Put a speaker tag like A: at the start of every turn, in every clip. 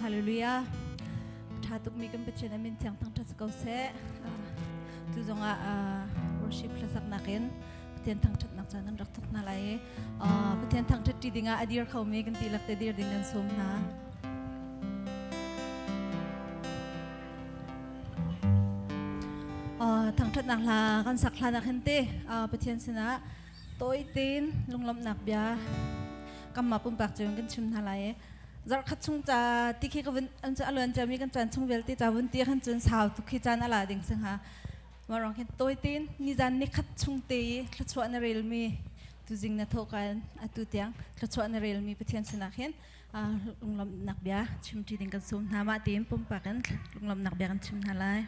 A: Hallelujah. Tha tuk mi kan Pathian amin thiang thang tha ko seh. Tu zong ah worship hlasak nakin Pathian thangthatnak caan kan rak thok hna lai i Pathian thangthat ṭi dingah a dir khomi kan tilak te dir ding kan sawm hna. Thangthatnak hla kan sak hlan ah khan te Pathian sinah tawi tein lunglawmhnak bia kanmah pumpak cio in kan chim hna lai i zarhkhat chung ca ti khi ka vun an cu a luan ciami kan caan chung vialte ca vun ti khan cun sau tuk khi caan a la ding si hnga. Mah ruang khin tawi tein nizan nikhat chung te i thluachuah na relmi tuzing na thawhka in atu tiang thluachuah na relmi Pathian sinah khin lunglawmhnak bia chimṭi ding kan sawm hna. Mah tiin pumpak in lunglawmhnak bia kan chim hna lai.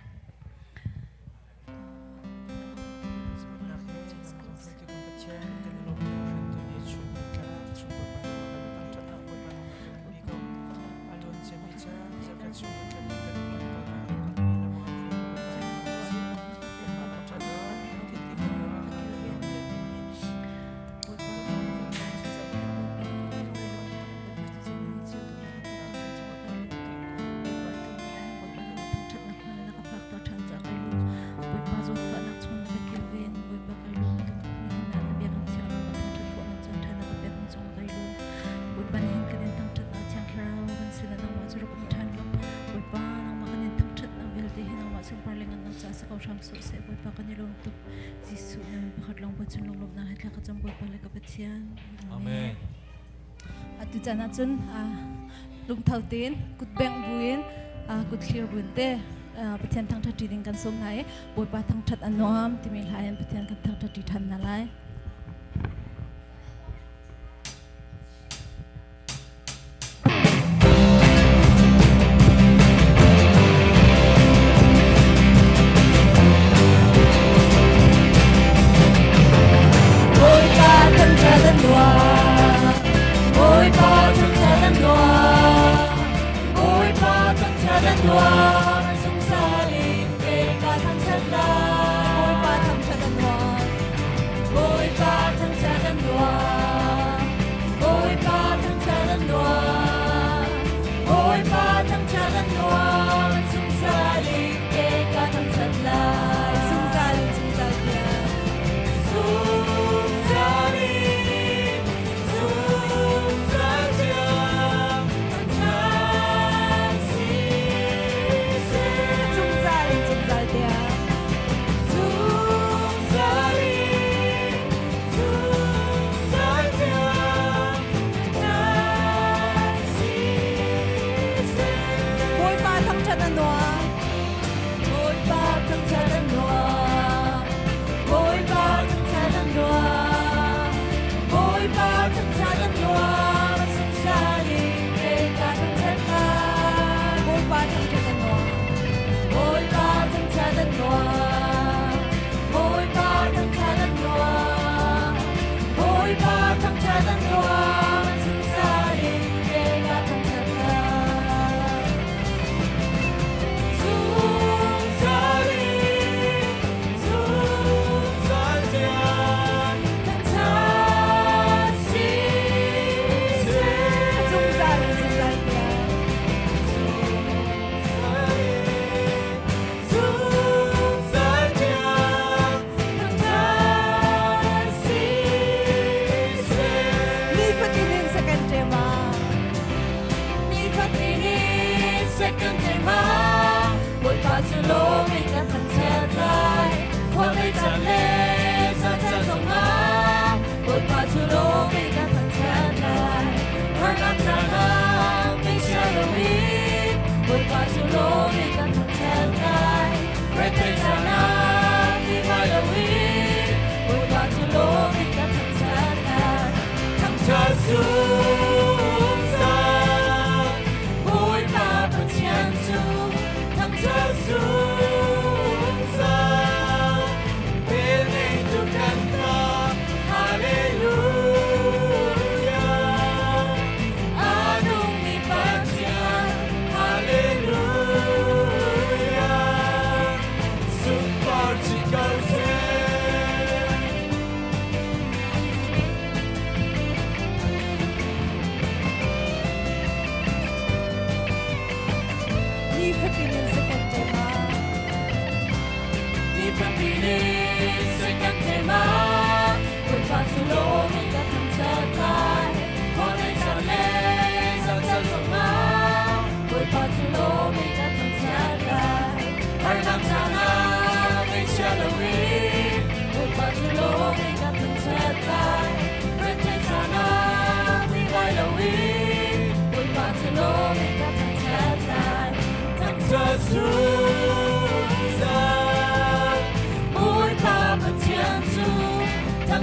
B: Amen.
A: Atu caan ahcun lungtho tein kutbengh buin kutthlir buin te Pathian thangṭhat ṭi ding kan sawm hna i Bawipa thangṭhat a nuam timi hla in Pathian kan thangṭhat ṭi ṭhan hna lai. Bawipa thangṭhat a nuam Bawipa thangṭhat a nuam Bawipa thangṭhat a nuam zungzal in kei ka thangṭhat lai Bawipa thangṭhat a nuam.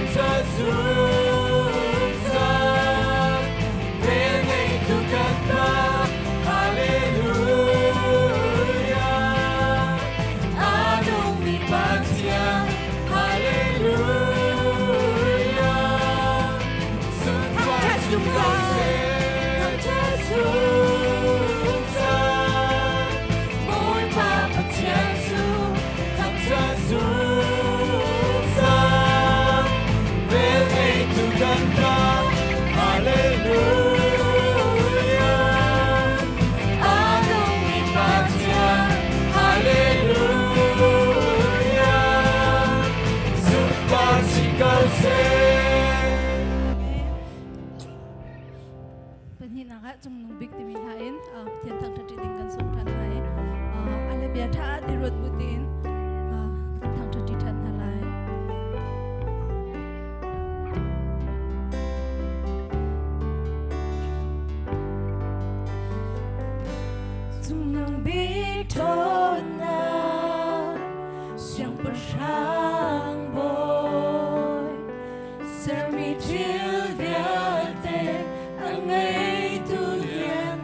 B: Thangṭhat zungzal, velngeitu kan Pa, Hallelujah. A nungmi Pathian, Hallelujah. Sunpar si ko seh, thangṭhat zungzal. Bawipa Pathian cu thangṭhat zungzal. Velngeitu kan Pa, Hallelujah. A nungmi Pathian, Hallelujah. Sunpar si ko seh.
A: Pahnihnak ah Cungnung Bik timi hla in Pathian thangṭhat ṭi ding kan sawm ṭhan hna i a le bia ṭha ti ruat bu tiin kan thangṭhat ṭi ṭhan hna lai. Cungnung Bik ṭhawnnak Siangpahrang bawi sermi thil vialte a ngeitu lian.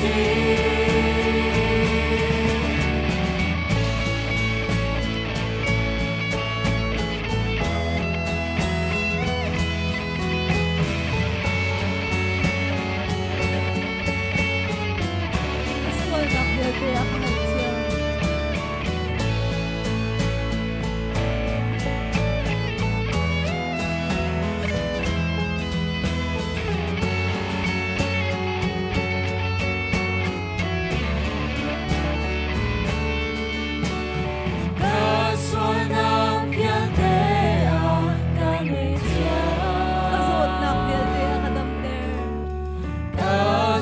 B: si.
A: Ka sualnak vialte a ka ngaihthiam.
B: Ka sualnak vialte a ka ngaihthiam.
A: Ka zawtnak vialte a ka damter.
B: Ka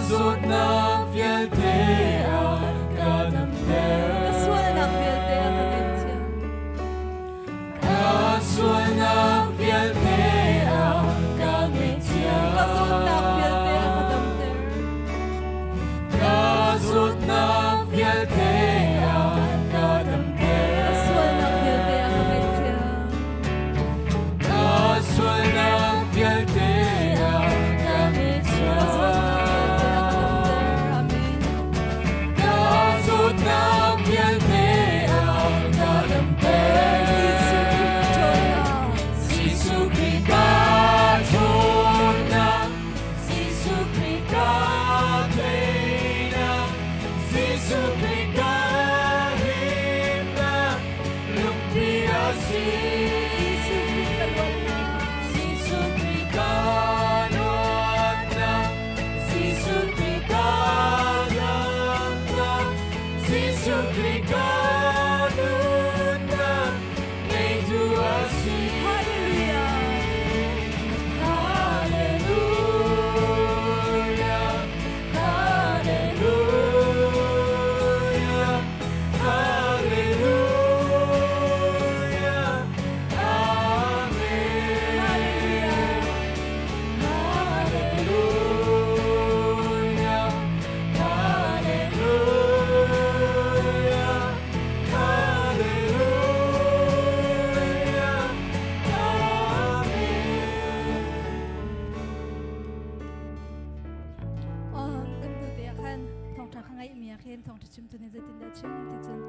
B: zawtnak vialte a ka damter.
A: Ka sualnak vialte a ka ngaihthiam.
B: Ka sualnak vialte a ka ngaihthiam.
A: Ka zawtnak vialte a ka damter.
B: Ka zawtnak vialte a ka damter.
A: Ka sualnak vialte a ka ngaihthiam.
B: Ka sualnak vialte a ka
A: Ka zawtnak vialte a ka
B: ngaihthiam.
A: damter. Amen.
B: Ka zawtnak vialte a ka damter.
A: Jesuh Khrih ṭhawnnak.
B: Jesuh Khrih ka ṭhawnnak, Jesuh Khrih ka teinak, Jesuh Khrih ka himnak, lungpi a si.
A: Jesuh Khrih ka luatnak.
B: Jesuh Khrih ka luatnak, Jesuh Khrih ka damnak, Jesuh Khrih ka nunnak, ngeitu a si.
A: Hallelujah.
B: Hallelujah, Hallelujah, Hallelujah, Amen. Hallelujah, Hallelujah, Hallelujah, Amen.
A: Kan nu te ah khan thawngṭha ka ngaihmi ah khin thawngṭha chimtu nih zeitindah a chim ti cun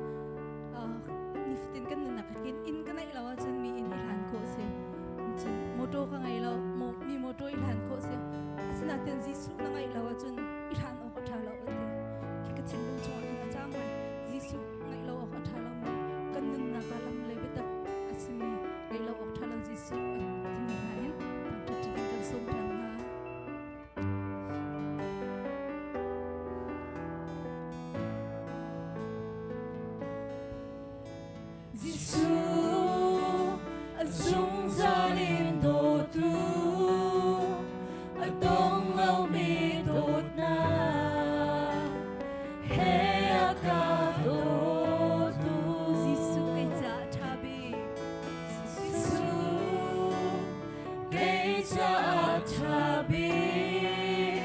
A: nifatin kan nunnak ah khin inn ka neih lo ahcun mi inn i hlan khawh a si. Cun motor ka ngei lo, mi motor i hlan khawh a si. Asinain Jesuh na ngeih lo ahcun i hlan awk a ṭha lo a ti. Khi ka thinlung chungah khan a caang ngai. Jesuh ngeih lo awk a ṭha lomi kan nunnak ah lam le biatak a simi ngeih lo awk ṭha lo Jesuh a timi hna in thangṭhat ṭi ding kan sawm ṭhan hna.
B: Jesuh a zungzal in dawtu, a dong lomi dawtnak he a ka dawtu.
A: Jesuh kei caah ṭha bik.
B: Jesuh kei caah ṭha bik,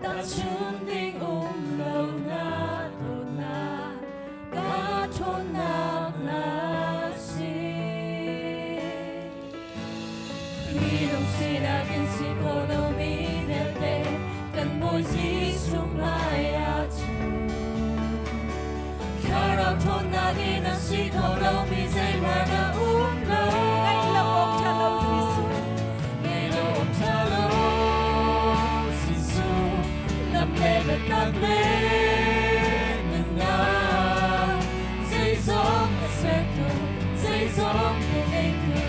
B: tahchunh ding um lo na dawtnak, ka ṭhawnnak na si. Minung sinak in si kho lomi vialte kan Bawi Jesuh hmai ah cun Thlarau ṭhawnnak in a si kho lomi zeihmanh a um lo.
A: Ngeih lo awk ṭha lo Jesuh.
B: Ngeih lo awk ṭha lo Jesuh, lam le biatak le nunnak, zeizong a sertu, zeizong a ngeitu,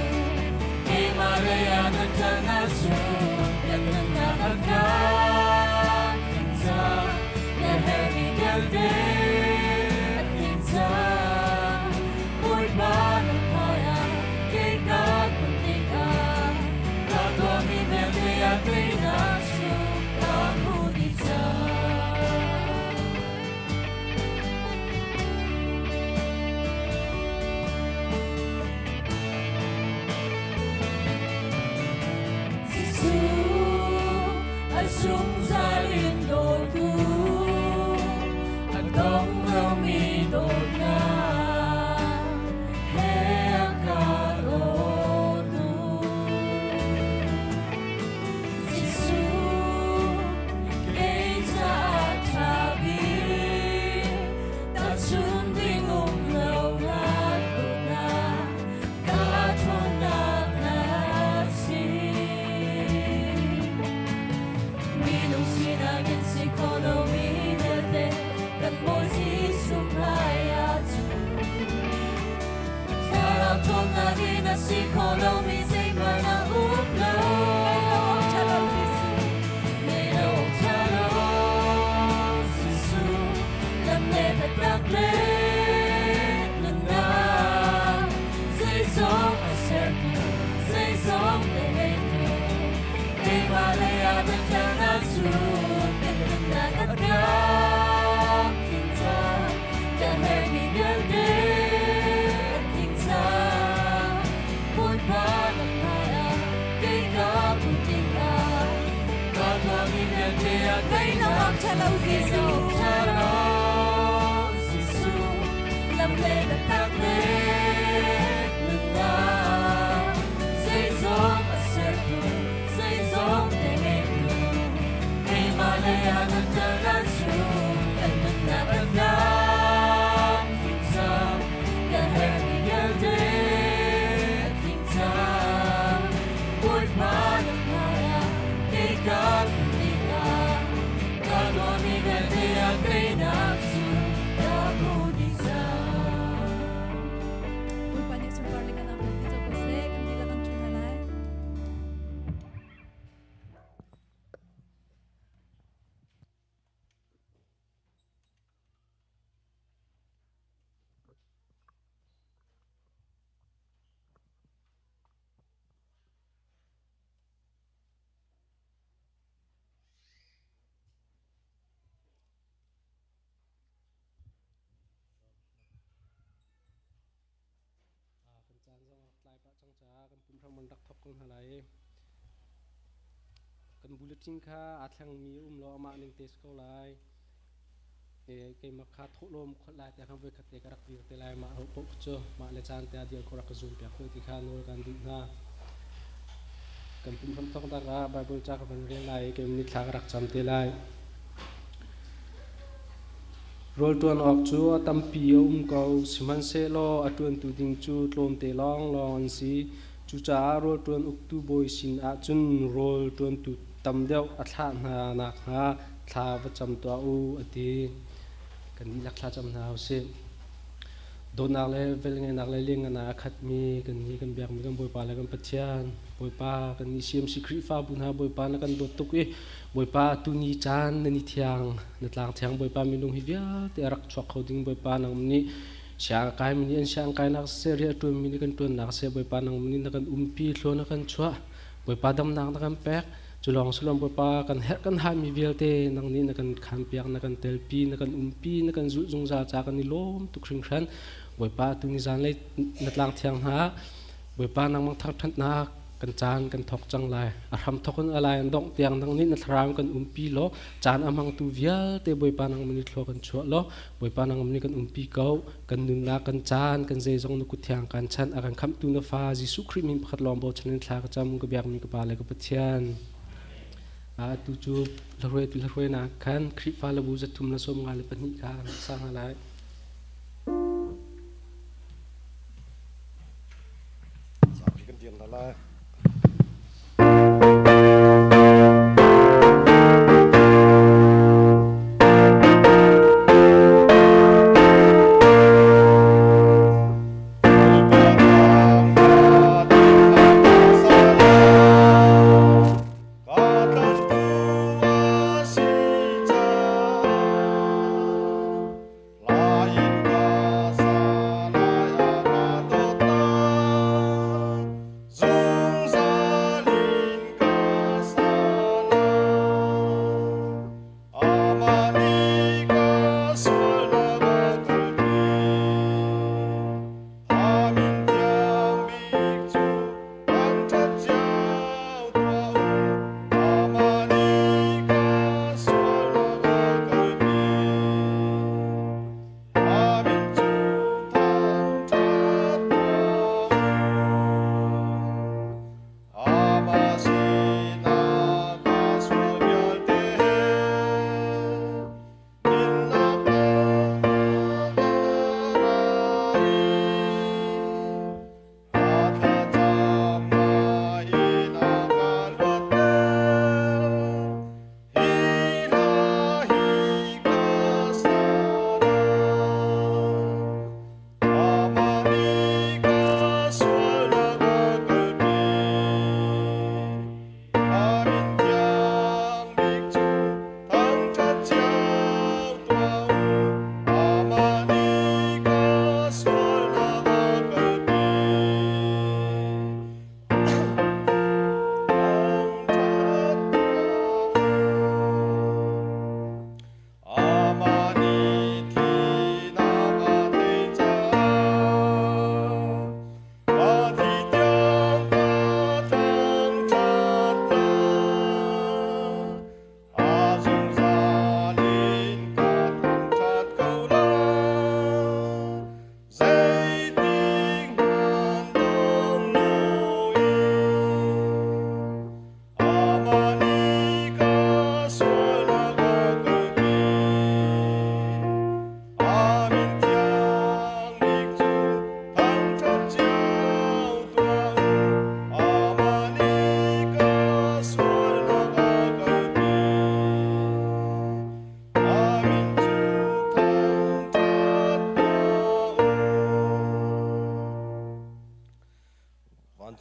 B: keimah lei ah na ṭan ahcun kan nunnak a tlamtling cang, na herhmi vialte a tling cang. Bawipa na hmaiah kei ka kun tikah, ka tuahmi vialte ah teinak cu ka hmu dih cang. Jesuh a zungzal in dawtu, a dong lomi dawtnak he a ka dawtu. Jesuh kei caah ṭha. Si kho lomi zeihmanh a um lo.
A: Ngei lo awk ṭha lo Jesuh.
B: Ngei lo awk ṭha lo Jesuh. Lam le biatak le nunnak. Zeizong a sertu, zeizong le ngeitu. Keimah lei ah na ṭannak cu kan nunnak a tlak tling cang. Ka herhmi vialte a tling cang. Bawipa na hmaiah kei ka hmuh tikah kaa tuahmi vialte ah
A: Ngei lo awk ṭha lo Jesuh.
B: ṭha lo Jesuh. Lam le biatak le nunnak. Zeizong a sertu, zeizong te ngeitu. Keimah lei ah na ṭannak cu kan nunnak a tlak tling cang. Ka herhmi vialte a tling cang. Bawipa na hmaiah kei ka hmuh tikah kaa tuahmi vialte ah teinak cu ka hmu dih cang.
A: Bawipa nih sunpar le kan am ti ko seh, kan dihlak kan ṭhu hna lai.
C: Kan caan zong rak tlai pah cang caah kan pumhram an rak thawk ko hna lai. Kan bulletin kha aa thlengmi um law amah ning te si ko lai. Keimah kha thawhlawm kholh lai tiah khan voikhat te ka rak dir te lai mah paoh cu mah le caan te ah dir kho rak ka zoom piak ko ti kha nawl kan duh hna. Kan pumhram thawk dak ah Bible ca ka van rel lai i keimah nih thla ka rak cam te lai. Rawl ṭuan awk cu a tampi a um ko, sihmanhsehlaw a ṭuantu ding cu tlawmte lawnglawng an si. Cucaah rawl ṭuan uktu bawi sinah cun rawl ṭuantu tam deuh a thlah hna nakhnga thla va cam tuah u, a ti. Kan dihlak thla cam hna u sih. Dawtnak le velngeihnak le lianngannak a khatmi kannih kan biakmi kan Bawipa le kan Pathian, Bawipa kannih CMC Khrihfabu hna Bawipa na kan dawt tuk i Bawipa tuni caan na ni thiang na tlang thiang Bawipa minung hi vialte a rak chuak kho ding Bawipa nang nih siang kai mi nih an siang kainak siseh rian ṭuan mi nih kan ṭuannak siseh Bawipa nang nih na kan umpi thlua na kan chuah Bawipa damnak na kan pek. Cu lawng si lo Bawipa kan herh kan haimi vialte nang nih na kan khanpiak, na kan telpi, na kan umpi, na kan zulh zungzal ca kan i lawm tuk hringhran. Bawipa tu ni zanlei na tlang thiang hna. Bawipa nangmah thangṭhatnak kan caan kan thawk cang lai. A hram thawk in a lai an dongh tiang nang nih na thlarau kan umpi law caan a hmangtu vialte Bawipa nangmah nih thlua kan chuah law Bawipa nangmah nih kan umpi ko. Kan nunnak kan caan kan zeizong na kut thiang kan chanh a kan khamhtu na fa Jesuh Khrih min pakhat lawng bochan in thla ka cam ka biakmi ka pa le ka Pathian. Atu cu hlaruai tu hlaruai nak khan Khrihfa labu 352 kha sang hna lai.
D: Kan dir hna lai.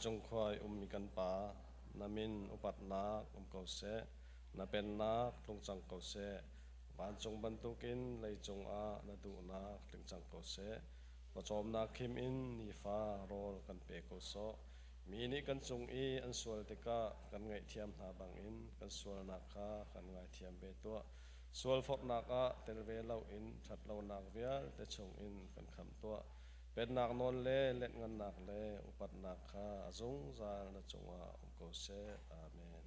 D: Vancung khua i ummi kan Pa, na min upatnak um ko seh, na pennak tlung cang ko seh. Vancung bantukin leicung ah na duhnak tling cang ko seh. Pawcawmnak khim in nifa rawl kan pe ko sawh. Mi nih kan cung i an sual tikah kan ngaihthiam hna bangin kan sualnak kha kan ngaithiam ve tuah. Sualforhnak ah tel ve loin ṭhatlonak vialte chungin kan khamh tuah. Pennak nawl le letngannak le upatnak kha a zungzal na cungah um ko seh. Amen.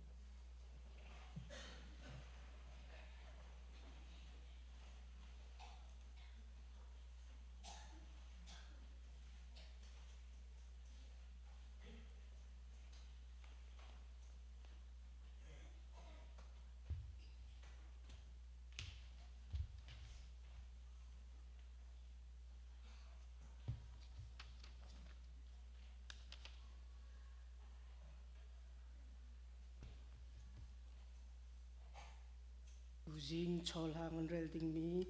E: Tuzing chawhlang an rel dingmi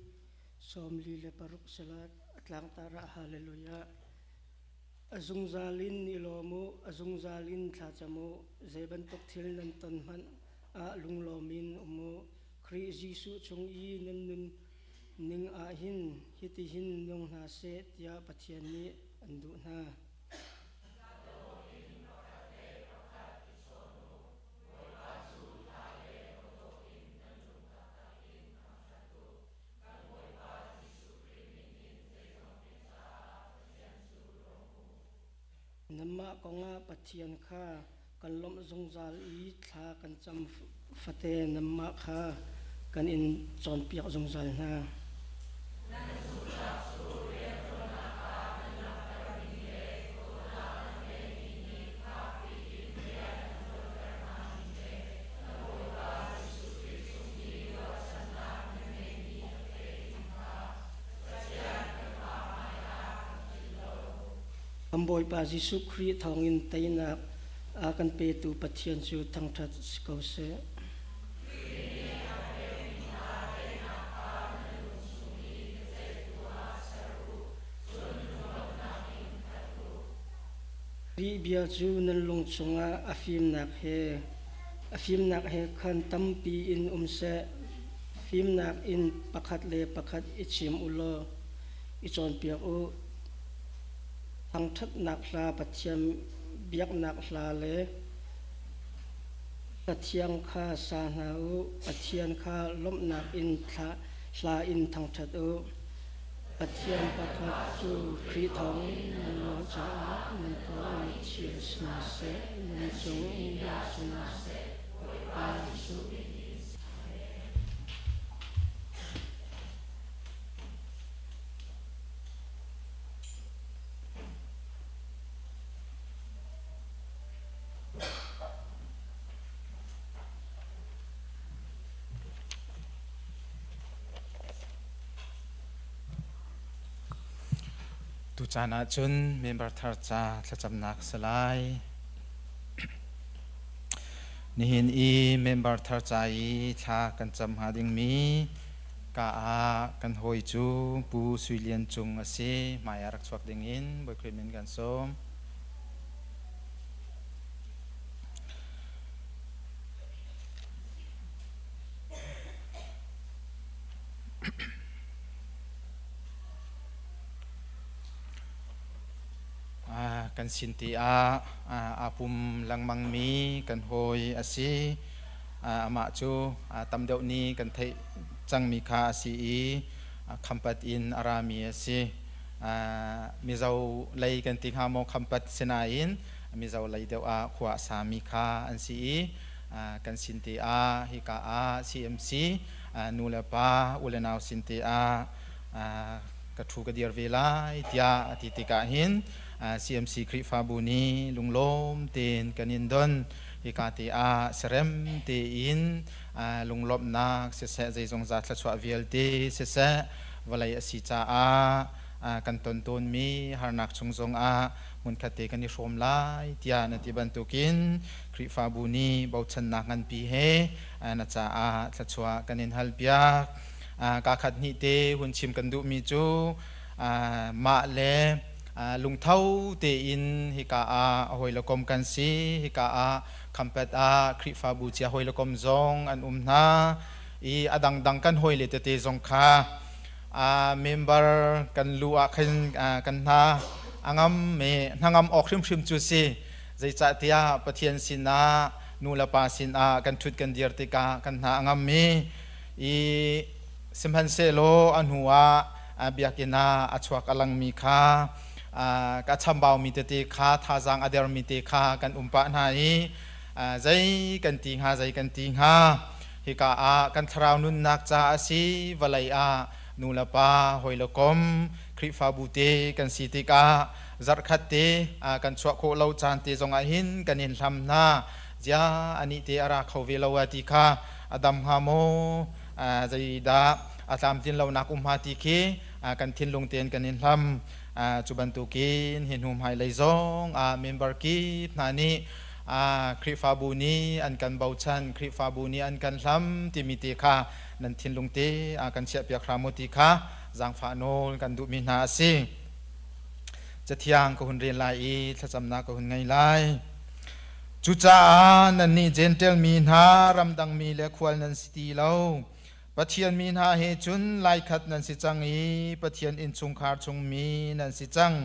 E: 46 salat a tlangtar ah Hallelujah. A zungzal in i lawm u, a zungzal in thlacam u, zei bantuk thil nan ton hmanh ah lunglawm in um u. Khrih Jesuh chung i nan nun ning ah hin hitihin nung hna seh tiah Pathian nih an duh hna. Nanmah kongah Pathian kha kan lawmh zungzal i thla kan cam fate nanmah kha kan in cawnpiak zungzal hna. Kan Bawipa Jesuh Khrih thawngin teinak a kan petu Pathian cu thangṭhat si ko seh. Khrih bia cu nan lung chungah a fimnak he khan tampi in um seh. Fimnak in pakhat le pakhat i chim u law i cawnpiak u. Thangṭhatnak hla, Pathian biaknak hla le hla thiang kha sa hna u. Pathian kha lawmhnak in hla in thangṭhat u. Pathian pakhat cu Khrih thawng nan lawh caah nan tuahmi thil si hna seh, nan cung si hna seh. Pa cu
F: Tucaan ahcun member thar ca thlacamnak si lai. Nihin i member thar ca i thla kan cam hnga dingmi ka ah kan hawi cu Pu Sui Lian Cung a si. Hmai ah rak chuak dingin Bawi Khrih min kan sawm. Kan sin ti ah aa pum lengmangmi kan hawi a si. Amah cu tam deuh nih kan theih cangmi kha a si i Khampat in a rami a si. Mizo lei kan ti hnga maw Khampat sinain Mizo lei deuh ah khua a sami kha an si i kan sin te ah hika ah CMC nu le pa u le nau sin te ah ka ṭhu ka dir ve lai tiah a ti tikah hin CMC Khrihfabu nih lunglawm tein kan in don. Hika te ah serem tein lunglawmhnak siseh zeizongza thluachuah vialte siseh vawlei a si caah kan ton tawnmi harnak chung zongah hmunkhat te kan i hrawm lai tiah na ti bantukin Khrihfabu nih bochannak nganpi he na caah thluachuah kan in halpiak. Ka khat hnih te hun chim kan duhmi cu mah le Lungtho tein hika ah a hawi le kom kan si. Hika ah Khampat ah Khrihfabu cia hawi le kom zong an um hna i a dangdang kan hawi le tete zong kha member kan lu ah khin kan hna a ngam me hnangam awk hrimhrim cu si. Zeicahtiah Pathian sinah nu le pa sinah kan ṭhut kan dir tikah kan hna a ngam i i sihmanhsehlaw a hnu ah biakinn ah a chuak a langmi kha ka chambaumi tete kha thazaang a dermi te kha kan um pah hna i zei kan ti hnga, zei kan ti hnga, hika ah kan thlarau nunnak ca a si, vawlei ah nu le pa hawi le kom Khrihfabu te kan si tikah zarhkhat te kan chuah khawh lo caan te zong ah hin kan in hlam hna. Zia anih te a ra kho ve lo a ti kha, a dam hnga maw, zeidah a tlamtlin lonak um hnga ti khi kan thinlung tein kan in hlam. Cu bantukin hi hnu hmailei zong ah member kip hna nih Khrihfabu nih an kan bochan, Khrihfabu nih an kan hlam timi te kha nan thinlung te kan chiahpiak hram u ti kha zaangfah nawl kan duhmi hna a si. Cathiang ka hun rel lai i thlacamnak ka hun ngei lai. Cucaah nannih Jentail mi hna, ramdang mi le khual nan si ti lo. Pathian mi hna he cun laikhat nan si cang i Pathian innchungkhar chungmi nan si cang.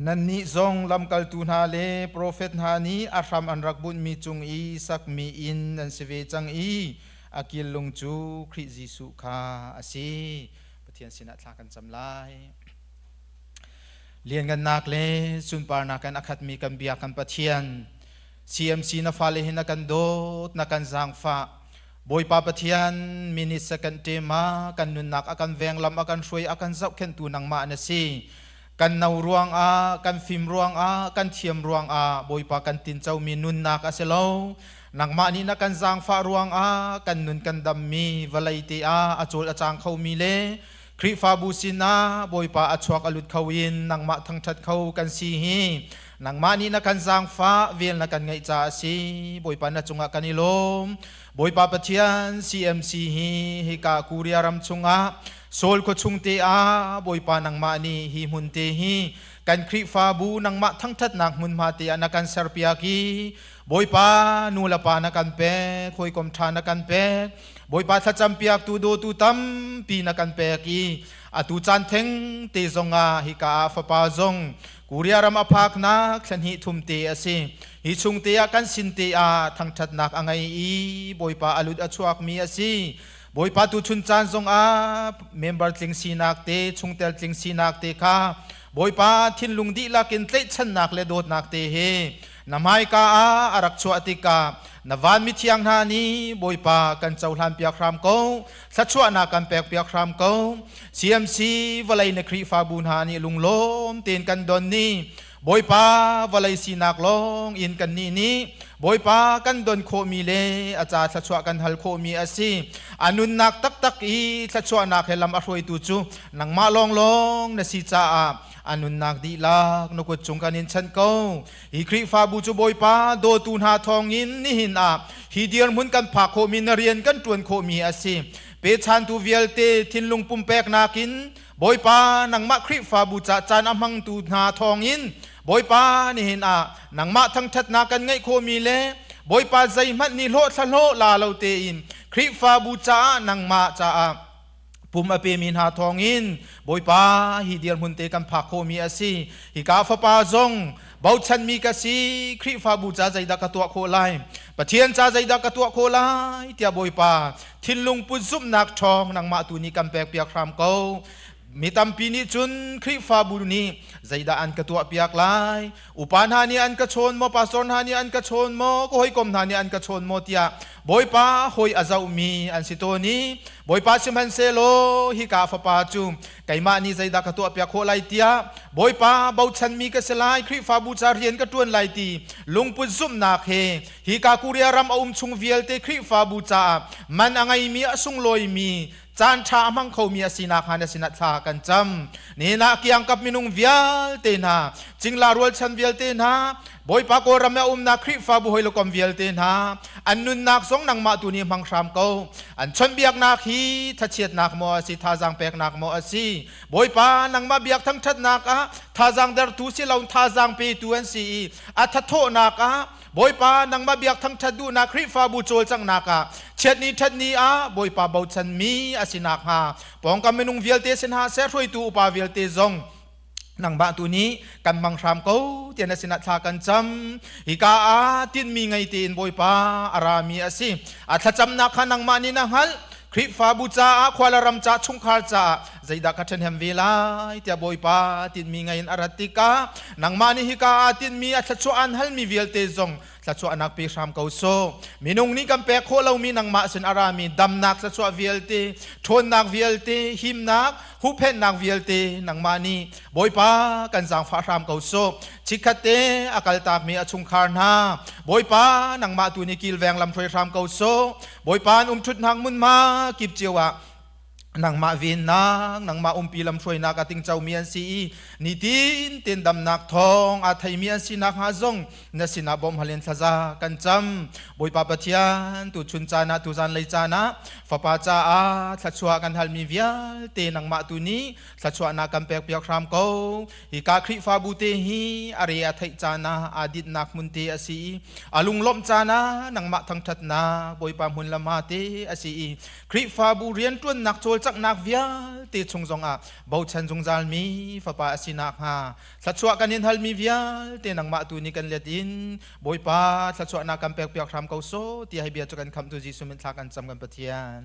F: Nannih zong lamkaltu hna le profet hna nih a hram an rak bunhmi cung i sakmi inn nan si ve cang i a kil lung cu Khrih Jesuh kha a si. Pathian sinah thla kan cam lai. Lianngannak le sunparnak in a khatmi kan bia kan Pathian, CMC na fale hi na kan dawt, na kan zaangfah. Bawipa Pathian, minute second te ma kan nunnak a kan veng lam a kan hruai a kan zohkhenhtu nangmah na si. Kan no ruangah, kan fim ruangah, kan thiam ruangah Bawipa kan tincomi nunnak a si lo. Nangmah nih na kan zaangfah ruangah kan nun kan dammi vawlei te ah a cawl a cang khomi le Khrihfabu sinah Bawipa a chuak a lut kho in nangmah thangṭhat kho kan si hi nangmah nih na kan zaangfah vel na kan ngeih caah a si. Bawipa, na cungah kan i lawm. Bawipa Pathian, CMC hi hika Korea ram chungah Seoul khua chung te ah Bawipa nangmah nih hi hmun te hi kan Khrihfabu nangmah thangṭhatnak hmunhma te ah na kan serpiak i Bawipa, nu le pa na kan pek, hawikom ṭha na kan pek, Bawipa thlacampiaktu dawtu tampi na kan pek i atu caan theng te zongah hika ah fapa zong Korea ram a phaknak thla hnih thum te a si. Hi chung te ah kan sin te ah thangṭhatnak a ngei i Bawipa a lut a chuakmi a si. Bawipa tu chun caan zongah member tling sinak te, chungtel tling sinak te kha Bawipa thinlung dihlak in tlaihchannak le dawtnak te he na hmaika ah a rak chuah tikah na van mithiang hna nih Bawipa kan cohlan piak hram ko, thluachuahnak kan pek piak hram ko. CMC vawlei na Khrihfabu hna nih lunglawm tein kan don ni Bawipa vawlei sinak lawng in kan nih nih Bawipa kan don khawhmi le a ca thluachuah kan hal khawhmi a si. A nunnak taktak i thluachuahnak he lam a hruaitu cu nangmah lawnglawng na si caah a nunnak dihlak na kut cung kan in chanh ko. Hi Khrihfabu cu Bawipa dawtu hna thawngin nihin ah hi dirhmun kan phak khawhmi, na rian kan ṭuan khawhmi a si. Pechantu vialte thinlung pumpeknak in Bawipa nangmah Khrihfabu ca caan a hmangtu hna thawngin Bawipa nihin ah nangmah thangṭhatnak kan ngeih khawhmi le Bawipa zeihmanh nih hlawh thlahlawh la lo tein Khrihfabu caah nangmah caah pum a pemi hna thawngin Bawipa hi dirhmun te kan phak khawhmi a si. Hika fapa zong bochanmi ka si, Khrihfabu ca zeidah ka tuah khawh lai, Pathian ca zeidah ka tuah khawh lai tiah Bawipa thinlung put zumhnak ṭhawng nangmah tu nih kan pekpiak hram ko. Mi tampi nih cun Khrihfabu nih zeidah an ka tuahpiak lai, upa hna nih an ka chawn maw, pastor hna nih an ka chawn maw, ka hawikom hna nih an ka chawn maw tiah Bawipa hawi a zohmi an si tawn i Bawipa sihmanhsehlaw hika fapa cu keimah nih zeidah ka tuahpiak khawh lai tiah Bawipa bochanmi ka si lai, Khrihfabu ca rian ka ṭuan lai ti lungput zumhnak he hika Korea ram a um chung vialte Khrihfabu caah man a ngeimi, a sunglawimi. Caan ṭha a hmang khomi a sinak hnga na sinah thla kan cam. Nihin ah kiangkap minung vialte hna, cingla rualchan vialte hna, Bawipa Kawlram i a umnak Khrihfabu hawi le kom vialte hna, an nunnak zong nangmah tu nih hmang hram ko. An chawnhbiaknak hi thachiatnak maw a si, thazaang peknak maw a si? Bawipa, nangmah biak thangṭhatnak ah thazaang dertu si lo thazaang petu an si i a thathawhnak ah Bawipa nangmah biak thangṭhat duhnak Khrihfabu cawlcanghnak ah chiatni ṭhatni ah Bawipa bochanmi a si nakhnga pawngkam minung vialte sin hna seh hruaitu upa vialte zong nangmah tu nih kan hmang hram ko tiah na sinah thla kan cam. Hika ah tinhmi ngei tein Bawipa a rami a si. A thlacamnak kha nangmah nih na hngalh. Khrihfabu caah, khua le ram caah, chungkhar caah zeidah ka ṭhahnem ve lai tiah Bawipa tinhmi ngei in a rat tikah nangmah nih hika ah tinhmi a thluachuah aan halmi vialte zong thluachuahnak pe hram ko sawh. Minung nih kan pek khawh lomi nangmah sin a rami damnak thluachuah vialte, ṭhawnnak vialte, himnak, huhphenhnak vialte nangmah nih Bawipa kan zaangfah hram ko sawh. Chikkhat te a kaltakmi a chungkhar hna, Bawipa nangmah tu nih kilveng lam hruai hram ko sawh. Bawipa an umṭhut hnak hmunhma kip cio ah nangmah vennak, nangmah umpi lamhruainak a tingcomi an si i nitin ten damnak thawng aa theimi an si nakhnga zong na sinah bawmh hal in thlaza kan cam. Bawipa Pathian, tuchun caan ah, tuzan lei caan ah fapa caah thluachuah kan halmi vialte nangmah tu nih thluachuahnak kan pekpiak hram ko. Hika Khrihfabu te hi a re a theih caan ah aa dinhnak hmun te a si i a lunglawmh caan ah nangmah thangṭhatnak Bawipa hmun le hma te a si i Khrihfabu rianṭuannak cawlcanghnak vialte chung zongah bochan zungzalmi fapa a si nakhnga thluachuah kan in halmi vialte nangmah tu nih kan let in Bawipa thluachuahnak kan pekpiak hram ko sawh tiah hi bia cu kan khamhtu Jesuh min thla kan cam kan Pathian.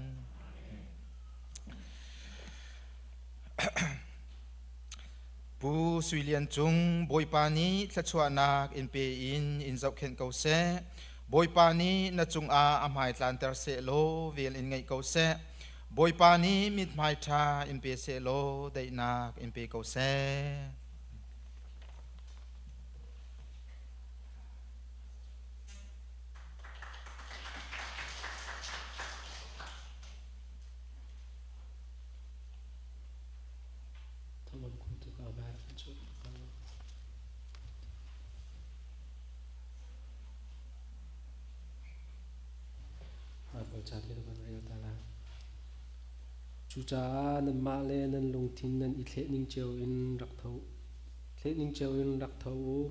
F: Pu Sui Lian Cung, Bawipa nih thluachuahnak in pe in in zohkhenh ko seh. Bawipa nih na cungah a hmai tlanter seh law vel in ngeih ko seh. Bawipa nih mithmai ṭha in pe seh law daihnak in pe ko seh.
C: Cucaah nanmah le nan lungthin nan i thleh ning cio in rak tho thleh ning cio in rak tho u.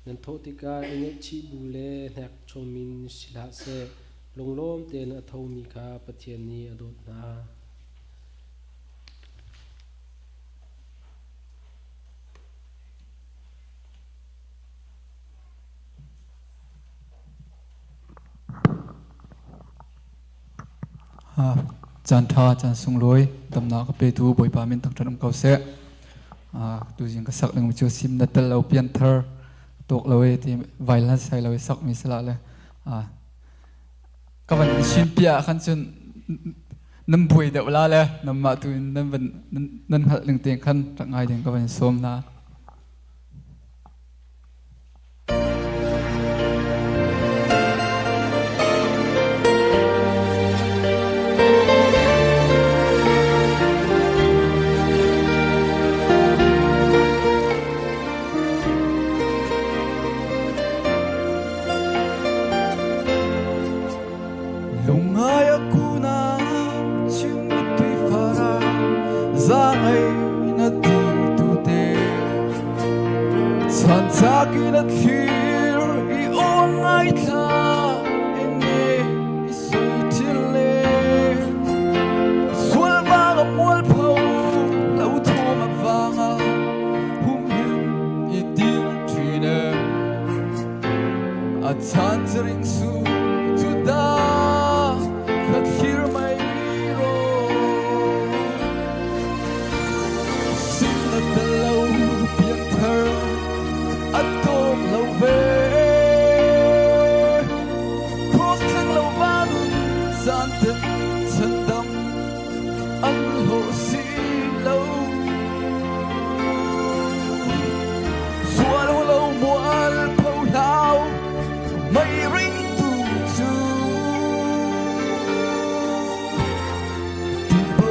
C: Nan thawh tikah i ngaihchih bu le hnek chom in si hlah seh. Lunglawm tein a thomi kha Pathian nih a dawt hna.
G: Caan ṭha, caan sunglawi, damnak a petu Bawipa min thangṭhat um ko seh. Tuzing ka sak ding cu sim na tel lo pianthar tawk lo e ti vailan sai lo i sak mi sila le ka van in chin piah khan cun nan buai deuh la le nanmah tu in nan van nan hngalh ning tein khan rak ngai ding ka van sawm hna. Lungai aku na chim tui fara zangai na dil tu te chan chakin a thlir i on ngai thla enge i sui thil le sual vang a mual pho lo thom a vanga hum him i dil thine A chan ring su cu da ka thlir mai ro Sim na tel lo piangthar a tawk lo ve Cross thleng lo vanun zan ten chandam an hlawh si lo Sual lo mual pho hlau mei ringtu cu ti bo.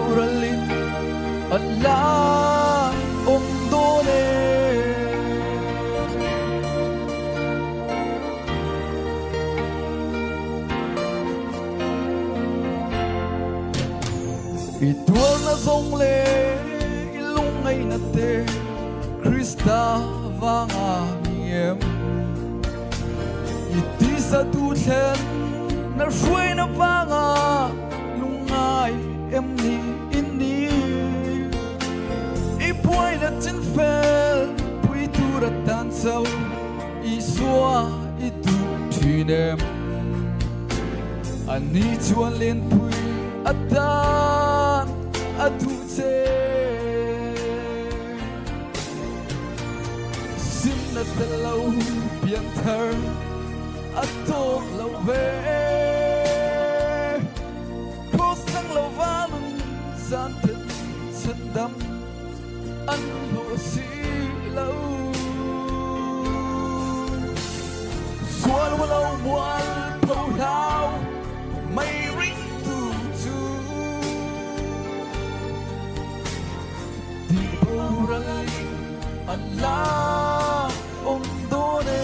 G: I tuar na zong le i lungngai na te Krista vanga ngiem I tisa tu thlen na hruai na vanga lungngai em ni in ni I puai na chinfel pui tu rat tan so Isua i tu ṭhinem Ani chuan len pui a tan a duh che Sim na tel lo piangthar a tawk lo ve Cross tang lo vanun zan ten chandam an hlawh si lo. Sual lo mual pho hlau mei ringtu cu ti boral in an la um dawn e.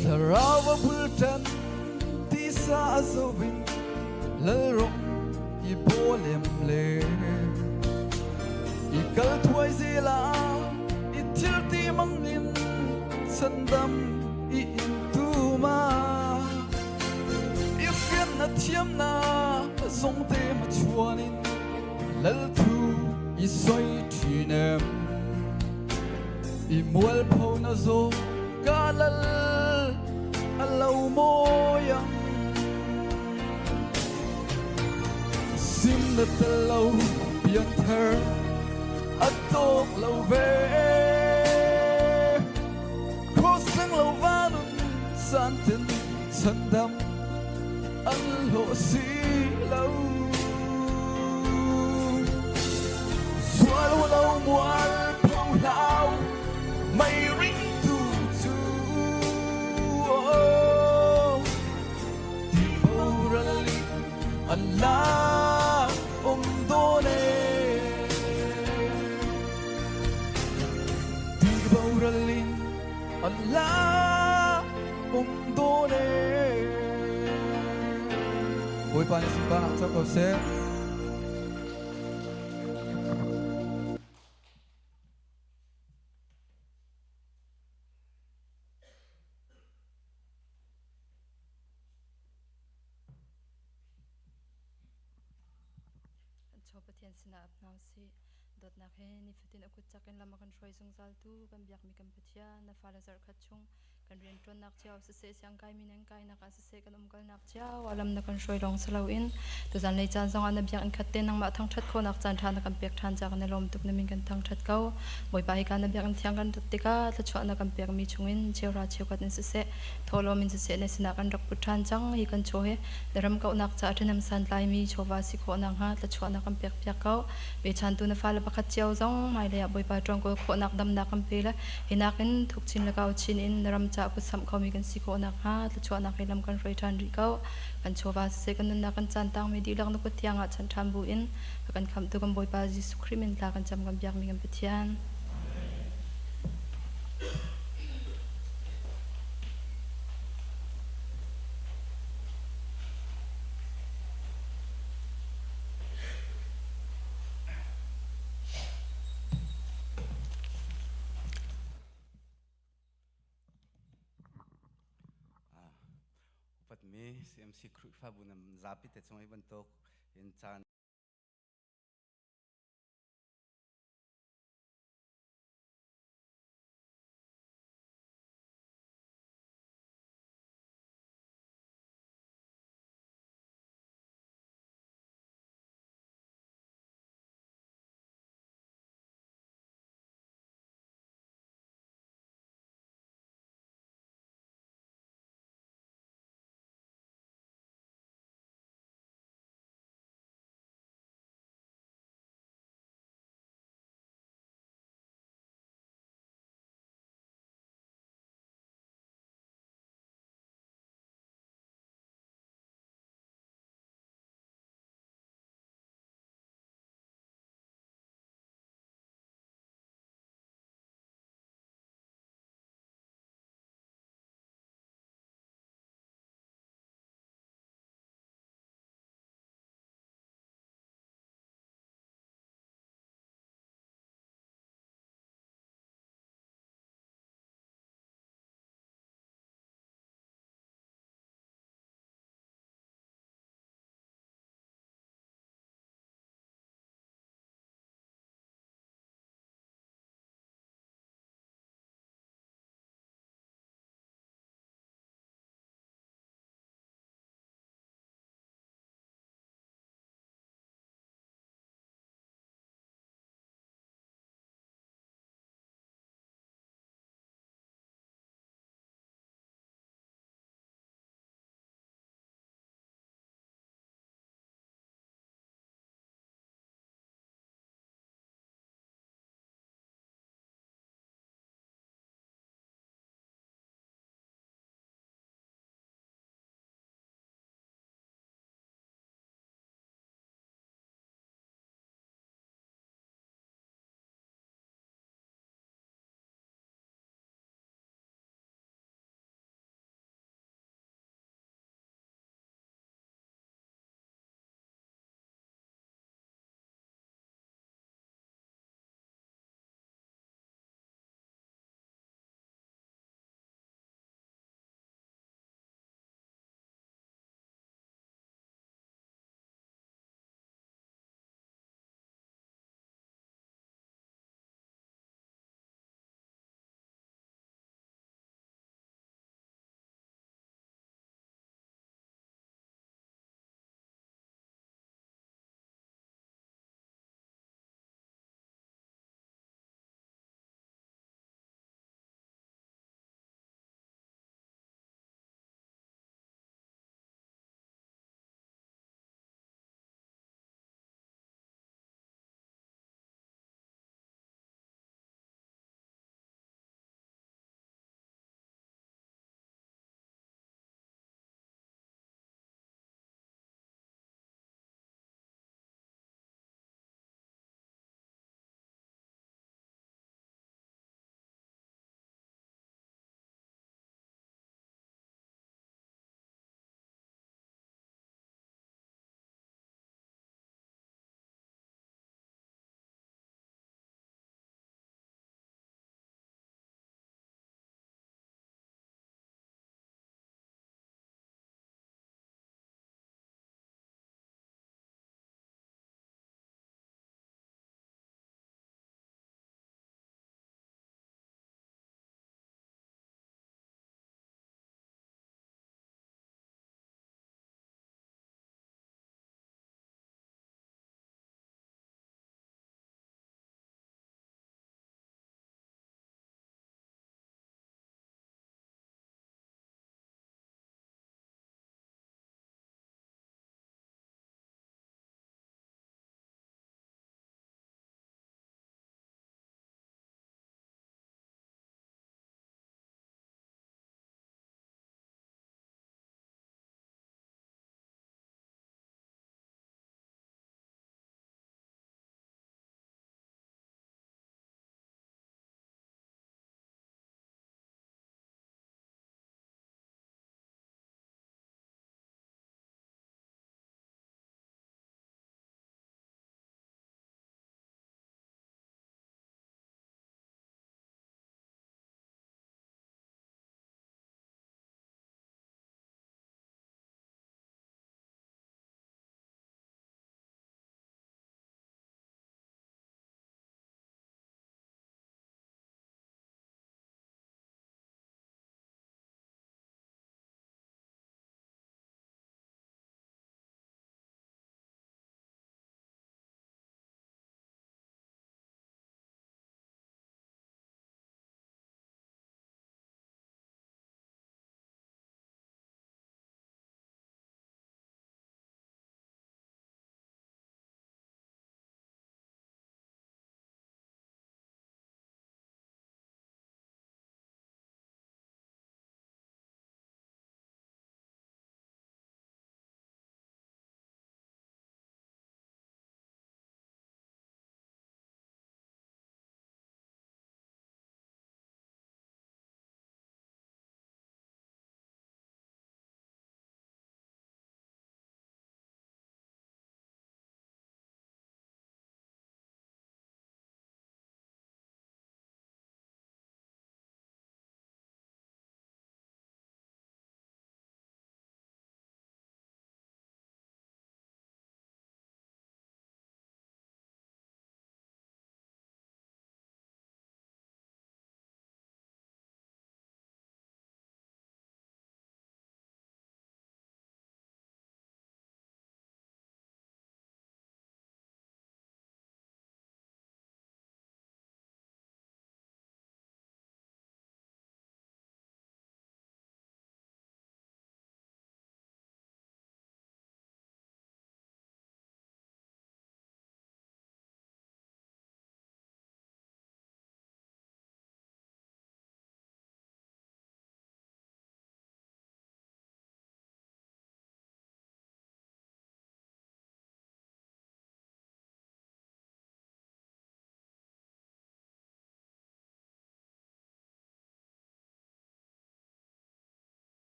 G: Thlarau a bultan tisa a zovin lalrong i bawlem le i kal thuai zela i thil ti mangin chandam i in tuma i fian na thiam na zongte ma chuanin lal thu i soi ṭhinem i mualpho na zo ka lal a lo mawiang Sim na tel lo pianthar a tawk lo ve Cross tling lo vanun santin chandam an hlawh si lo Sual lo mual pho hlau mei ringtu cu Ti boral in an la um dawn e Ti boral in an la um dawn e Bawipa nih sunparnak co ko seh.
H: Kan chaw Pathian sinah ap hna usih. Dawtnak he nifatin a kut cak in lam a kan hruai zungzaltu kan biakmi kan Pathian na fale zarhkhat chung kan rianṭuannak cio siseh siangkai mi nan kainak ah siseh kan umkalnak cio ah lam na kan hruai lawng si loin tuzan lei caan zongah na biakinn khat te nangmah thangṭhat khawhnak caan ṭha na kan pek ṭhan caah kan i lawm tuk na min kan thangṭhat ko. Bawipa hika na biakinn thiang kan rat tikah thluachuah na kan pekmi chungin cheuhra cheukhat in siseh thawhlawm in siseh na sinah kan rak put ṭhan cang. Hi kan chaw hi na ram kauhnak caah ṭhahnem santlaimi chawva si khawh nakhnga thluachuah na kan pekpiak ko. Pechantu na fale pakhat cio zong hmailei ah Bawipa ṭuankawl khawhnak damnak kan pe le hi nakin thuk chin le kau chin in na ram caah kutsamh khomi kan si khawh nakhnga thluachuahnak he lam kan hruai ṭhan rih ko. Kan chawva siseh kan nunnak kan caan tangmi dihlak na kut thiang ah chanh ṭhan bu in a kan khamhtu kan Bawipa Jesuh Khrih min tla kan cam kan biakmi kan Pathian.
I: Upatmi CMC Khrihfabu nan zapi te cung hi bantuk in caan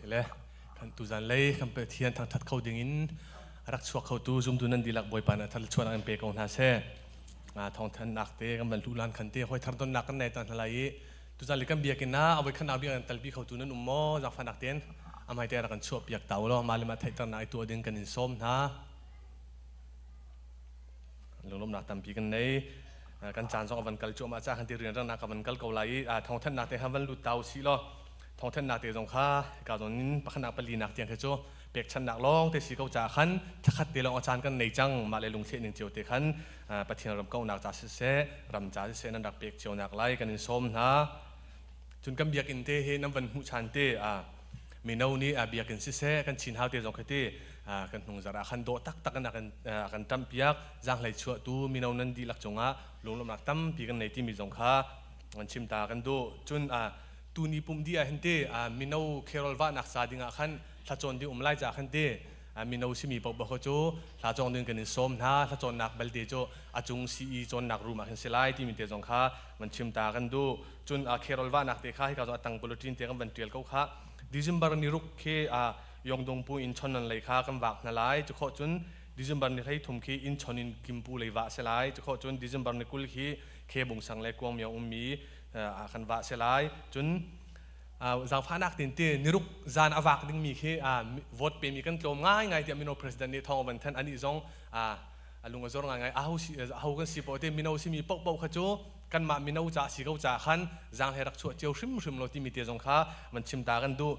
J: Le kan tuzan lei kan Pathian thangthat kho ding in rak chuak kho tu zumtu nan dihlak Bawipa nih thal chuan an pe ko hna seh. Thawngthan nak te kan van hluh lan khan te hoi thar don nak kan nei ta hna lai i tuzan le kan biakinn ah avoi khan nak biakinn talpi kho tu nan um maw zangfa nak ten amai te rak kan chuah piak tau lo mah le mah theihter nak i tuah ding kan in sawm hna. Lunglawmnak tampi kan nei. Kan caan zong a van kal cuahmah ca kan ti rianrangnak ka van kal ko lai i thawngthanhnak te kha van lut ta usih law thawngthanhnak te zong kha ka zawn in pakhatnak palinak tiang khi cu pekchanhnak lawng te si ko caah khan thlakhat te lawng a caan kan nei cang. Mah le lungthleh ning cio te khan Pathian ram kauhnak ca siseh, ram ca siseh nan rak pek cio nak lai kan in sawm hna. Cun kan biakinn te hi nan van hmuh chan te mino nih biakinn siseh kan chin hau te zong khi ti kan hnung zarh ah khan dawh taktak in a kan ṭamhpiak. Zaanghlei chuahtu mino nan dihlak cungah lunglawmhnak tampi kan nei timi zong kha kan chim ta kan duh. Cun tuni pumh dih ah hin ti mino kherol vahnak ca dingah khan thlacawn ding um lai caah khan ti mino simi paohpaoh kha cu hla cawng ding kan in sawm hna. Hlacawnnak belte cu a cung CE cawnnak room ah khan si lai timi te zong kha van chim ta kan duh. Cun kherol vahnak te kha hika zong a tang bulletin te kan van ṭial ko kha. December ni ruk khi Yongdong pu in chon nan lei kha kan vak hna lai. Cu khawh cun December ni 13 khi Incheon in Kimpu lei vah si lai. Cu khawh cun December ni 20 khi Khebungsang le Kuangmyong ummi ah kan vah si lai. Cun zaangfahnak tin ti niruk zan a vak dingmi khi vote pemi kan tlawm ngaingai tiah mino president nih thawng a van thanh. Anih zong a lung a zor ngaingai. Aho kan si paoh te mino simi paohpaoh kha cu kanmah mino ca si ko ca khan zaang he rak chuah cio hrimhrim lo timi te zong kha van chim ta kan duh.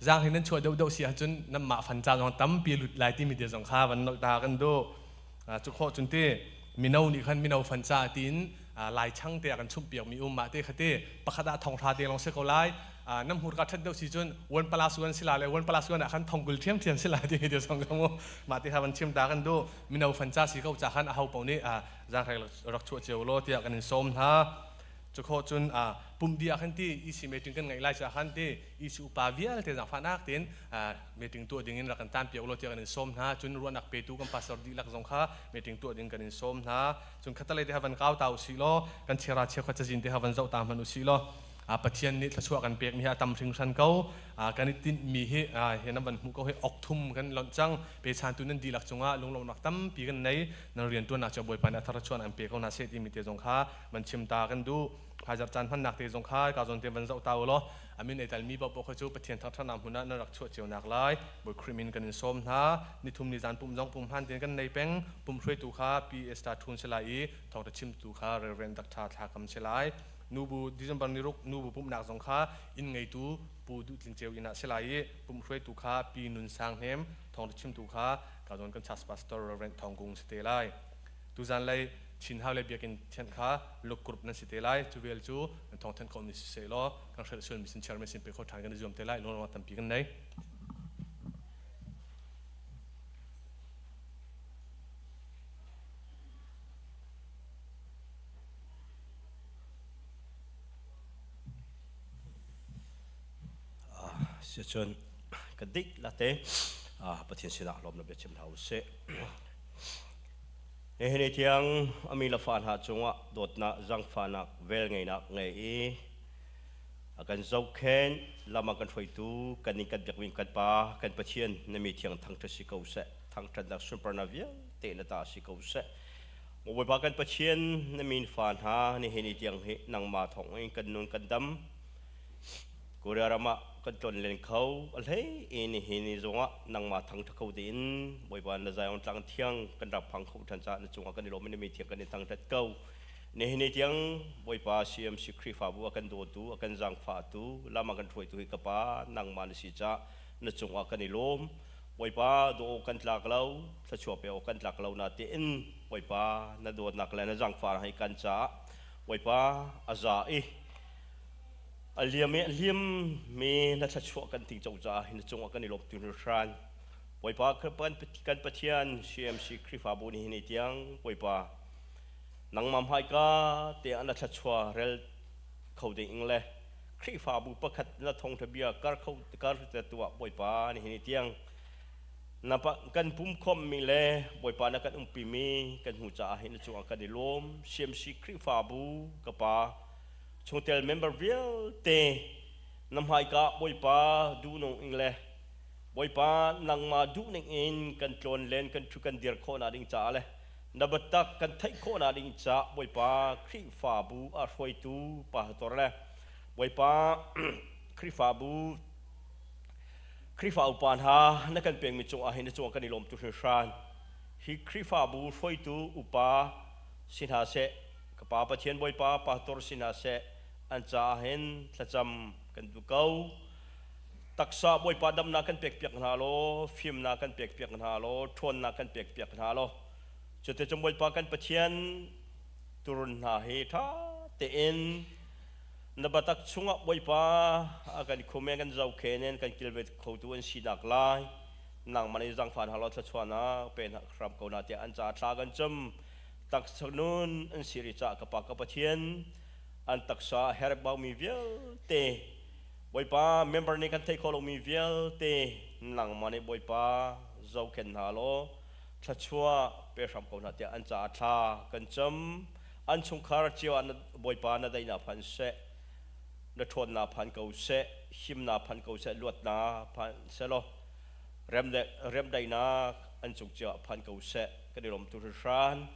J: Zaang hi nan chuah deuhdeuh si ahcun nanmah fan ca zong tampi lut lai timi te zong kha van nolh ta kan duh. Cu khawh cun ti mino nih khan mino fan ca tiin lai chang te a kan chumh piak mi um mah te kha ti pakhat ah thong hra te lawng si ko lai. Nam hmurka ṭhat deuh si cun one plus one si la le one plus one ah khan thong kul ṭhiamṭhiam si la ti te zong ka mu mah te kha van chim ta kan duh. Mino fan ca si ko ca khan a ho paoh nih zaanghrek rak chuah cio law tiah kan in sawm hna. Cu khawh cun pumh dih ah khan ti EC meeting kan ngeih lai caah khan ti EC upa vialte zaangfahnak tein meeting tuah ding in rak kan tan piak ulaw tiah kan in sawm hna. Cun ruahnak petu kan pastor dihlak zong kha meeting tuah ding kan in sawm hna. Cun khatalei te ha van kau ta usih law kan chiara chiakhat cazin te ha van zoh ta hmanh usih law Pathian nih thluachuah kan pekmi hi a tam hringhran ko. Kan i tinhmi hi hi nan van hmuh ko hi okthum kan lonh cang. Pechantu nan dihlak cungah lunglawmhnak tampi kan nei. Nan riantuannak cu Bawipa nih a thar chuan an pe ko hna seh timi te zong kha van chim ta kan duh. Hmaizarh caan hmannak te zong kha ka zawn te van zoh ta u law amin ei talmi paohpaoh kha cu Pathian thangṭhatnak hmun ah nan rak chuah cio nak lai Bawi Khrih min kan in sawm hna. Nithum ni zan pumh zong pum hmaan tein kan nei peng. Pumh hruaitu kha Pi Esther Thun si lai i thawngṭha chimtu kha Reverend Dr. Thla Kam si lai. Nubu December ni ruk nubu pumhnak zong kha inn ngeitu Pu Duh Tling Ceu inn ah si lai i pumh hruaitu kha Pi Nun Sang Hnem, thawngṭha chimtu kha ka zawn kan church pastor Reverend Thawng Kung si te lai. Tuzan lei Chin Hau le Biakinn thianh kha luk group nan si te lai. Cu vial cu nan thawng thanh khawhmi si seh law kan hrelh sualmi sin chairman sin pe kho ṭhan kan i zuam te lai. Lunglawmhnak tampi kan nei.
K: Sicun ka dik late Pathian sinah lawm na biachim hna usih. Nihin ni tiang a mi le fa hna cungah dawtnak zaangfahnak velngeihnak ngei i a kan zohkhenh lam a kan hruaitu kan ning kan biakmi kan Pa kan Pathian na mi thiang thangṭhat si ko seh. Thangṭhatnak sunparnak vialte na ta si ko seh. Maw Bawipa kan Pathian na min fa hna nihin ni tiang hi nangmah thawng in kan nun kan dam. Korea ram ah kan tlon len kho. A hlei in nihin ni zongah nangmah thangṭha kho ding Bawipa na Zion tlang thiang kan rak phang kho ṭhan caah na cungah kan i lawm i na mi thiang kan in thangṭhat ko. Nihin ni tiang Bawipa CMC Khrihfabu a kan dawtu, a kan zaangfahtu, lam a kan hruaitu hi ka Pa nangmah na si caah na cungah kan i lawm. Bawipa dawh awk kan tlak lo, thluachuah pek awk kan tlak lo natein Bawipa na dawtnak le na zaangfahnak hi kan caah Bawipa a za i a liam i a hlim mi na thluachuah kan ting co caah hi na cungah kan i lawm tu hran. Bawipa kan Pathian CMC Khrihfabu ni hi tiang Bawipa nangmah hmaika te ah na thluachuah rel kho ding le Khrihfabu pakhat na thawngṭha bia kar kho kar te tuah Bawipa ni hi tiang na kan pum khommi le Bawipa na kan umpimi kan hmu caah hin na cungah kan i lawm. CMC Khrihfabu ka pa chungtel member vialte na hmaika Bawipa duhnung ing le Bawipa nangmah duhning in kan tlawn len kan ṭhu kan dir khawhnak ding caah le na biatak kan theih khawhnak ding caah Bawipa Khrihfabu a hruaitu pastor le Bawipa Khrihfabu Khrihfa upa hna na kan pekmi cungah hin na cungah kan i lawm tu hringhran. Hi Khrihfabu hruaitu upa si hna seh, ka Pa Pathian Bawipa pastor si hna seh, an caah hin thlacam kan duh ko. Taksa Bawipa damnak kan pekpiak hna law, fimnak kan pekpiak hna law, ṭhawnnak kan pekpiak hna law, cuticun Bawipa kan Pathian turun hna hi ṭha tein na biatak chungah Bawipa a kan khum i kan zohkhen in kan kilve khotu an sinak lai nangmah nih zaangfah hna law thluachuahnak pe hna hram ko hna tiah an caah thla kan cam. Taksa nun an si rih caah ka Pa ka Pathian an taksa a herhbaumi vialte Bawipa member nih kan theih khawh lomi vialte nangmah nih Bawipa zohkhenh hna law thluachuah pe hram ko hna tiah an caah thla kan cam. An chungkhar cio ah Bawipa na daihnak phan seh, na ṭhawnnak phan ko seh, himnak phan ko seh, luatnak phan seh law remdaihnak an cung cio ah phan ko seh. Kan i lawm tu hringhran.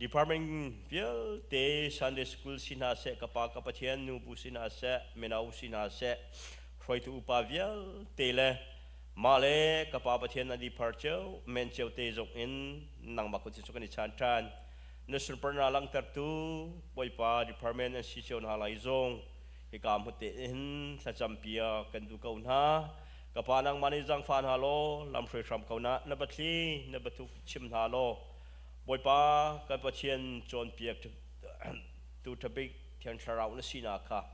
K: Department vialte Sunday School si hna seh, ka pa ka Pathian nubu si hna seh, mino si hna seh, hruaitu upa vialte le mah le ka pa Pathian an dipar cio, men cio te zong in nangmah kut cu kan i chan ṭhan. Na sunparnak langhtertu Bawipa department an si cio hna lai zong hika hmute in thlacam piak kan duh ko hna. Ka pa nangmah nih zaangfah hna law lamhruai hram ko na, na biathli na biathuk chim hna law Bawipa kan Pathian cawnpiak tu ṭhabik Thiang Thlarau na sinak kha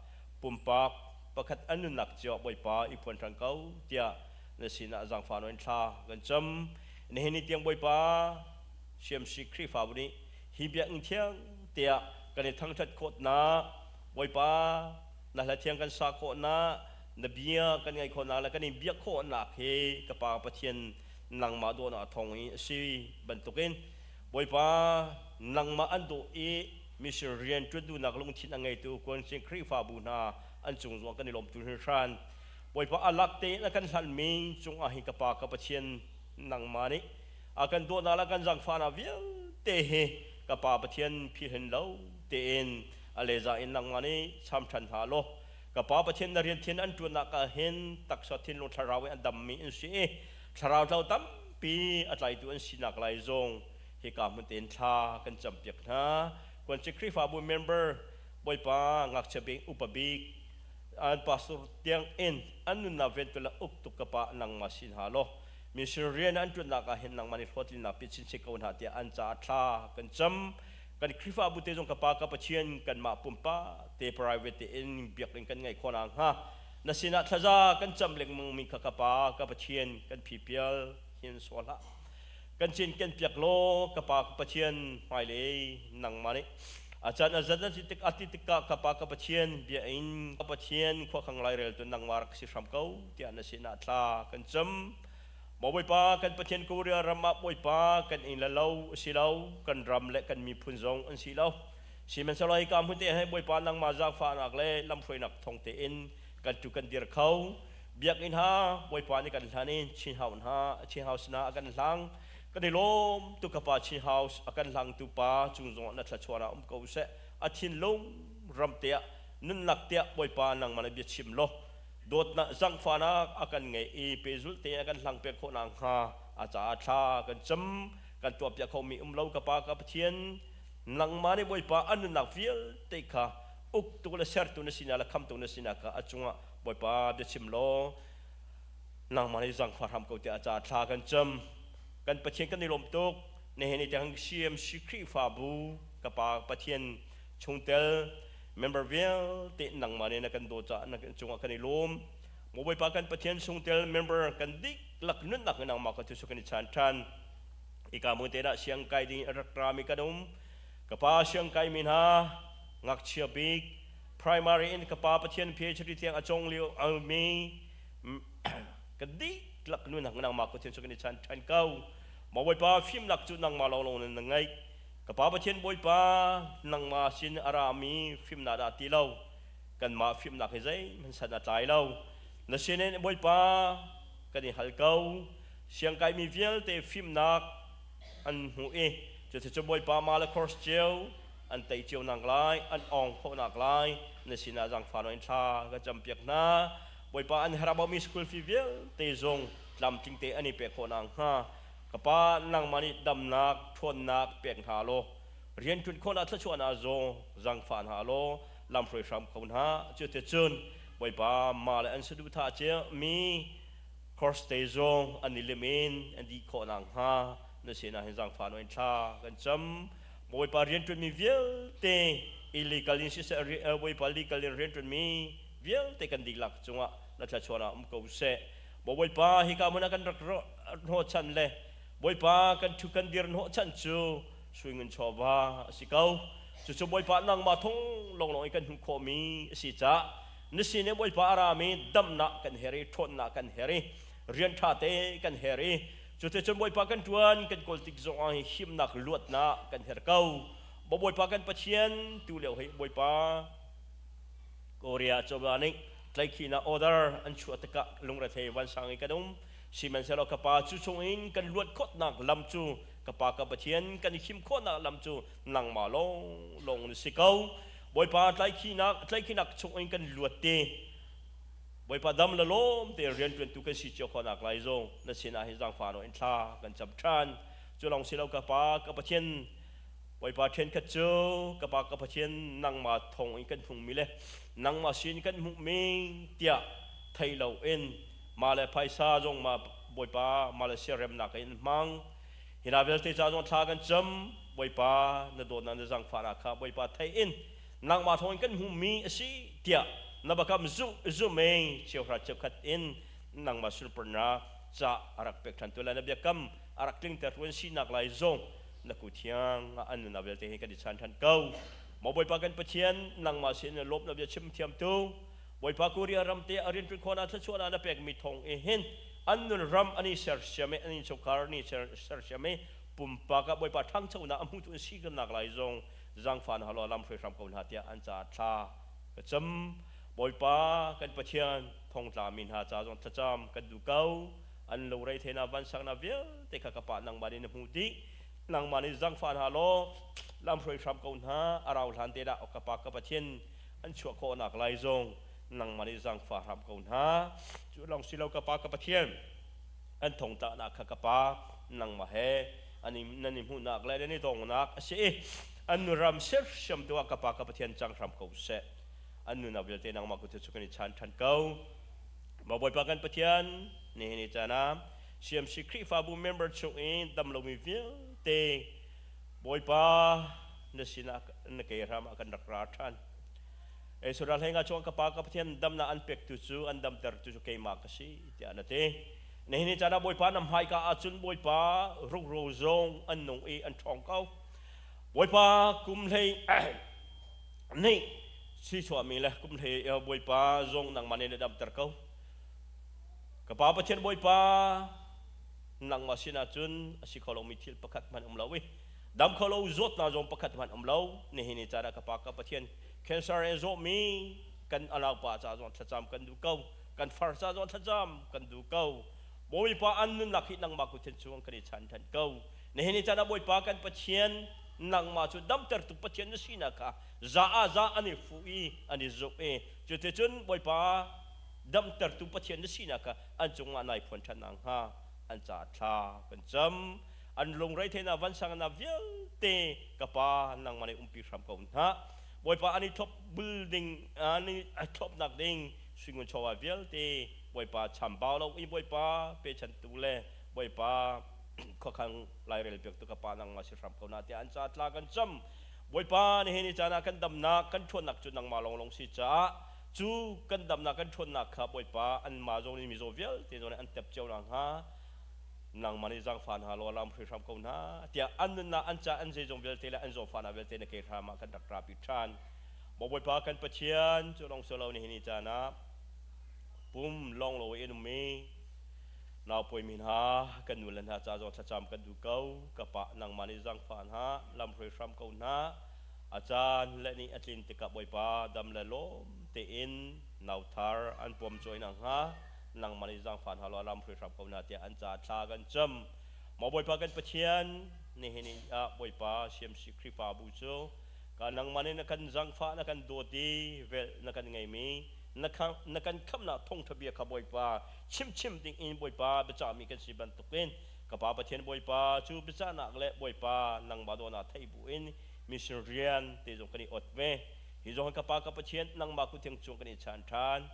K: pumpak pakhat an nunnak cio ah Bawipa i phuan ṭhan ko tiah na sinah zaangfah nawn thla kan cam. Nihin ni tiang Bawipa CMC Khrihfabu nih hi biakinn thiang tiah kan i thangṭhat khawhnak Bawipa na hla thiang kan sa khawhnak na bia kan ngaih khawhnak le kan in biak khawhnak hi ka Pa Pathian nangmah dawhnak thawng i a si bantukin Bawipa nangmah an dawh i mission rian ṭuan duhnak lungthin a ngeitu Kuansing Khrihfabu hna an cung zong kan i lawm tu hringhran. Bawipa a lak tein a kan hlanmi cungah hi ka Pa ka Pathian nangmah nih a kan dawhnak le kan zaangfahnak vialte hi ka Pa Pathian philhin lo tein a leza in nangmah nih cham ṭhan hna law Ka Pa Pathian na rian thin an ṭuannak ah hin taksa thinlung thlarau in a dammi an si i thlarau tlau tampi a tlaitu an sinak lai zong hika hmun tein thla kan campiak hna. Kuanci Khrihfabu member Bawipa ngakchia bik upa bik an pastor tiang in an nunnak ventu le uktuk ka pa nangmah sin ha law mission rian an ṭuannak ah hin nangmah nih hlawhtlinnak pe chinchin ko hna tiah an caah thla kan cam. Kan Khrihfabu te zong ka Pa ka Pathian kanmah pumpak te private tein biakinn kan ngeih khawh nakhnga na sinah thlaza kan cam lengmang mi kha ka Pa ka Pathian kan phipial hin sual hlah. Kan cin ken piak law ka Pa ka Pathian hmailei nangmah nih a caan a zat a tik a ti tikah ka Pa ka Pathian bia in ka Pathian khuakhang lairel tu nangmah rak si hram ko tiah na sinah thla kan cam. Maw Bawipa kan Pathian Korea ram ah Bawipa kan inn le lo a si lo, kan ram le kan miphun zong an si lo. Sihmanhsehlaw hika hmun te he Bawipa nangmah zaangfahnak le lamhruainak thawng tein kan tu kan dir kho. Biakinn ha Bawipa nih kan hlan i Chin House hna Chin House hna a kan hlang. Kan i lawm tu ka pa Chin House a kan hlangtu pa cung zongah na thluachuahnak um ko seh. A thinlung ram te ah nunnak tiah Bawipa nangmah na bia chim law dawtnak zangfahnak a kan ngeih i pehzulh tein a kan hlang pek khawh nakhnga a caah thla kan cam. Kan tuahpiak khomi um lo ka Pa ka Pathian, nangmah nih Bawipa an nunnak vialte kha uktu le sertu na sinak le khamtu na sinak kha a cungah Bawipa biachim law nangmah nih zangfah hram ko tiah a caah thla kan cam. Kan Pathian kan i lawm tuk. Nihin ni tiang CMC Khrihfabu ka Pa Pathian chungtel member vialte nangmah nih na kan dawt caah na cungah kan i lawm. Maw Bawipa kan Pathian chungtel member kan diklak nunnak in nangmah ka tu kan i chan ṭhan. Ika mu te dah siang kai ding rak rami kan um. Ka pa siang kai mi hna ngakchia bik primary in ka pa Pathian PhD tiang a cong lio mi kan diklak nunnak nangmah ka tu kan i chan ṭhan ko. Maw Bawipa fimnak cu nangmah lawnglawng na ngeih. Ka Pa Pathian Bawipa, nangmah sin a rami fimnak dah ti lo, kanmah fimnak hi zeihmanh san a tlai lo. Na sinin Bawipa, Kan i hal ko. Siangkaimi vialte fimnak an hmuh i cucu Bawipa mah le course cio an tei cio nak lai, an awng khawhnak lai na sinah zaangfah in thla ka campiak hna. Bawipa, an herh school fee vialte zong tlamtling te an i pek khawh nak hnga ka pa, nangmah nih damnak ṭhawnnak pek hna law, rian ṭuan khawhnak thluachuahnak zong zaangfah hna law, lamhruai hram ko hna. Cuticun Bawipa, mah le an saduhthah cia mi course te zong an i lim in an dih khawh nak hnga na sinah hin zaangfah in thla kan cam. Bawipa, rianṭuan mi vialte, illegal in siseh, Bawipa, legal in rianṭuan mi vialte kan dihlak cungah na thluachuahnak um ko seh. Bawipa, hika hmun ah kan rak hnawhchan le Bawipa, kan ṭhu kan dir hnawhchan cu suingun chawva a si ko. Cucu Bawipa, nangmah thung lawnglawng i kan hmuh khawhmi a si caah na sin i Bawipa a rami damnak kan her i ṭhawnnak kan her i rian ṭha te kan her i cuticun Bawipa, kan ṭuan kan kawl tik zongah hi himnak luatnak kan her ko. Bawipa kan Pathian, tu lio hi Bawipa, Korea cozah nih tlaihkhihnak order an chuah tikah lungrethei vansang i kan um. Sihmanhsehlaw ka Pa, cu chungin kan luat khawhnak lam cu, ka Pa ka Pathian, kan i him khawhnak lam cu nangmah lawnglawng na si ko. Bawipa, tlaihkhihnak chungin kan luat te. Bawipa, dam le lawm te rianṭuantu kan si cio khawhnak lai zong na sinah hin zaangfah in thla kan cam ṭhan. Cu lawng si lo, ka Pa ka Pathian, Bawipa, ṭhenkhat cu, ka Pa ka Pathian, nangmah thawng in kan hmumi le nangmah sin kan hmuhmi tiah thei loin mah le phaisa zong ma Bawipa, mah le siaremnak in hmang. Hi hna vialte ca zong thla kan cam. Bawipa, na dawtnak na zaangfahnak kha Bawipa thei in nangmah thawng in kan hmuhmi a si tiah na bakam zumh cheuhra cheukhat in nangmah sunparnak ca a rak pek ṭhan tu le na biakam a rak tlingter tu an sinak lai zong na ku thiang an nunnak vialte hi kan i chan ṭhan ko. Maw Bawipa kan Pathian, nangmah sin lawmhnak bia chim thiam tu Bawipa, Korea ram te a rianṭuan khawhnak thluachuahnak na pekmi thawng i hin an nun ram an i sersiam i an innchungkhar an i sersiam i pumpak ah Bawipa ṭhangchonak a hmutu an si nak lai zong zaangfah hna law lam hruai hram ko hna tiah an caah thla ka cam. Bawipa kan Pathian, thongtla mi hna ca zong thlacam kan duh ko. An lungre theihnak vansangnak vialte kha ka Pa, nangmah nih na hmuh dih. Nangmah nih zaangfah hna law lamhruai hram ko hna. A rau hlan te dah, ka Pa ka Pathian, an chuah khawhnak lai zong nangmah nih zaangfah hram ko hna. Cu lawng si lo, ka Pa ka Pathian, an thongtlaknak kha, ka Pa, nangmah he nan i hmuhnak le nan i dongnak a si i an ram sersiam tu ah, ka Pa ka Pathian, cang hram ko seh. An nunnak vialte nangmah kut cu kan i chan ṭhan ko. Maw Bawipa kan Pathian, nihin ni caan ah CMC Khrihfabu member chung i dam lomi vialte, Bawipa, na sinah na ke hram ah kan rak ra ṭhan. Ei ral hei nga chuang, ka Pa ka Pathian, damnak an pektu cu, an damtertu cu keimah ka si tiah na ti. Nihin ni caan ah Bawipa, na hmaika ahcun Bawipa, rukro zong an nung i an ṭhawng ko. Bawipa, kum hlei nih si chuahmi le kum hlei Bawipa zong nangmah nih na damter ko. Ka Pa Pathian, Bawipa, nangmah sinah cun a si kho lomi thil pakhat hmanh um lo i dam kho lo zawtnak zong pakhat hmanh um lo. Nihin ni caan ah, ka Pa ka Pathian, cancer in zawmi kan anaupa ca zong thlacam kan duh ko, kan far ca zong thlacam kan duh ko. Bawipa, an nunnak hi nangmah kut hin chung kan i chan than ko. Nihin ni caan ah, Bawipa kan Pathian, nangmah cu damtertu Pathian na sinak kha za ah za an i fuh i an i zuk i cuticun Bawipa, damtertu Pathian na sinak kha an cungah nai phuan ṭhan nakhnga an caah thla kan cam. An lungrei theihnak vansangnak vialte, ka Pa, nangmah nih umpi hram ko hna. Bawipa, an i thlop building an i thlopnak ding suingun chawva vialte, Bawipa, chambau lo i Bawipa pechantu le Bawipa khuakhang lairel piaktu, ka Pa, nangmah si hram ko na tiah an caah tla kan cam. Bawipa, nihin ni caan ah kan damnak kan ṭhawnnak cu nangmah lawnglawng si caah cu kan damnak kan ṭhawnnak kha, Bawipa, anmah zong nih, mizaw vialte zong nih an tep cio nakhnga nangmah nih zaangfah hna law lam hruai hram ko hna tiah an nunnak, an ca, an zeizong vialte le an zawtfahnak vialte na ke hram ah kan rak rapi ṭhan. Bawipa kan Pathian, cu lawng si lo, nihin ni caan ah pum lawng lo in ummi naupawi mi hna kan nu le hna ca zong thlacam kan duh ko. Ka Pa, nangmah nih zaangfah hna, lam hruai hram ko hna. A caan le ni a tlin tikah, Bawipa, dam le lawm tein nauthar an puam cawi nakhnga. Nangmah nih zaangfah hna law lam hruai hram ko hna tiah an caah thla kan cam. Maw Bawipa kan Pathian, nihin ah Bawipa CMC Khrihfabu cu ka nangmah nih na kan zaangfah, na kan dawt i velh na kan ngeimi, na kan khamhnak thawngṭha bia kha Bawipa chimchim ding in Bawipa biacahmi kan si bantukin ka Pa Pathian Bawipa cu biacahnak le Bawipa nangmah dawhnak theih bu in mission rian te zong kan i ot ve. Hi zong ka Pa ka Pathian nangmah kuthiang cung kan i chan ṭhan.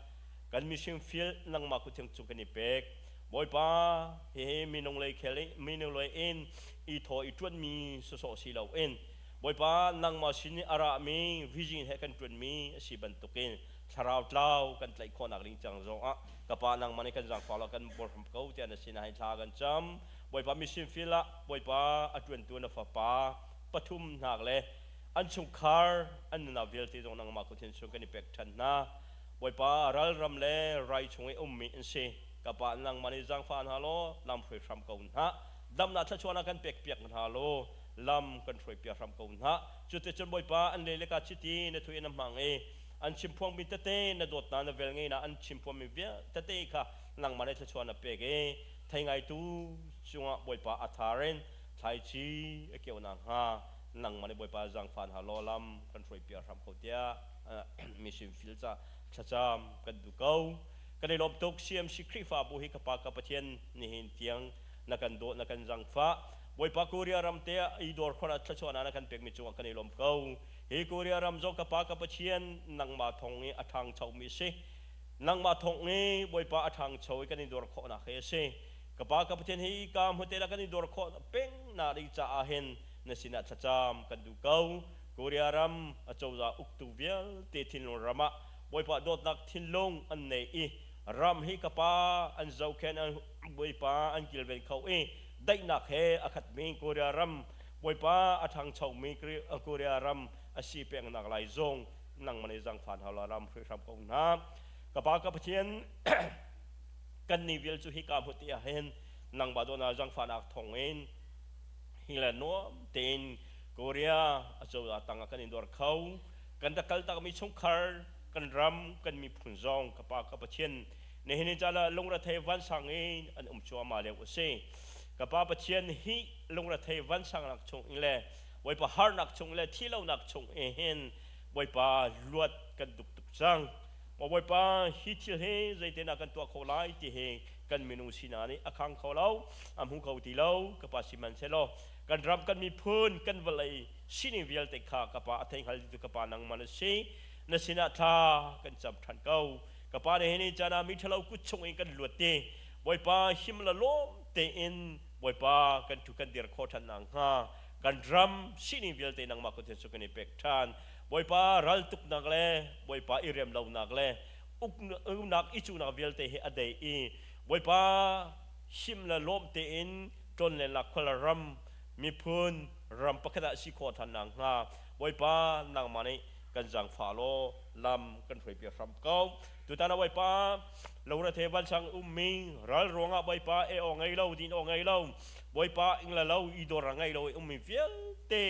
K: Kan mission field nangmah kuthiang cung kan i pek. Bawipa, hihi minung lei khel i minung lei in i thaw i ṭuanmi sawsawh si loin Bawipa nangmah sin i a rami vision he kan ṭuanmi a si bantukin thlarau tlau kan tlaih khawhnak ding cang zongah ka Pa nangmah nih kan zaangfah law kan bawlhram ko tiah na sinah hin thla kan cam. Bawipa mission field ah Bawipa a ṭuantu na fapa pathum hna le an chungkhar an nunnak vialte zong nangmah kut hin chung kan i pek ṭhan hna. Bawipa ralram le rai chung i ummi an si. Ka Pa nangmah nih zaangfah hna law lam hruai hram ko hna. Damnak thluachuahnak kan pekpiak hna law lam kan hruaipiak hram ko hna. Cuticun Bawipa an le le ka chiti na thu in a hmang i an chimphuangmi tete na dawtnak na velngeihnak an chimphuangmi vialte kha nangmah nih thluachuah na pek i thei ngaitu cungah Bawipa a thar in thlaici a keuh nakhnga nangmah nih Bawipa zaangfah hna law lam kan hruaipiak hram ko tiah mission field ca thlacam kan duh ko. Kan i lawm tuk CMC Khrihfabu hi ka pa ka Pathian nihin tiang na kan dawt na kan zangfah. Bawipa Korea ram te ah i dawr khor ah thluachuahnak na kan pekmi cungah kan i lawm ko. Hi Korea ram zong ka pa ka Pathian nangmah thawng i a ṭhangchomi si. Nangmah thawng i Bawipa a ṭhangcho i kan i dawr khawhnak hi a si. Ka pa ka Pathian hi ka hmute la kan i dawr khawh peng nak ding caah hin na sinah thlacam kan duh ko. Korea ram acozah uktu vialte thinlung ram ah Bawipa dawtnak thinlung an nei i ram hi ka pa an zohkhenh an Bawipa an kilven kho i daihnak he a khatmi Korea ram Bawipa a ṭhangchomi Korea ram a si pengnak lai zong nangmah nih zaangfah hna law ram hruai hram ko hna. Ka pa ka Pathian kan ni vial cu hika hmu ti ah hin nangmah dawtnak zaangfahnak thawngin hi le nuam tein Korea acozah tangah kan in dawr kho. Kan rak kaltakmi chungkhar, kan ram, kan miphun zong ka Pa ka Pathian nihin ni caan ah lungrethei vansang in an um cuahmah lio a si. Ka Pa Pathian hi lungrethei vansangnak chung in le Bawipa harnak chung le thihlonak chung i hin Bawipa luat kan duk tuk cang. Maw Bawipa hi thil hi zeitinah kan tuah kho lai ti hi kan minung sinak nih a khang kho lo, a hmu kho ti lo. Ka Pa sihmanhsehlaw kan ram kan miphun kan vawlei sining vialte kha ka pa a thei hngal tu ka pa nangmah na si. Na sinah thla kan cam ṭhan ko. Ka pa nih hi caan ah mi ṭhalo kut chung in kan luat ti Bawipa him la lawm tein Bawipa kan ṭhu kan dir khawh ṭhan nakhnga kan ram sining vialte nangmah kut hin su kan i pek ṭhan. Bawipa raltuknak le Bawipa i rem lonak le uknak i cuhnak vialte hi a dei i Bawipa him le lawm tein tlonlennak khual ram miphun ram pakhat ah si khawh ṭhan nakhnga Bawipa nangmah nih kan zaangfah law lam kan hruaipiak hram ko. Tutan ah Bawipa lungrethe vansang ummi ral ruangah Bawipa e aw ngei lo din aw ngei lo Bawipa ing le lo i dawr a ngei lo i ummi vialte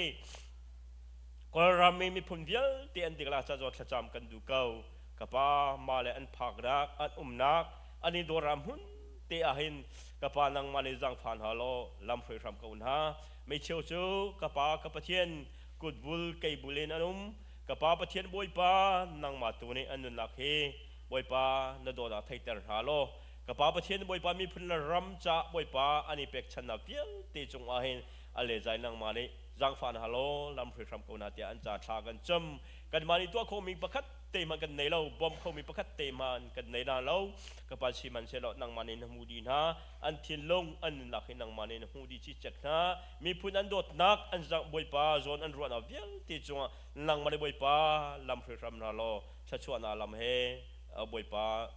K: Kawlram mi miphun vialte an dikla ca zaw thlacam kan duh ko. Ka pa ma le an phaknak an umnak an i dawr hmun te ah hin ka pa nangmah nih zaangfah hna law lam hruai hram ko hna. Meicheu cu ka pa ka Pathian kutbul keibul in an um. Ka pa Pathian Bawipa nangmah tu nih an nunnak hi Bawipa na dawtnak theiter hna law ka pa Pathian Bawipa miphun le ram ca Bawipa an i pekchannak vialte cungah hin a le zai nangmah nih zaangfah hna law lam hruai hram ko hna tiah an ca thla kan cam. Kanmah nih tuah khawhmi pakhat te hmanh kan nei lo, bawmh khomi pakhat te hmanh kan nei hna lo. Ka pa sihmanhsehlaw nangmah nih na hmu dih hna, an thinlung an nunnak hi nangmah nih na hmuh dih cicek hna. Miphun an dawtnak, an zangh Bawipa zawn an ruahnak vialte cungah nangmah nih Bawipa lam hruai hram hna law thluachuahnak lam he Bawipa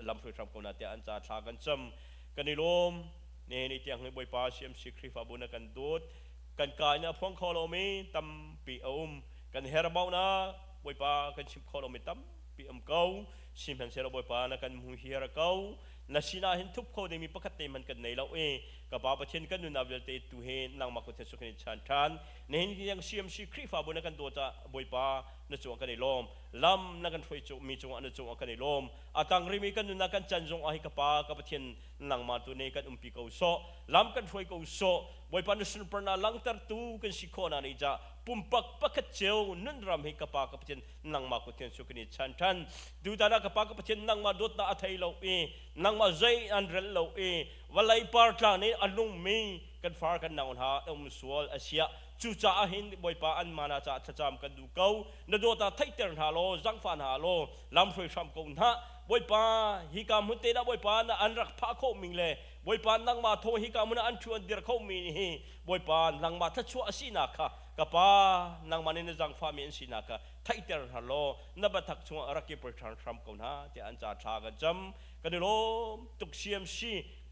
K: lam hruai hram ko hna tiah an ca thla kan cam. Kan i lawm. Nihin ni tiang hi Bawipa CMC Khrihfabu na kan dawt. Kan ka in a phuang kho lomi tampi a um. Kan herhbaunak Bawipa kan chim kho lomi tampi um ko. Sihmanhsehlaw Bawipa na kan hmu hiar ko. Na sinah hin thup kho dingmi pakhat te hmanh kan nei lo i ka Pa Pathian kan nunnak vialte tu hi nangmah kut he suk in chan ṭhan. Nihin tiang CMC Khrihfabu na kan dawt ah Bawipa na cungah kan i lawm. Lam na kan hruai mi cungah na cungah kan i lawm. A tang rimi kan nunnak kan can zong ah hi ka Pa ka Pathian nangmah tu nih kan umpi ko sawh. Lam kan hruai ko sawh. Bawipa na sunparnak langhtertu kan si khawh nak nih cah pumpak pakhat cio nun ram hi ka Pa ka Pathian nangmah kut su kan i chan ṭhan. Tutan ah ka Pa ka Pathian nangmah dawtnak a thei lo i nangmah zei an rel lo i vawlei partlang nih a nungmi kan far kan nau hna um sual a siah cucaah hin Bawipa an mana caah thlacam kan duh ko. Na dawtnak theihter hna law zangfah hna law lam hruai hram ko hna. Bawipa hika hmun te dah Bawipa na an rak phah khawh ming le Bawipa nangmah thaw hika hmun ah an ṭhu an dir kho mi hi Bawipa nangmah thluachuah a sinak kha ka pa nangmah nih na zangfahmi an sinak kha theihter hna law na biatak chungah rak i poi ṭhan hram ko hna tiah an ca thla kan cam. Kan i lawm tuk. CMC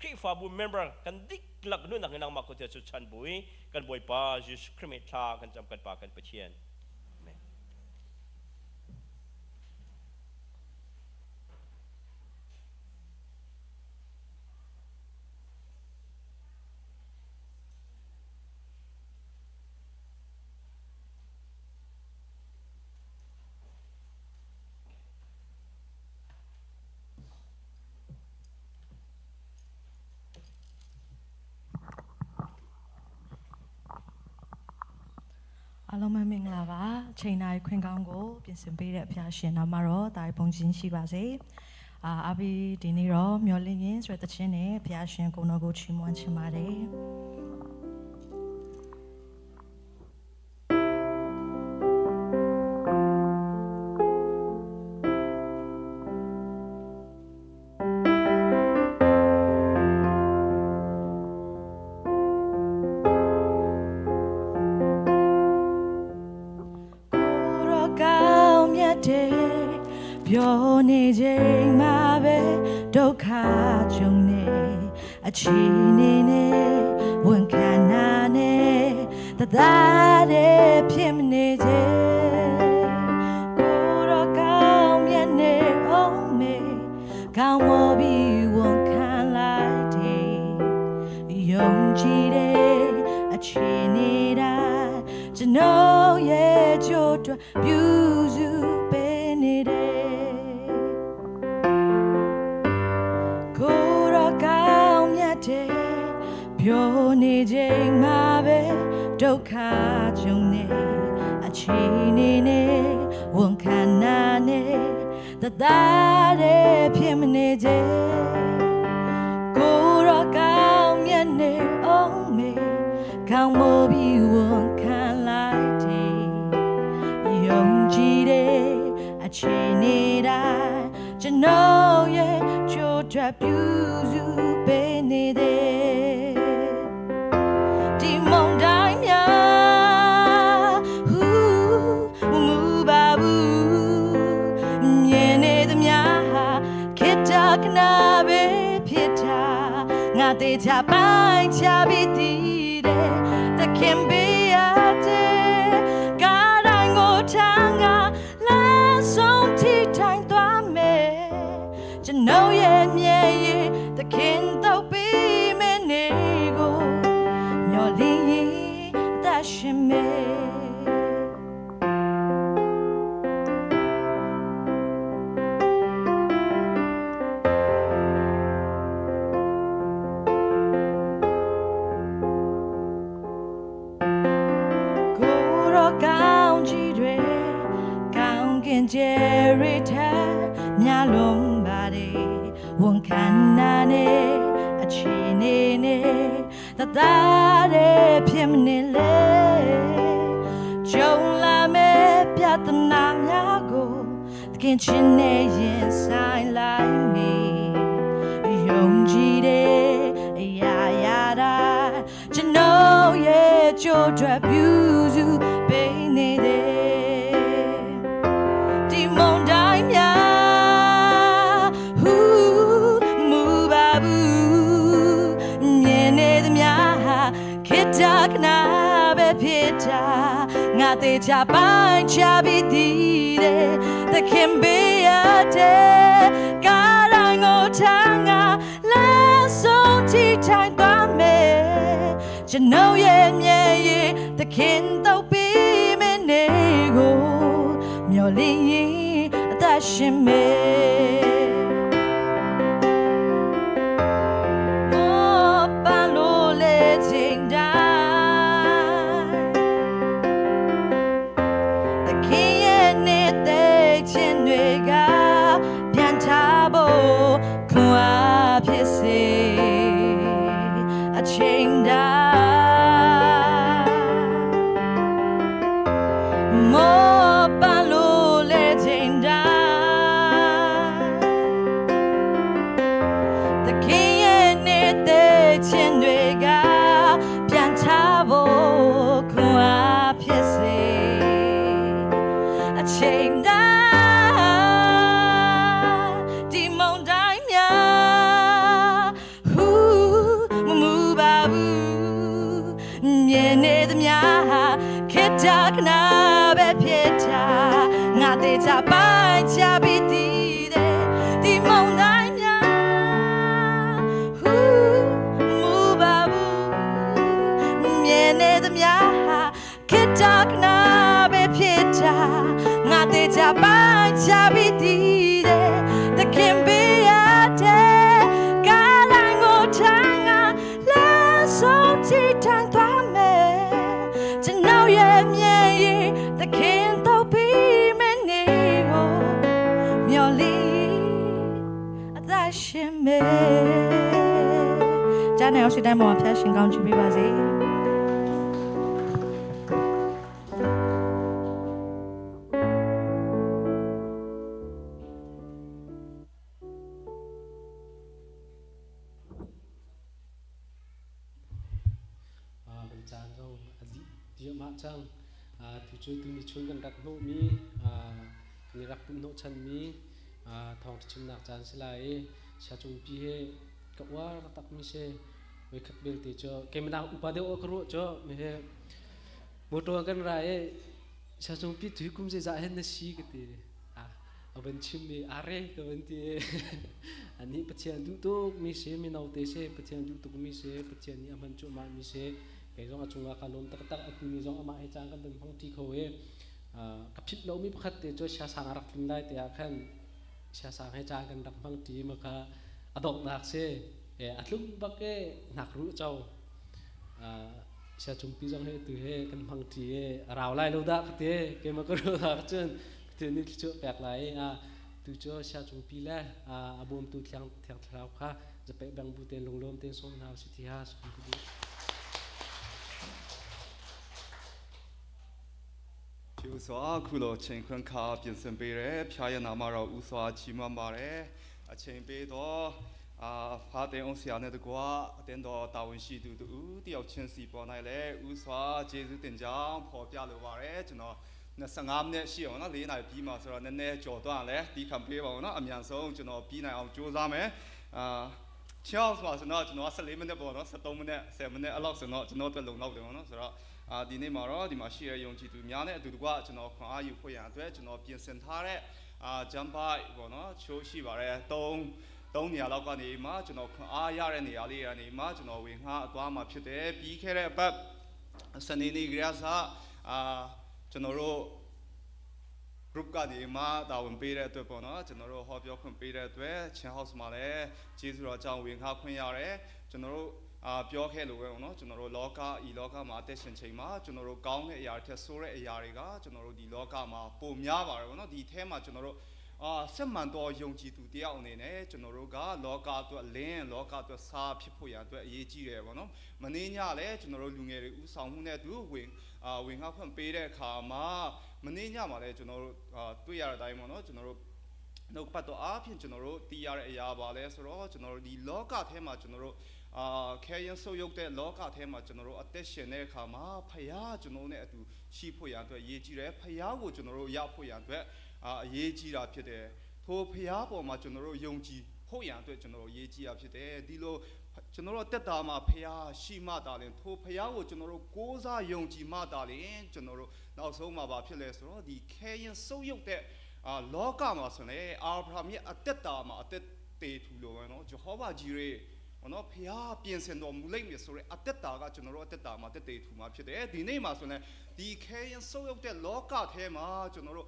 K: Khrihfabu member kan diklak nunak hi nangmah kut cu chan bui kan Bawipa Jesuh Khrih thla kan cam kan Pa kan Pathian. Amen.
L: အားလုံးပဲမင်္ဂလာပါချိန်တိုင်းခွင်ကောင်းကိုပြင်ဆင်ပေးတဲ့အဖျားရှင်နာမတော်တာပုံချင်းရှိပါစေအာအဘီဒီနေ့တော့မျောလင်းရင်ဆိုတဲ့တခြင်းနဲ့ဖျားရှင်ကိုတော်ကိုချီးမွမ်းချင်ပါတယ် ပြောနေချိန်မှာပဲဒုက္ခကြုံနေအချီနေနေဝန်ခံနာနေတသားတဲ့ဖြစ်မနေချေကိုတော့ကောင်းမြတ်နေအောင်မေကောင်းမောပြီးဝန်ခံလိုက်တယ်ယုံကြည်တဲ့အချီနေတာကျွန်တော်ရဲ့ကြိုးအတွက်ပြုစုပေးနေတယ်ကိုတော့ကောင်းမြတ်တယ်ပြောနေချိန်မှာပဲဒုက္ခကြုံနေအချီနေနေဝန်ခံနာနေတသားတဲ့ဖြစ်မနေချေကိုတော့ကောင်းမြတ်နေအောင်မေကောင်းမို့ပြီးဝန်ခံလိုက်တယ်ယုံကြည်တဲ့အချိန်နေတိုင်းကျွန်တော်ရဲ့ကြိုးထွက်ပြုစုပေးနေတယ်ဒီမုန်တိုင်းများဟူမူပါဘူးမြင်နေသမျှခေတ္တခဏပဲဖြစ်တာငါတေချာပိုင်းချပြီးတည်တယ်သခင်ပေးရတဲ့ကားတိုင်းကိုထားငါလမ်းဆုံးထိထိုင်သွားမယ်ကျွန်တော်ရဲ့မျက်ရည်သခင်တော့ပေးမယ်နေကိုမျောလင်းရင်အသက်ရှင်မယ်ကိုရောကောင်းကြီးတွေကောင်းကင်ကျယ်ရတဲ့မြလုံးပါတယ်ဝန်ခံနာနေအချီနေနေတသားတဲ့ဖြစ်မနေလေကြုံလာမဲ့ပြဿနာများကိုတကင်ချင်နေရင်ဆိုင်လိုက်မေယုံကြည်တဲ့အရာရာတိုင်းကျွန်တော်ရဲ့ကြိုးထွက်ပြုစုပေးနေတယ်ဒီမုန်တိုင်းများဟူမူပါဘူးမြင်နေသမျှခေတ္တခဏပဲဖြစ်တာငါသေးချပိုင်းချပြီးတည်တယ်သခင်ပေးရတဲ့ကားတိုင်းကိုထားငါလမ်းဆုံးထိထိုင်သွားမယ်ကျွန်တော်ရဲ့မျက်ရည်သခင်တော့ပေးမယ်နေကိုမျ ရင်အသက်ရှင်မေမောပန်လို့လေချိန်တိုင်းသခင်ရဲ့နေတဲ့ခြင်းတွေကပြန်ချဖို့ခွန်အားဖြစ်စေအချိန်တိုင်းမောပန်လို့လေချိန်တိုင်း သခင်ရဲ့နေတဲ့ခြင်းတွေကပြန်ချဖို့ခွန်အားဖြစ်စေအချိန်တိုင်းဒီမုန်တိုင်းများဟူးမမူပါဘူးမြင်နေသမျှခေတ္တခဏပဲဖြစ်တာငါသေးချပိုင်းချပြီးတည်တယ်ဒီမုန်တိုင်းများဟူးမူပါဘူးမြင်နေသမျှခေတ္တခဏပဲဖြစ်တာငါသေးချပိုင်းချပြီးတည်တယ်သခင်ပေးရတဲ့ကာလကိုထမ်းငါလမ်းဆုံးချီတန်သွားမယ်ကျွန်တော်ရဲ့မြင်ရင်သခင်တော့ပြီးမနေကိုမျော်လင့်အသက်ရှင်မေကျန်တဲ့အောင်ရှိတိုင်းမှာဖျက်ရှင်ကောင်းချီးပေးပါစေ
C: Kan caan zong a dih diahmah cang. Tu cu tuni chun kan rak hnawhmi, kan i rak pumh hnawhchanmi thawngṭha chimnak caan si lai i siacungpi he ka uar taktakmi si. Voikhat belte cu keimah upa deuh ka ruah cu mi he motor kan ra i siacungpi tu hi kum zeizah hen na si ka ti. A van chim i are ka van ti i anih Pathian duh tuk mi si mino te si Pathian duh tuk mi si Pathian nih a hman cuahmah mi si kei zong a cungah ka lawm taktak a tuni zong amah he caan kan van hmang ṭi kho i ka philh lomi pakhat te cu siasang a rak tlun lai te ah khan siasang he caan kan rak hmang ṭi ma kha a donghnak si a tlum bak i hnak ruh co siacungpi zong he tu he kan hmang ṭi i a rau lai lo dah ka ti keimah ka ruah ah cun Pathian nih thluachuah pek lai i tu cu siacungpi le a bawmtu thiang thiang thlarau kha zapeh bang bu tein lunglawm tein sawm hna usih ti ha sawm ka duh.
M: ဖြူစွာခုလိုချိန်ခွန်းခါပြင်ဆင်ပေးတယ်ဖျားရနာမတော်ဦးစွာချီးမွမ်းပါတယ်အချိန်ပေးတော့အာဖာတင်အောင်ဆရာနဲ့တကွာအတင်းတော်တာဝန်ရှိသူတူတယောက်ချင်းစီပေါ်နိုင်လဲဦးစွာကျေးဇူးတင်ကြောင်းဖော်ပြလိုပါတယ်ကျွန်တော်25မိနစ်ရှိအောင်နော်၄နာရီပြီးမှဆိုတော့နည်းနည်းကြော်သွားလဲတီးခံပေးပါဦးနော်အမြန်ဆုံးကျွန်တော်ပြီးနိုင်အောင်ကြိုးစားမယ်အာချောင်းဆိုတော့ကျွန်တော်14မိနစ်ပေါ့နော်73မိနစ်10မိနစ်အဲ့လောက်ဆိုတော့ကျွန်တော်အတွက်လုံလောက်တယ်ပေါ့နော်ဆိုတော့အာဒီနေ့မှာတော့ဒီမှာရှိရယုံကြည်သူများနဲ့အတူတကွကျွန်တော်ခွန်အားယူဖို့ရန်အတွက်ကျွန်တော်ပြင်ဆင်ထားတဲ့အာ jump by ပေါ့နော်ချိုးရှိပါတယ်3 3နေရာလောက်ကနေမှကျွန်တော်ခွန်အားရတဲ့နေရာလေးကနေမှကျွန်တော်ဝင်ငှားအသွားမှာဖြစ်တယ်ပြီးခဲ့တဲ့အပတ်စနေနေ့ကရစအာကျွန်တော်တို့ group ကနေမှတာဝန်ပေးတဲ့အတွက်ပေါ့နော်ကျွန်တော်တို့ဟောပြောခွင့်ပေးတဲ့အတွက်ချင်း house မှာလည်းကျေးဇူးတော်အကြောင်းဝင်ခါခွင့်ရတယ်ကျွန်တော်တို့အာပြောခဲ့လို့ပဲပေါ့နော်ကျွန်တော်တို့လောကဤလောကမှာအသက်ရှင်ချိန်မှာကျွန်တော်တို့ကောင်းတဲ့အရာထက်ဆိုးတဲ့အရာတွေကကျွန်တော်တို့ဒီလောကမှာပုံများပါတယ်ပေါ့နော်ဒီထဲမှာကျွန်တော်တို့အာဆက်မှန်တော်ယုံကြည်သူတယောက်အနေနဲ့ကျွန်တော်တို့ကလောကအတွက်လင်းလောကအတွက်စားဖြစ်ဖို့ရန်အတွက်အရေးကြီးတယ်ပေါ့နော်မနေ့ညလည်းကျွန်တော်တို့လူငယ်တွေဥဆောင်မှုနဲ့သူဝင်အာဝင်ငှခွင့်ပေးတဲ့အခါမှာမနေ့ညမှာလည်းကျွန်တော်တို့အာတွေ့ရတဲ့အတိုင်းပေါ့နော်ကျွန်တော်တို့နှုတ်ပတ်တော်အားဖြင့်ကျွန်တော်တို့သိရတဲ့အရာပါလဲဆိုတော့ကျွန်တော်တို့ဒီလောကထဲမှာကျွန်တော်တို့အာခဲရင်ဆုပ်ယုပ်တဲ့လောကထဲမှာကျွန်တော်တို့အသက်ရှင်တဲ့အခါမှာဖယားကျွန်တော်တို့နဲ့အတူရှိဖို့ရန်အတွက်ရည်ကြီးတယ်ဖယားကိုကျွန်တော်တို့ရဖို့ရန်အတွက်အာအရေးကြီးတာဖြစ်တယ်ထိုဖယားပေါ်မှာကျွန်တော်တို့ယုံကြည်ဖို့ရန်အတွက်ကျွန်တော်တို့ရေးကြီးတာဖြစ်တယ်ဒီလိုကျွန်တော်တို့တက်တာမှာဖယားရှိမှတာလင်ထိုဖယားကိုကျွန်တော်တို့ကိုးစားယုံကြည်မှတာလင်ကျွန်တော်တို့နောက်ဆုံးမှာဘာဖြစ်လဲဆိုတော့ဒီခဲရင်ဆုပ်ယုပ်တဲ့အာလောကမှာဆိုရင်အာဗြဟံရဲ့အသက်တာမှာအသက်တေထူလို့ပဲနော်ဂျေဟောဝါကြီးရေနော်ဖျားပြင်ဆင်တော်မူလိမ့်မယ်ဆိုရဲအသက်တာကကျွန်တော်တို့အသက်တာမှာတက်တေထူမှာဖြစ်တယ်ဒီနေ့မှာဆိုရင်ဒီခဲရင်ဆုပ်ယုပ်တဲ့လောကထဲမှာကျွန်တော်တို့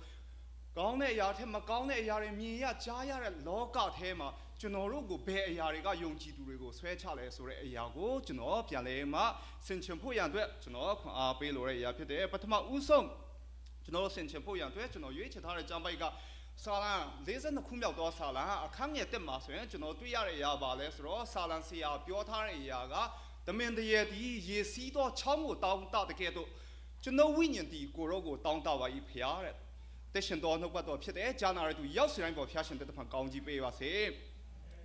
M: က ကောင်းတဲ့အရာထက်မကောင်းတဲ့အရာတွေမြင်ရကြားရတဲ့လောကထဲမှာကျွန်တော်တို့ကိုဘယ်အရာတွေကယုံကြည်သူတွေကိုဆွဲချလဲဆိုတဲ့အရာကိုကျွန်တော်ပြန်လဲမှဆင်ခြင်ဖို့ရန်အတွက်ကျွန်တော်ခွန်အားပေးလိုတဲ့အရာဖြစ်တယ်ပထမဦးဆုံးကျွန်တော်တို့ဆင်ခြင်ဖို့ရန်အတွက်ကျွန်တော်ရွေးချယ်ထားတဲ့ကျမ်းပိုက်ကဆာလံ42ခုမြောက်သောဆာလံအခန်းငယ်1မှာဆိုရင်ကျွန်တော်တွေ့ရတဲ့အရာပါလဲဆိုတော့ဆာလံဆရာပြောထားတဲ့အရာကတမင်တရေဒီရေစီးသောချောင်းကိုတောင်းတတကယ်တော့ကျွန်တော်ဝိညာဉ်ဒီကိုရောကိုတောင်းတပါ၏ဖျားတဲ့တက်ရှင်တော်နှုတ်ပတ်တော်ဖြစ်တယ်ဂျာနာရတူရောက်စီတိုင်းပေါ်ဖျားရှင်တဲ့တဖန်ကောင်းကြီးပေးပါစေ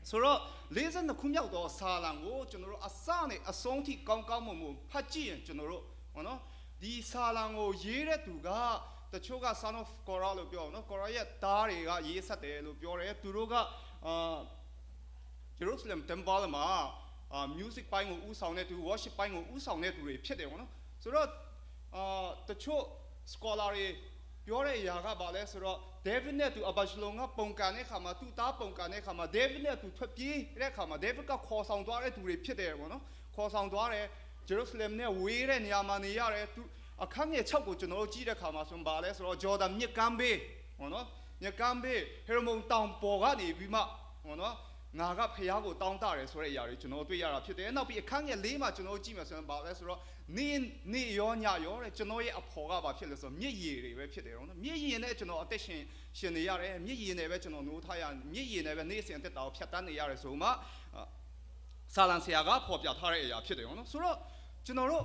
M: ဆိုတော့42ခုမြောက်သောဆာလံကိုကျွန်တော်တို့အစနဲ့အဆုံးထိကောင်းကောင်းမွန်မွန်ဖတ်ကြည့်ရင်ကျွန်တော်တို့ဟောနော်ဒီဆာလံကိုရေးတဲ့သူကတချို့က son of Korah လို့ပြောနော် Korah ရဲ့သားတွေကရေးဆက်တယ်လို့ပြောတယ်သူတို့ကအာ Jerusalem Temple မှာအာ music ပိုင်းကိုဦးဆောင်တဲ့သူ worship ပိုင်းကိုဦးဆောင်တဲ့သူတွေဖြစ်တယ်ပေါ့နော်ဆိုတော့အာတချို့ scholar တွေပြောတဲ့အရာကဘာလဲဆိုတော့ David နဲ့သူအဘာရှလုံကပုံကန်တဲ့ခါမှာသူ့သားပုံကန်တဲ့ခါမှာ David နဲ့သူထွက်ပြေးတဲ့ခါမှာ David ကခေါ်ဆောင်သွားတဲ့သူတွေဖြစ်တယ်ပေါ့နော်ခေါ်ဆောင်သွားတယ် Jerusalem နဲ့ဝေးတဲ့နေရာမှာနေရတယ်သူအခန်းငယ်6ကိုကျွန်တော်တို့ကြည့်တဲ့ခါမှာဆိုရင်ဘာလဲဆိုတော့ဂျော်ဒန်မြစ်ကမ်းဘေးဟောနော်မြစ်ကမ်းဘေးဟေရမုန်တောင်ပေါ်ကနေပြီးမှဟောနော်ငါကဖျားကိုတောင်းတတယ်ဆိုတဲ့အရာတွေကျွန်တော်တွေ့ရတာဖြစ်တယ်နောက်ပြီးအခန်းငယ်၄မှာကျွန်တော်ကြည့်မယ်ဆိုရင်ဘာလဲဆိုတော့နေနေရောညရောတဲ့ကျွန်တော်ရဲ့အဖော်ကဘာဖြစ်လဲဆိုတော့မြစ်ရည်တွေပဲဖြစ်တယ်နော်မြစ်ရည်နဲ့ကျွန်တော်အသက်ရှင်ရှင်နေရတယ်မြစ်ရည်နဲ့ပဲကျွန်တော်နိုးထားရမြစ်ရည်နဲ့ပဲနေ့စဉ်အသက်တာကိုဖြတ်တန်းနေရတယ်ဆိုမှဆာလန်ဆရာကဖော်ပြထားတဲ့အရာဖြစ်တယ်နော်ဆိုတော့ကျွန်တော်တို့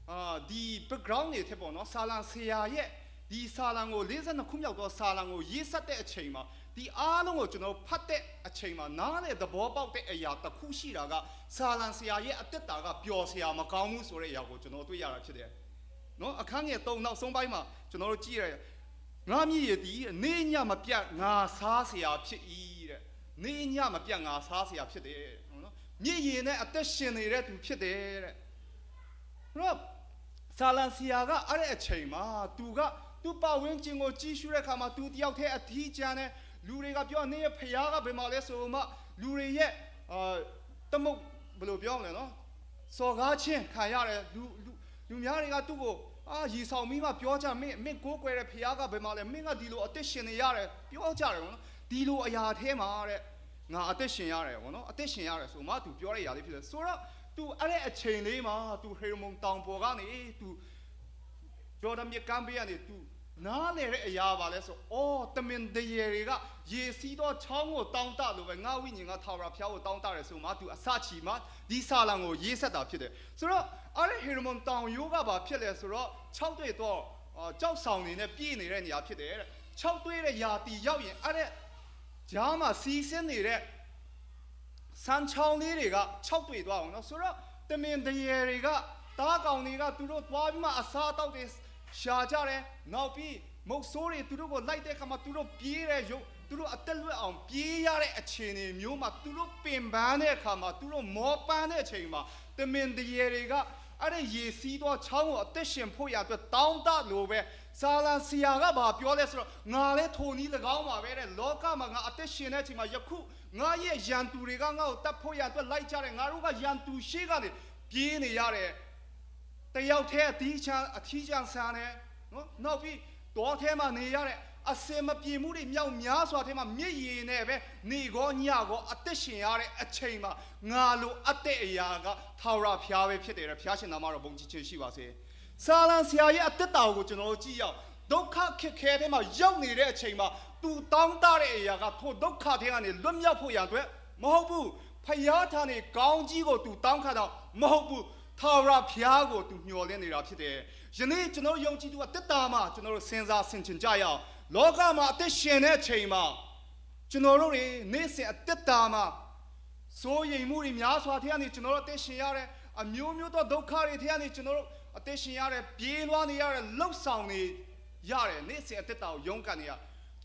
M: အာဒီ background တွေထက်ပေါ့နော်ဆာလန်ဆရာရဲ့ဒီဆာလံကို42ခုမြောက်သောဆာလံကိုရေးဆက်တဲ့အချိန်မှာဒီအားလုံးကိုကျွန်တော်ဖတ်တဲ့အချိန်မှာနားလေသဘောပေါက်တဲ့အရာတစ်ခုရှိတာကဆာလံဆရာရဲ့အသက်တာကပျော်စရာမကောင်းဘူးဆိုတဲ့အရာကိုကျွန်တော်တွေ့ရတာဖြစ်တယ်။နော်အခန်းငယ်3နောက်ဆုံးပိုင်းမှာကျွန်တော်တို့ကြည့်ရငါမြည်ရသည်နေညမပြတ်ငါစားစရာဖြစ်၏တဲ့နေညမပြတ်ငါစားစရာဖြစ်တယ်နော်မြည်ရည်နဲ့အသက်ရှင်နေတဲ့သူဖြစ်တယ်တဲ့နော်ဆာလံဆရာကအဲ့တဲ့အချိန်မှာသူကသူ့ပတ်ဝန်းကျင်ကိုကြီးရှုတဲ့အခါမှာသူတယောက်တည်းအထီးကျန်တယ်လူတွေကပြောနေရဖျားကဘယ်မှာလဲဆိုမှလူတွေရဲ့အာတမုတ်ဘယ်လိုပြောမလဲနော်စော်ကားချင်းခံရတယ်လူလူလူများတွေကသူ့ကိုအာရီဆောင်မိမှပြောကြမင်းမင်းကိုးကွယ်တဲ့ဖျားကဘယ်မှာလဲမင်းကဒီလိုအသက်ရှင်နေရတယ်ပြောကြတယ်ပေါ့နော်ဒီလိုအရာထဲမှာတဲ့ငါအသက်ရှင်ရတယ်ပေါ့နော်အသက်ရှင်ရတယ်ဆိုမှသူပြောတဲ့အရာလေးဖြစ်တယ်ဆိုတော့ तू အဲ့တဲ့အချိန်လေးမှာ तू ဟေရမုန်တောင်ပေါ်ကနေ तू ဂျော်ဒန်မြစ်ကမ်းဘေးကနေ तू နားလေတဲ့အရာပါလဲဆိုအော်တမင်တရေတွေကရေစီးတော့ချောင်းကိုတောင်းတလို့ပဲငါဝိညာဉ်ကထာဝရဘုရားကိုတောင်းတတယ်ဆိုမှ तू အစချီမှဒီဆာလံကိုရေးဆက်တာဖြစ်တယ်ဆိုတော့အဲ့ဒီဟေရမုန်တောင်ရိုးကဘာဖြစ်လဲဆိုတော့6တွေ့တော့ကြောက်ဆောင်နေနဲ့ပြည့်နေတဲ့နေရာဖြစ်တယ်တဲ့6တွေ့တဲ့ယာတီရောက်ရင်အဲ့တဲ့ဂျားမှာစီးဆင်းနေတဲ့စမ်းချောင်းလေးတွေက6တွေ့သွားအောင်နော်ဆိုတော့တမင်တရေတွေကတားကောင်တွေကသူတို့သွားပြီးမှအစားတောက်တွေရှာကြတယ်နောက်ပြီးမုတ်ဆိုးတွေသူတို့ကိုလိုက်တဲ့အခါမှာသူတို့ပြေးတဲ့ရုပ်သူတို့အသက်လွတ်အောင်ပြေးရတဲ့အခြေအနေမျိုးမှာသူတို့ပင်ပန်းတဲ့အခါမှာသူတို့မောပန်းတဲ့အချိန်မှာတမင်တရေတွေကအဲ့ဒီရေစီးတော့ချောင်းကိုအသက်ရှင်ဖို့ရအတွက်တောင်းတလို့ပဲဆာလန်စီယာကဘာပြောလဲဆိုတော့ငါလဲထိုနည်း၎င်းပါပဲတဲ့လောကမှာငါအသက်ရှင်တဲ့အချိန်မှာယခုငါရဲ့ရန်သူတွေကငါ့ကိုတတ်ဖို့ရအတွက်လိုက်ကြတယ်ငါတို့ကရန်သူရှိကနေပြေးနေရတယ်တယောက်တည်းအသီးချမ်းအထီးကျန်ဆန်တယ်နော်နောက်ပြီးတောထဲမှာနေရတဲ့အစင်မပြေမှုတွေမြောက်များစွာထဲမှာမြစ်ရည်နဲ့ပဲနေကောညကောအသက်ရှင်ရတဲ့အချိန်မှာငါလိုအသက်အရာကထာဝရဘုရားပဲဖြစ်တယ်ဘုရားရှင်နာမတော်ဘုန်းကြီးချင်းရှိပါစေဆာလံဆရာရဲ့အသက်တာကိုကျွန်တော်တို့ကြည့်ရအောင်ဒုက္ခခက်ခဲတဲ့မှာရောက်နေတဲ့အချိန်မှာသူတောင်းတတဲ့အရာကထိုဒုက္ခထဲကနေလွတ်မြောက်ဖို့ရန်အတွက်မဟုတ်ဘူးဖယားထာနေကောင်းကြီးကိုသူတောင်းခါတော့မဟုတ်ဘူးထာဝရဘုရားကိုသူမျှော်လင့်နေတာဖြစ်တယ်။ယနေ့ကျွန်တော်ယုံကြည်သူကတက်တာမှာကျွန်တော်တို့စဉ်းစားဆင်ခြင်ကြရအောင်။လောကမှာအသက်ရှင်တဲ့အချိန်မှာကျွန်တော်တို့တွေနေ့စဉ်အသက်တာမှာစိုးရိမ်မှုတွေများစွာထဲကနေကျွန်တော်တို့အသက်ရှင်ရတယ်။အမျိုးမျိုးသောဒုက္ခတွေထဲကနေကျွန်တော်တို့အသက်ရှင်ရတယ်၊ပြေးလွှားနေရတယ်၊လှုပ်ဆောင်နေရတယ်။နေ့စဉ်အသက်တာကိုရုန်းကန်နေရ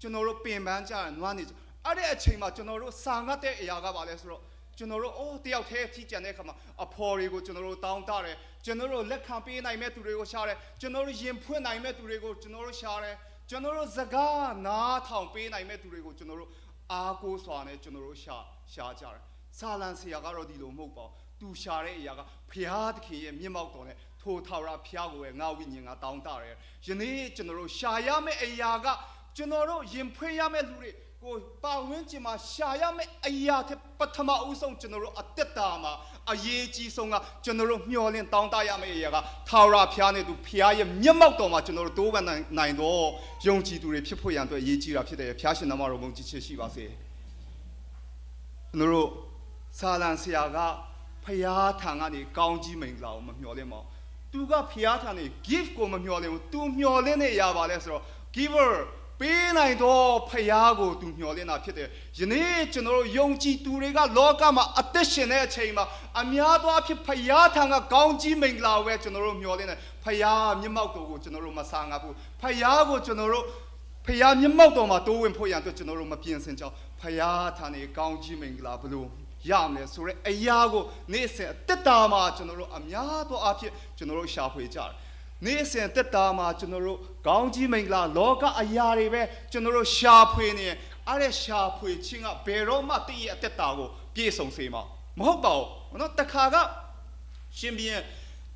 M: ကျွန်တော်တို့ပင်ပန်းကြတယ်၊နွမ်းနေကြ။အဲ့ဒီအချိန်မှာကျွန်တော်တို့စာငတ်တဲ့အရာကပါလဲဆိုတော့ကျွန်တော်တို့အော်တယောက်တည်းကြီးကြံတဲ့အခါမှာအဖော်တွေကိုကျွန်တော်တို့တောင်းတတယ်ကျွန်တော်တို့လက်ခံပေးနိုင်မဲ့သူတွေကိုရှာတယ်ကျွန်တော်တို့ရင်ဖွင့်နိုင်မဲ့သူတွေကိုကျွန်တော်တို့ရှာတယ်ကျွန်တော်တို့စကားနားထောင်ပေးနိုင်မဲ့သူတွေကိုကျွန်တော်တို့အားကိုးစွာနဲ့ကျွန်တော်တို့ရှာရှာကြတယ်ဆာလံဆရာကတော့ဒီလိုမဟုတ်ပါဘူးသူရှာတဲ့အရာကဖျားသခင်ရဲ့မျက်မှောက်တော်နဲ့ထိုထာဝရဖျားကိုပဲငါဝိညာဉ်ကတောင်းတတယ်ယနေ့ကျွန်တော်တို့ရှာရမယ့်အရာက ကျွန်တော်တို့ရင်ဖွင့်ရမယ့်လူတွေကိုပါဝင်ကျင်မှာရှာရမယ့်အရာတဲ့ပထမဦးဆုံးကျွန်တော်တို့အသက်တာမှာအရေးကြီးဆုံးကကျွန်တော်တို့မျှော်လင့်တောင်းတရမယ့်အရာကထာဝရဘုရားနဲ့သူဘုရားရဲ့မျက်မှောက်တော်မှာကျွန်တော်တို့တိုးပန်နိုင်တော့ယုံကြည်သူတွေဖြစ်ဖို့ရန်အတွက်အရေးကြီးတာဖြစ်တယ်ဘုရားရှင်နာမတော်ဘုန်းကြီးချစ်ရှိပါစေကျွန်တော်တို့ဆာလံဆရာကဖျားထံကနေကောင်းကြီးမင်္ဂလာကိုမမျှော်လင့်ပါဘူးသူကဖျားထံနေ gift ကိုမမျှော်လင့်ဘူးသူမျှော်လင့်နေရပါလဲဆိုတော့ giver ပေးနိုင်တော့ဖျားကိုသူမျှော်လင့်တာဖြစ်တယ်။ယနေ့ကျွန်တော်တို့ယုံကြည်သူတွေကလောကမှာအသက်ရှင်တဲ့အချိန်မှာအများသောအားဖြင့်ဖျားထံကကောင်းကြီးမင်္ဂလာပဲကျွန်တော်တို့မျှော်လင့်တယ်။ဖျားမျက်မှောက်တော်ကိုကျွန်တော်တို့မဆာငါဘူး။ဖျားကိုကျွန်တော်တို့ဖျားမျက်မှောက်တော်မှာတိုးဝင်ဖို့ရန်အတွက်ကျွန်တော်တို့မပြင်ဆင်ကြအောင်ဖျားထံနေကောင်းကြီးမင်္ဂလာဘလို့ရမယ်ဆိုရဲအရာကိုနေ့စဉ်အသက်တာမှာကျွန်တော်တို့အများသောအားဖြင့်ကျွန်တော်တို့ရှာဖွေကြတယ်နေ့စဉ်တက်တာမှာကျွန်တော်တို့ကောင်းကြီးမင်္ဂလာလောကအရာတွေပဲကျွန်တော်တို့ရှာဖွေနေအဲ့ဒါရှာဖွေခြင်းကဘယ်တော့မှတည့်ရဲ့အသက်တာကိုပြည့်စုံစေမှာမဟုတ်ပါဘူးနော်တခါကရှင်ဘီရင်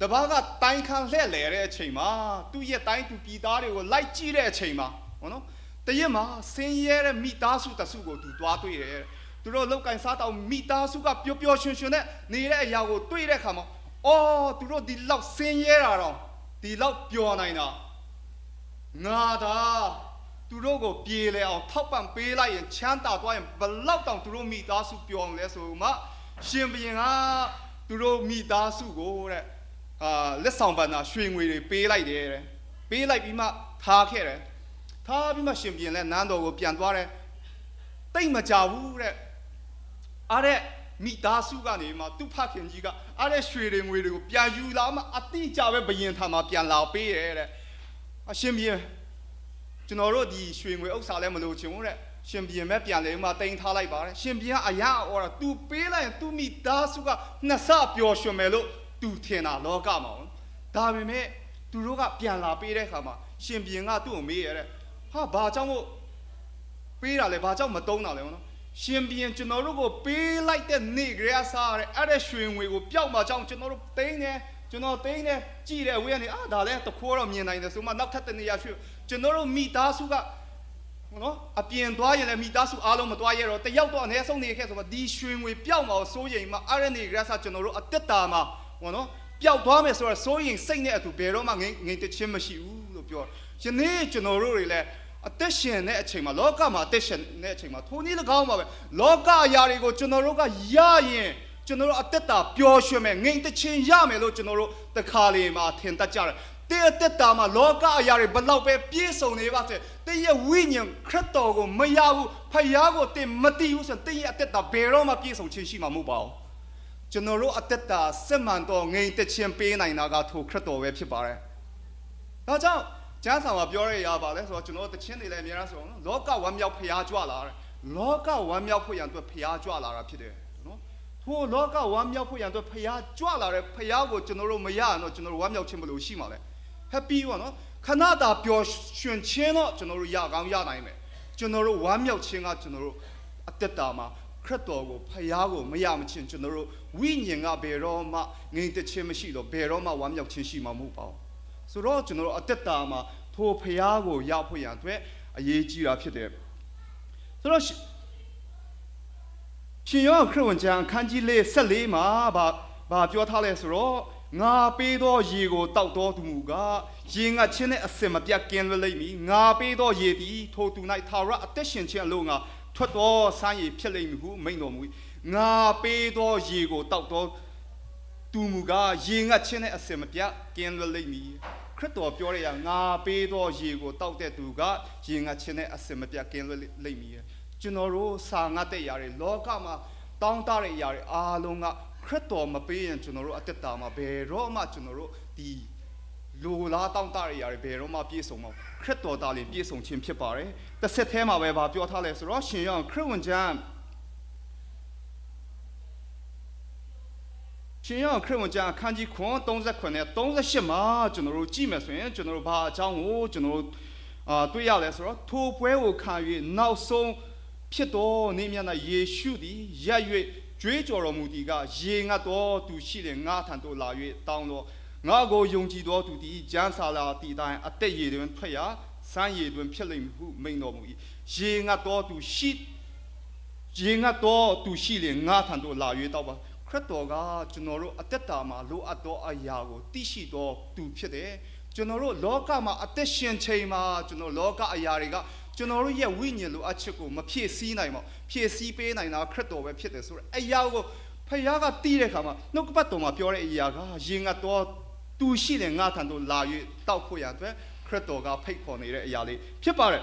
M: တဘာကတိုင်းခံလှဲ့လေတဲ့အချိန်မှာသူ့ရဲ့တိုင်းသူပြည်သားတွေကိုလိုက်ကြည့်တဲ့အချိန်မှာနော်တရက်မှာဆင်းရဲတဲ့မိသားစုတစုကိုသူတွားတွေ့တယ်သူတို့လောက်ကင်စားတော့မိသားစုကပျော်ပျော်ရွှင်ရွှင်နဲ့နေတဲ့အရာကိုတွေ့တဲ့အခါမှာအော်သူတို့ဒီလောက်ဆင်းရဲတာတော့ဒီလောက်ပျော်နိုင်တာငါသာသူတို့ကိုပြေလေအောင်ထောက်ပံ့ပေးလိုက်ရင်ချမ်းသာသွားရင်ဘလောက်တောင်သူတို့မိသားစုပျော်လဲဆိုမှရှင်ဘရင်ကသူတို့မိသားစုကိုတဲ့အာလက်ဆောင်ပန်တာရွှေငွေတွေပေးလိုက်တယ်တဲ့ပေးလိုက်ပြီးမှထားခဲ့တယ်ထားပြီးမှရှင်ဘရင်လည်းနန်းတော်ကိုပြန်သွားတယ်တိတ်မကြဘူးတဲ့အားတဲ့မိသားစုကနေမှသူ့ဖခင်ကြီးကအားတဲ့ရွှေတွေငွေတွေကိုပြန်ယူလာမှအတိအကျပဲဘယင်ထံမှာပြန်လာပေးတယ်တဲ့အရှင်ဘရင်ကျွန်တော်တို့ဒီရွှေငွေဥစ္စာလည်းမလိုချင်ဘူးတဲ့ရှင်ဘရင်ပဲပြန်လေမှတင်ထားလိုက်ပါတယ်ရှင်ဘရင်ကအရာအော်တာ तू ပေးလိုက်ရင် तू မိသားစုကနှစ်ဆပျော်ရွှင်မယ်လို့ तू ထင်တာလောကမှာဒါပေမဲ့သူတို့ကပြန်လာပေးတဲ့အခါမှာရှင်ဘရင်ကသူ့ကိုမေးရတဲ့ဟာဘာကြောင့်မို့ပေးတာလဲဘာကြောင့်မတုံးတာလဲနော်ရှင်ဘရင်ကျွန်တော်တို့ကိုပေးလိုက်တဲ့နေ့ကလေးအစားတဲ့အဲ့တဲ့ရွှေငွေကိုပျောက်မှာကြောင့်ကျွန်တော်တို့တိန်းတယ်ကျွန်တော်တိန်းတယ်ကြည့်တယ်ဝေးကနေအာဒါလည်းတခိုးတော့မြင်နိုင်တယ်ဆိုမှနောက်ထပ်တနေရာရွှေကျွန်တော်တို့မိသားစုကနော်အပြင်သွားရင်လည်းမိသားစုအားလုံးမသွားရတော့တယောက်တော့အနည်းဆုံးနေခဲ့ဆိုမှဒီရွှေငွေပျောက်မှာစိုးရင်မှအဲ့ဒီနေ့ကလေးအစားကျွန်တော်တို့အတက်တာမှာဟောနော်ပျောက်သွားမယ်ဆိုတော့စိုးရင်စိတ်နဲ့အတူဘယ်တော့မှငိမ့်ငိမ့်တချင်းမရှိဘူးလို့ပြောယနေ့ကျွန်တော်တို့တွေလည်းအသက်ရှင်တဲ့အချိန်မှာလောကမှာအသက်ရှင်တဲ့အချိန်မှာထိုနည်း၎င်းပါပဲလောကအရာတွေကိုကျွန်တော်တို့ကရရင်ကျွန်တော်တို့အသက်တာပျော်ရွှင်မယ်ငိမ့်တချင်းရမယ်လို့ကျွန်တော်တို့တခါလေမှာထင်တတ်ကြတယ်တဲ့အသက်တာမှာလောကအရာတွေဘလောက်ပဲပြည့်စုံနေပါစေတဲ့ရဲ့ဝိညာဉ်ခရစ်တော်ကိုမရဘူးဖယားကိုတင်မတိဘူးဆိုရင်တဲ့ရဲ့အသက်တာဘယ်တော့မှပြည့်စုံခြင်းရှိမှာမဟုတ်ပါဘူးကျွန်တော်တို့အသက်တာစစ်မှန်တော့ငိမ့်တချင်းပေးနိုင်တာကထိုခရစ်တော်ပဲဖြစ်ပါတယ်ဒါကြောင့်ကျမ်းစာမှာပြောရရပါလဲဆိုတော့ကျွန်တော်တချင်းတွေလည်းအများအားဆိုတော့လောကဝမ်းမြောက်ဖျားကြွလာတယ်လောကဝမ်းမြောက်ဖို့ရန်အတွက်ဖျားကြွလာတာဖြစ်တယ်နော်ထိုလောကဝမ်းမြောက်ဖို့ရန်အတွက်ဖျားကြွလာတဲ့ဖျားကိုကျွန်တော်တို့မရရင်တော့ကျွန်တော်တို့ဝမ်းမြောက်ခြင်းဘယ်လိုရှိမှာလဲ happy ပေါ့နော်ခဏတာပျော်ရွှင်ခြင်းတော့ကျွန်တော်တို့ရကောင်းရနိုင်မယ်ကျွန်တော်တို့ဝမ်းမြောက်ခြင်းကကျွန်တော်တို့အသက်တာမှာခရစ်တော်ကိုဖျားကိုမရမချင်းကျွန်တော်တို့ဝိညာဉ်ကဘယ်တော့မှငြိမ်သက်ခြင်းမရှိတော့ဘယ်တော့မှဝမ်းမြောက်ခြင်းရှိမှာမဟုတ်ပါဘူးဆိုတော့ကျွန်တော်တို့အသက်တာမှာထိုဖျားကိုရဖို့ရန်အတွက်အရေးကြီးတာဖြစ်တယ်ဆိုတော့ရှင်ယောဟန်ခရစ်ဝင်ကျမ်းအခန်းကြီး၄14မှာဘာဘာပြောထားလဲဆိုတော့ငါပေးသောရေကိုတောက်တော်သူမူကားရေငတ်ခြင်းနဲ့အစင်မပြတ်ကင်းလွတ်လိမ့်မည်ငါပေးသောရေသည်ထိုသူ၌ထာဝရအသက်ရှင်ခြင်းအလို့ငါထွက်တော်ဆန်းရည်ဖြစ်လိမ့်မည်ဟုမိန့်တော်မူ၏ငါပေးသောရေကိုတောက်တော်သူမူကားရေငတ်ခြင်းနဲ့အစင်မပြတ်ကင်းလွတ်လိမ့်မည်ခရစ်တော်ပြောရရငါပေးသောရေကိုတောက်တဲ့သူကရေငတ်ခြင်းနဲ့အစင်မပြတ်ကင်းလွတ်လိမ့်မည်ကျွန်တော်တို့စာငတ်တဲ့ຢာတွေလောကမှာတောင်းတတဲ့ຢာတွေအားလုံးကခရစ်တော်မပေးရင်ကျွန်တော်တို့အသက်တာမှာဘယ်တော့မှကျွန်တော်တို့ဒီလူလားတောင်းတတဲ့ຢာတွေဘယ်တော့မှပြည့်စုံမှာခရစ်တော်သားလေးပြည့်စုံခြင်းဖြစ်ပါတယ်တစ်ဆက်သေးမှာပဲဗာပြောထားလဲဆိုတော့ရှင်ယောဟန်ခရစ်ဝင်ကျမ်းရှင်ယောဟန်ခရစ်ဝင်ကျမ်းအခန်းကြီး9 39နဲ့38မှာကျွန်တော်တို့ကြည့်မယ်ဆိုရင်ကျွန်တော်တို့ဘာအကြောင်းကိုကျွန်တော်တို့အာတွေ့ရလဲဆိုတော့ထိုပွဲကိုခံ၍နောက်ဆုံးဖြစ်တော်နေမြတ်၌ယေရှုသည်ရက်၍ကြွေးကြော်တော်မူသည်ကရေငတ်တော်သူရှိလေငါထံသို့လာ၍တောင်းတော်ငါကိုယုံကြည်တော်သူသည်ကျမ်းစာလာတည်တိုင်းအသက်ရည်တွင်ထွက်ရဆ စမ်းရည်တွင်ဖြစ်လိမ့်မည်ဟုမိန့်တော်မူ၏ရေငတ်သောသူရှိရေငတ်သောသူရှိလျင်ငါထံသို့လာ၍တောက်ပါခရစ်တော်ကကျွန်တော်တို့အသက်တာမှာလိုအပ်သောအရာကိုသိရှိသောသူဖြစ်တယ်ကျွန်တော်တို့လောကမှာအသက်ရှင်ချိန်မှာကျွန်တော်လောကအရာတွေကကျွန်တော်တို့ရဲ့ဝိညာဉ်လိုအပ်ချက်ကိုမဖြည့်ဆည်းနိုင်ပါဖြည့်ဆည်းပေးနိုင်တာခရစ်တော်ပဲဖြစ်တယ်ဆိုတော့အရာကိုဖခင်ကတီးတဲ့အခါမှာနှုတ်ကပတ်တော်မှာပြောတဲ့အရာကရေငတ်သောသူရှိတယ်ငါထံသို့လာ၍တောက်ဖို့ရအတွက်ခရစ်တော်ကဖိတ်ခေါ်နေတဲ့အရာလေးဖြစ်ပါတယ်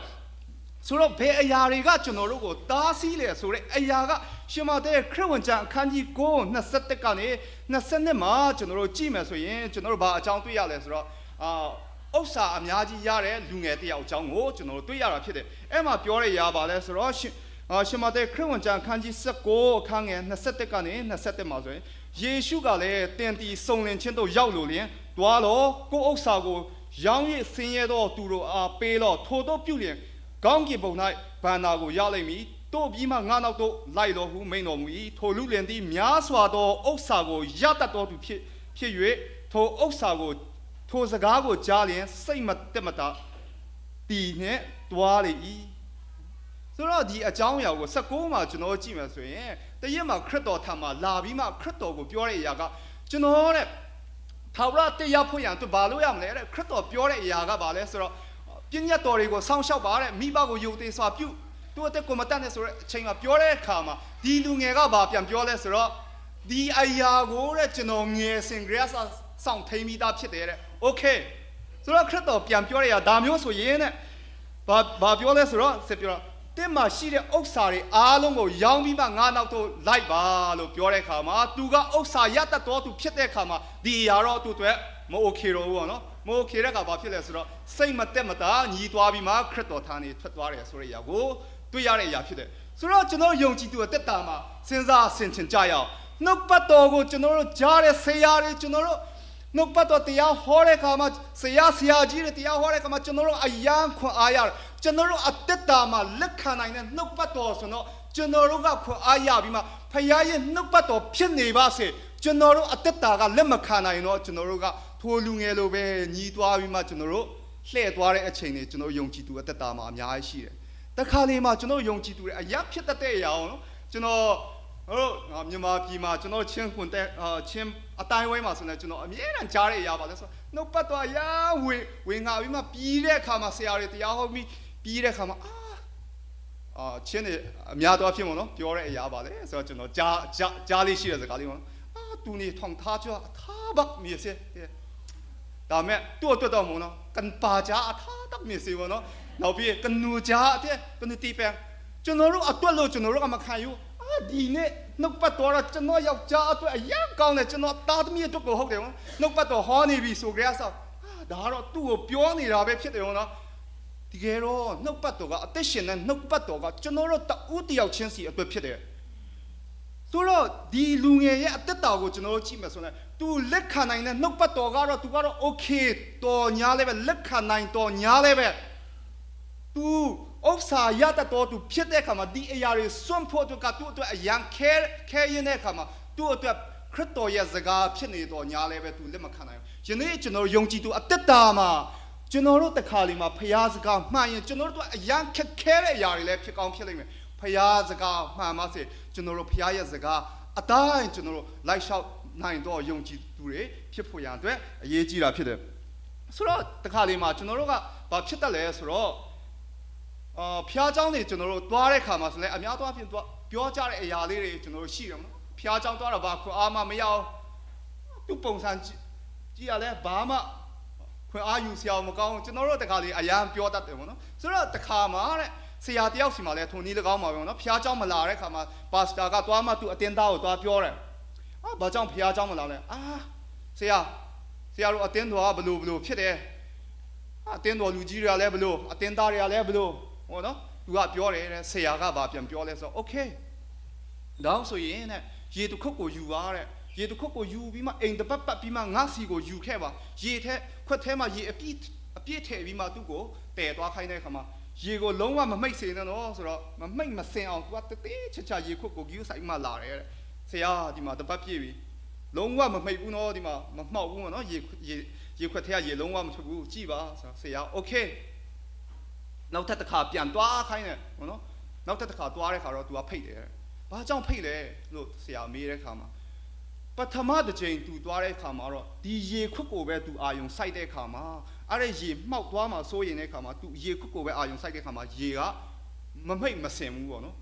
M: ဆိုတော့ဘယ်အရာတွေကကျွန်တော်တို့ကိုတားဆီးလဲဆိုတဲ့အရာကရှင်မတဲ့ခရစ်ဝင်ကျမ်းအခန်းကြီး9 21ကနေ22မှာကျွန်တော်တို့ကြည့်မယ်ဆိုရင်ကျွန်တော်တို့ဘာအကြောင်းတွေ့ရလဲဆိုတော့အာဥစ္စာအများကြီးရတဲ့လူငယ်တယောက်အကြောင်းကိုကျွန်တော်တို့တွေ့ရတာဖြစ်တယ်အဲ့မှာပြောရရပါလဲဆိုတော့ရှင်အာရှင်မတဲ့ခရစ်ဝင်ကျမ်းအခန်းကြီး19အခန်းငယ်21ကနေ21မှာဆိုရင်ယေရှုကလည်းတင်တီစုံလင်ခြင်းတို့ရောက်လို့လျင်တွားတော့ကိုဥစ္စာကိုရောင်းရဆင်းရဲသောသူတို့အားပေးလော့ထိုတို့ပြုလျင်ကောင်းကင်ဘုံ၌ဘန္နာကိုရလိမ့်မည်တို့ပြီးမှငါနောက်တို့လိုက်တော်ဟုမိန်တော်မူ၏ထိုလူလင်သည်များစွာသောဥစ္စာကိုရတတ်တော်သူဖြစ်ဖြစ်၍ထိုဥစ္စာကိုထိုစကားကိုကြားလျင်စိတ်မတက်မတာတီနှင့်တွားလေ၏ဆိုတော့ဒီအကြောင်းအရာကို16မှာကျွန်တော်ကြည့်မယ်ဆိုရင်တရက်မှာခရစ်တော်ထံမှာလာပြီးမှခရစ်တော်ကိုပြောတဲ့အရာကကျွန်တော်တဲ့ထာဝရတရားဖွင့်ရန်သူဘာလို့ရမလဲတဲ့ခရစ်တော်ပြောတဲ့အရာကဘာလဲဆိုတော့ပြည့်ညတ်တော်တွေကိုစောင့်ရှောက်ပါတဲ့မိဘကိုယုံသေးစွာပြုသူအသက်ကိုမတတ်နဲ့ဆိုတဲ့အချိန်မှာပြောတဲ့အခါမှာဒီလူငယ်ကဘာပြန်ပြောလဲဆိုတော့ဒီအရာကိုတဲ့ကျွန်တော်ငယ်စဉ်ကလေးစောင့်ထိန်ပြီးသားဖြစ်တယ်တဲ့โอเคဆိုတော့ခရစ်တော်ပြန်ပြောရတာဒါမျိုးဆိုရင်တဲ့ဘာဘာပြောလဲဆိုတော့ဆက်ပြောတင်းမှာရှိတဲ့ဥစ္စာတွေအားလုံးကိုရောင်းပြီးမှငါနောက်တော့လိုက်ပါလို့ပြောတဲ့အခါမှာသူကဥစ္စာရတတ်တော်သူဖြစ်တဲ့အခါမှာဒီအရာတော့သူ့အတွက်မโอเคတော့ဘူးပေါ့နော်မโอเคတဲ့အခါဘာဖြစ်လဲဆိုတော့စိတ်မတက်မတာညီးသွားပြီးမှခရစ်တော်ထာနေထွက်သွားတယ်ဆိုတဲ့အရာကိုတွေ့ရတဲ့အရာဖြစ်တယ်ဆိုတော့ကျွန်တော်ယုံကြည်သူအသက်တာမှာစဉ်းစားဆင်ခြင်ကြရအောင်နှုတ်ပတ်တော်ကိုကျွန်တော်တို့ကြားတဲ့ဆရာတွေကျွန်တော်တို့နှုတ်ပတ်တော်တရားဟောတဲ့အခါမှာဆရာဆရာကြီးတွေတရားဟောတဲ့အခါမှာကျွန်တော်တို့အယံခွန်အားရတယ်ကျွန်တော်တို့အသက်တာမှာလက်ခံနိုင်တဲ့နှုတ်ပတ်တော်ဆိုတော့ကျွန်တော်တို့ကခွန်အားရပြီးမှဖခင်ရဲ့နှုတ်ပတ်တော်ဖြစ်နေပါစေကျွန်တော်တို့အသက်တာကလက်မခံနိုင်တော့ကျွန်တော်တို့ကထိုလူငယ်လိုပဲညီးသွားပြီးမှကျွန်တော်တို့လှည့်သွားတဲ့အချိန်တွေကျွန်တော်ယုံကြည်သူအသက်တာမှာအများကြီးရှိတယ်တခါလေမှကျွန်တော်ယုံကြည်သူတွေအရာဖြစ်တတ်တဲ့အရာအောင်နော်ကျွန်တော်ဟုတ်မြန်မာပြည်မှာကျွန်တော်ချင်းခွန်တဲ့ချင်းအတိုင်းဝိုင်းမှာဆိုနေကျွန်တော်အမြဲတမ်းကြားတဲ့အရာပါလဲဆိုနှုတ်ပတ်တော်အရာဝင်ဝင်ငါပြီးမှပြီးတဲ့အခါမှာဆရာတွေတရားဟောပြီးပြီးတဲ့အခါမှာအာအာချင်းတွေအများတော်ဖြစ်မို့နော်ပြောတဲ့အရာပါလေဆိုတော့ကျွန်တော်ကြားကြားကြားလေးရှိတဲ့စကားလေးပေါ့နော်အာတူနေထောင်ထားကြထားဘက်မြေစေဒါမဲ့သူ့အတွက်တော့မို့နော်ကန်ပါကြအထားတက်မြေစေပေါ့နော်နောက်ပြီးကနူကြတဲ့ကနူတီပန်ကျွန်တော်တို့အတွက်လို့ကျွန်တော်တို့ကမခံယူအာဒီနေ့နှုတ်ပတ်တော်တော့ကျွန်တော်ယောက်ျားအတွက်အရန်ကောင်းတယ်ကျွန်တော်သားသမီးအတွက်ကိုဟုတ်တယ်နော်နှုတ်ပတ်တော်ဟောနေပြီဆိုကြရဆောအာဒါတော့သူ့ကိုပြောနေတာပဲဖြစ်တယ်နော်တကယ်တော့နှုတ်ပတ်တော်ကအသက်ရှင်တဲ့နှုတ်ပတ်တော်ကကျွန်တော်တို့တဦးတယောက်ချင်းစီအတွက်ဖြစ်တယ်ဆိုတော့ဒီလူငယ်ရဲ့အသက်တာကိုကျွန်တော်တို့ကြည့်မယ်ဆိုရင် तू လက်ခံနိုင်တဲ့နှုတ်ပတ်တော်ကတော့ तू ကတော့ okay တော်ညာလည်းပဲလက်ခံနိုင်တော်ညာလည်းပဲ तू ဥစ္စာရတတ်တော် तू ဖြစ်တဲ့အခါမှာဒီအရာတွေစွန့်ဖို့အတွက်ကသူ့အတွက်အရန်ခဲခဲရင်းတဲ့အခါမှာသူ့အတွက်ခရစ်တော်ရဲ့စကားဖြစ်နေတော်ညာလည်းပဲ तू လက်မခံနိုင်ဘူးယနေ့ကျွန်တော်ယုံကြည်သူအသက်တာမှာကျွန်တော်တို့တခါလီမှာဖျားစကားမှန်ရင်ကျွန်တော်တို့အရန်ခက်ခဲတဲ့အရာတွေလည်းဖြစ်ကောင်းဖြစ်လိမ့်မယ်ဖျားစကားမှန်ပါစေကျွန်တော်တို့ဖျားရဲ့စကားအတိုင်းကျွန်တော်တို့လိုက်လျှောက်နိုင်တော့ယုံကြည်သူတွေဖြစ်ဖို့ရန်အတွက်အရေးကြီးတာဖြစ်တယ်ဆိုတော့တခါလီမှာကျွန်တော်တို့ကဘာဖြစ်တတ်လဲဆိုတော့အာဖျားเจ้าတွေကျွန်တော်တို့သွားတဲ့ခါမှာဆိုလဲအများသွားဖြစ်သွားပြောကြတဲ့အရာလေးတွေကျွန်တော်တို့ရှိတယ်မနော်ဖျားเจ้าသွားတော့ဘာခွန်အားမမရအောင်သူ့ပုံစံကြည့်ရလဲဘာမှခွန်အားယူဆရာမကောင်းကျွန်တော်တို့တခါလေးအရန်ပြောတတ်တယ်ပေါ့နော်ဆိုတော့တခါမှာတဲ့ဆရာတယောက်စီမှာလဲထုံနည်း၎င်းမှာပဲပေါ့နော်ဖျားเจ้าမလာတဲ့ခါမှာပါစတာကသွားမှသူအတင်းသားကိုသွားပြောတယ်အာဘာကြောင့်ဖျားเจ้าမလာလဲအာဆရာဆရာတို့အတင်းတော်ကဘလို့ဘလို့ဖြစ်တယ်အတင်းတော်လူကြီးတွေကလည်းဘလို့အတင်းသားတွေကလည်းဘလို့ဟောနော်သူကပြောတယ်တဲ့ဆရာကဘာပြန်ပြောလဲဆိုတော့ okay တော့ဆိုရင်တဲ့ရေတစ်ခုတ်ကိုယူပါတဲ့ရေတစ်ခုတ်ကိုယူပြီးမှအိမ်တပတ်ပတ်ပြီးမှငါစီကိုယူခဲ့ပါရေထဲခွက်ထဲမှာရေအပြည့်အပြည့်ထည့်ပြီးမှသူ့ကိုတည်သွားခိုင်းတဲ့အခါမှာရေကိုလုံးဝမမိတ်စေနဲ့နော်ဆိုတော့မမိတ်မစင်အောင်သူကတသေးချာချာရေခွက်ကိုဂီးဆိုင်မှလာတယ်တဲ့ဆရာဒီမှာတပတ်ပြည့်ပြီလုံးဝမမိတ်ဘူးနော်ဒီမှာမမှောက်ဘူးနော်ရေရေရေခွက်ထဲကရေလုံးဝမထွက်ဘူးကြည်ပါဆိုဆရာ okay နောက်ထပ်တစ်ခါပြန်သွားခိုင်းတယ်ပေါ့နော်နောက်ထပ်တစ်ခါသွားတဲ့ခါတော့ तू ကဖိတ်တယ်ဘာကြောင့်ဖိတ်လဲလို့ဆရာမေးတဲ့ခါမှာပထမတစ်ချိန် तू သွားတဲ့ခါမှာတော့ဒီရေခွက်ကိုပဲ तू အာယုံစိုက်တဲ့ခါမှာအဲ့ဒီရေမှောက်သွားမှာစိုးရင်တဲ့ခါမှာ तू ရေခွက်ကိုပဲအာယုံစိုက်တဲ့ခါမှာရေကမမိတ်မစင်ဘူးပေါ့နော်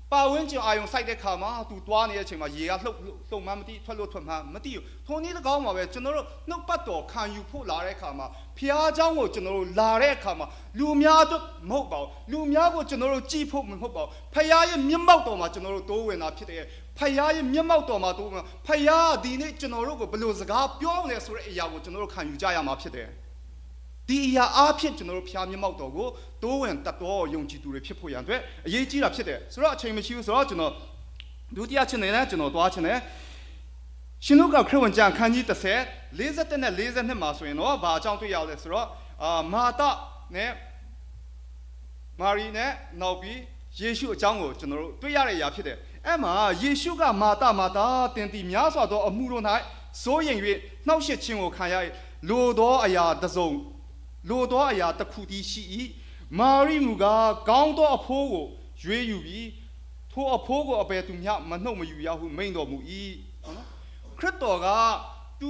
M: ပါဝင်းကျင်အာယုံစိုက်တဲ့ခါမှာ तू သွားနေတဲ့အချိန်မှာရေကလှုပ်လှုပ်မှမသိထွက်လို့ထွက်မှမသိဘူးထုံနည်း၎င်းမှာပဲကျွန်တော်တို့နှုတ်ပတ်တော်ခံယူဖို့လာတဲ့ခါမှာဖျားเจ้าကိုကျွန်တော်တို့လာတဲ့အခါမှာလူများတို့မဟုတ်ပါဘူးလူများကိုကျွန်တော်တို့ကြည့်ဖို့မဟုတ်ပါဘူးဖျားရဲ့မျက်မှောက်တော်မှာကျွန်တော်တို့တိုးဝင်တာဖြစ်တယ်ဖျားရဲ့မျက်မှောက်တော်မှာတိုးဝင်ဖျားဒီနေ့ကျွန်တော်တို့ကိုဘယ်လိုစကားပြောလဲဆိုတဲ့အရာကိုကျွန်တော်တို့ခံယူကြရမှာဖြစ်တယ်ဒီအရာအားဖြင့်ကျွန်တော်တို့ဖျားမျက်မှောက်တော်ကိုတိုးဝင်တတ်တော်ယုံကြည်သူတွေဖြစ်ဖို့ရန်အတွက်အရေးကြီးတာဖြစ်တယ်ဆိုတော့အချိန်မရှိဘူးဆိုတော့ကျွန်တော်ဒုတိယချင်းနေနဲ့ကျွန်တော်သွားချင်းနေရှင်လုကာခရစ်ဝင်ကျမ်းခန်းကြီး30 41နဲ့42မှာဆိုရင်တော့ဘာအကြောင်းတွေ့ရလဲဆိုတော့အာမာသနဲ့မာရီနဲ့နောက်ပြီးယေရှုအကြောင်းကိုကျွန်တော်တို့တွေ့ရတဲ့အရာဖြစ်တယ်အဲ့မှာယေရှုကမာသမာသတင်တီများစွာသောအမှုတို့၌စိုးရိမ်၍နှောက်ယှက်ခြင်းကိုခံရ၏လိုသောအရာတစ်စုံလိုသောအရာတစ်ခုတည်းရှိ၏မာရိမူကားကောင်းသောအဖိုးကိုရွေးယူပြီးထိုအဖိုးကိုအဘယ်သူမျှမနှုတ်မယူရဟုမိန့်တော်မူ၏နော်ခရစ်တော်ကသ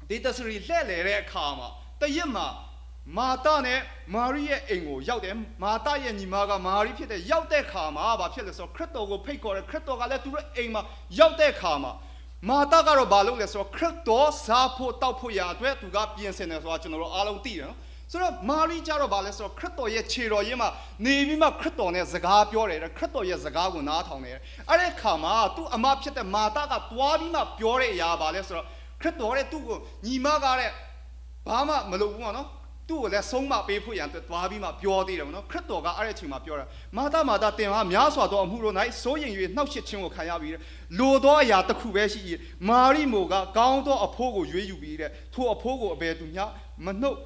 M: ူဒေသစရီလှဲ့လေတဲ့အခါမှာတရက်မှာမာသနဲ့မာရိရဲ့အိမ်ကိုရောက်တယ်မာသရဲ့ညီမကမာရိဖြစ်တဲ့ရောက်တဲ့ခါမှာဘာဖြစ်လဲဆိုတော့ခရစ်တော်ကိုဖိတ်ခေါ်တယ်ခရစ်တော်ကလည်းသူတို့အိမ်မှာရောက်တဲ့ခါမှာမာသကတော့ဘာလုပ်လဲဆိုတော့ခရစ်တော်စားဖို့တောက်ဖို့ရာအတွက်သူကပြင်ဆင်တယ်ဆိုတာကျွန်တော်တို့အားလုံးသိတယ်နော်ဆိုတော့မာရိကြတော့ဘာလဲဆိုတော့ခရစ်တော်ရဲ့ခြေတော်ရင်းမှာနေပြီးမှခရစ်တော်နဲ့စကားပြောတယ်ခရစ်တော်ရဲ့စကားကိုနားထောင်တယ်အဲ့ဒီခါမှာသူ့အမဖြစ်တဲ့မာသကတွားပြီးမှပြောတဲ့အရာဘာလဲဆိုတော့ခရစ်တော်တဲ့သူ့ကိုညီမကတဲ့ဘာမှမလုပ်ဘူးပေါ့နော်သူ့ကိုလည်းဆုံးမပေးဖို့ရန်အတွက်တွားပြီးမှပြောသေးတယ်ပေါ့နော်ခရစ်တော်ကအဲ့ဒီအချိန်မှာပြောတာမာသမာသတင်ဟာများစွာသောအမှုတို့၌စိုးရိမ်၍နှောက်ယှက်ခြင်းကိုခံရပြီးလိုသောအရာတစ်ခုပဲရှိ၏မာရိမိုကကောင်းသောအဖိုးကိုရွေးယူပြီးတဲ့ထိုအဖိုးကိုအဘယ်သူမျှမနှုတ်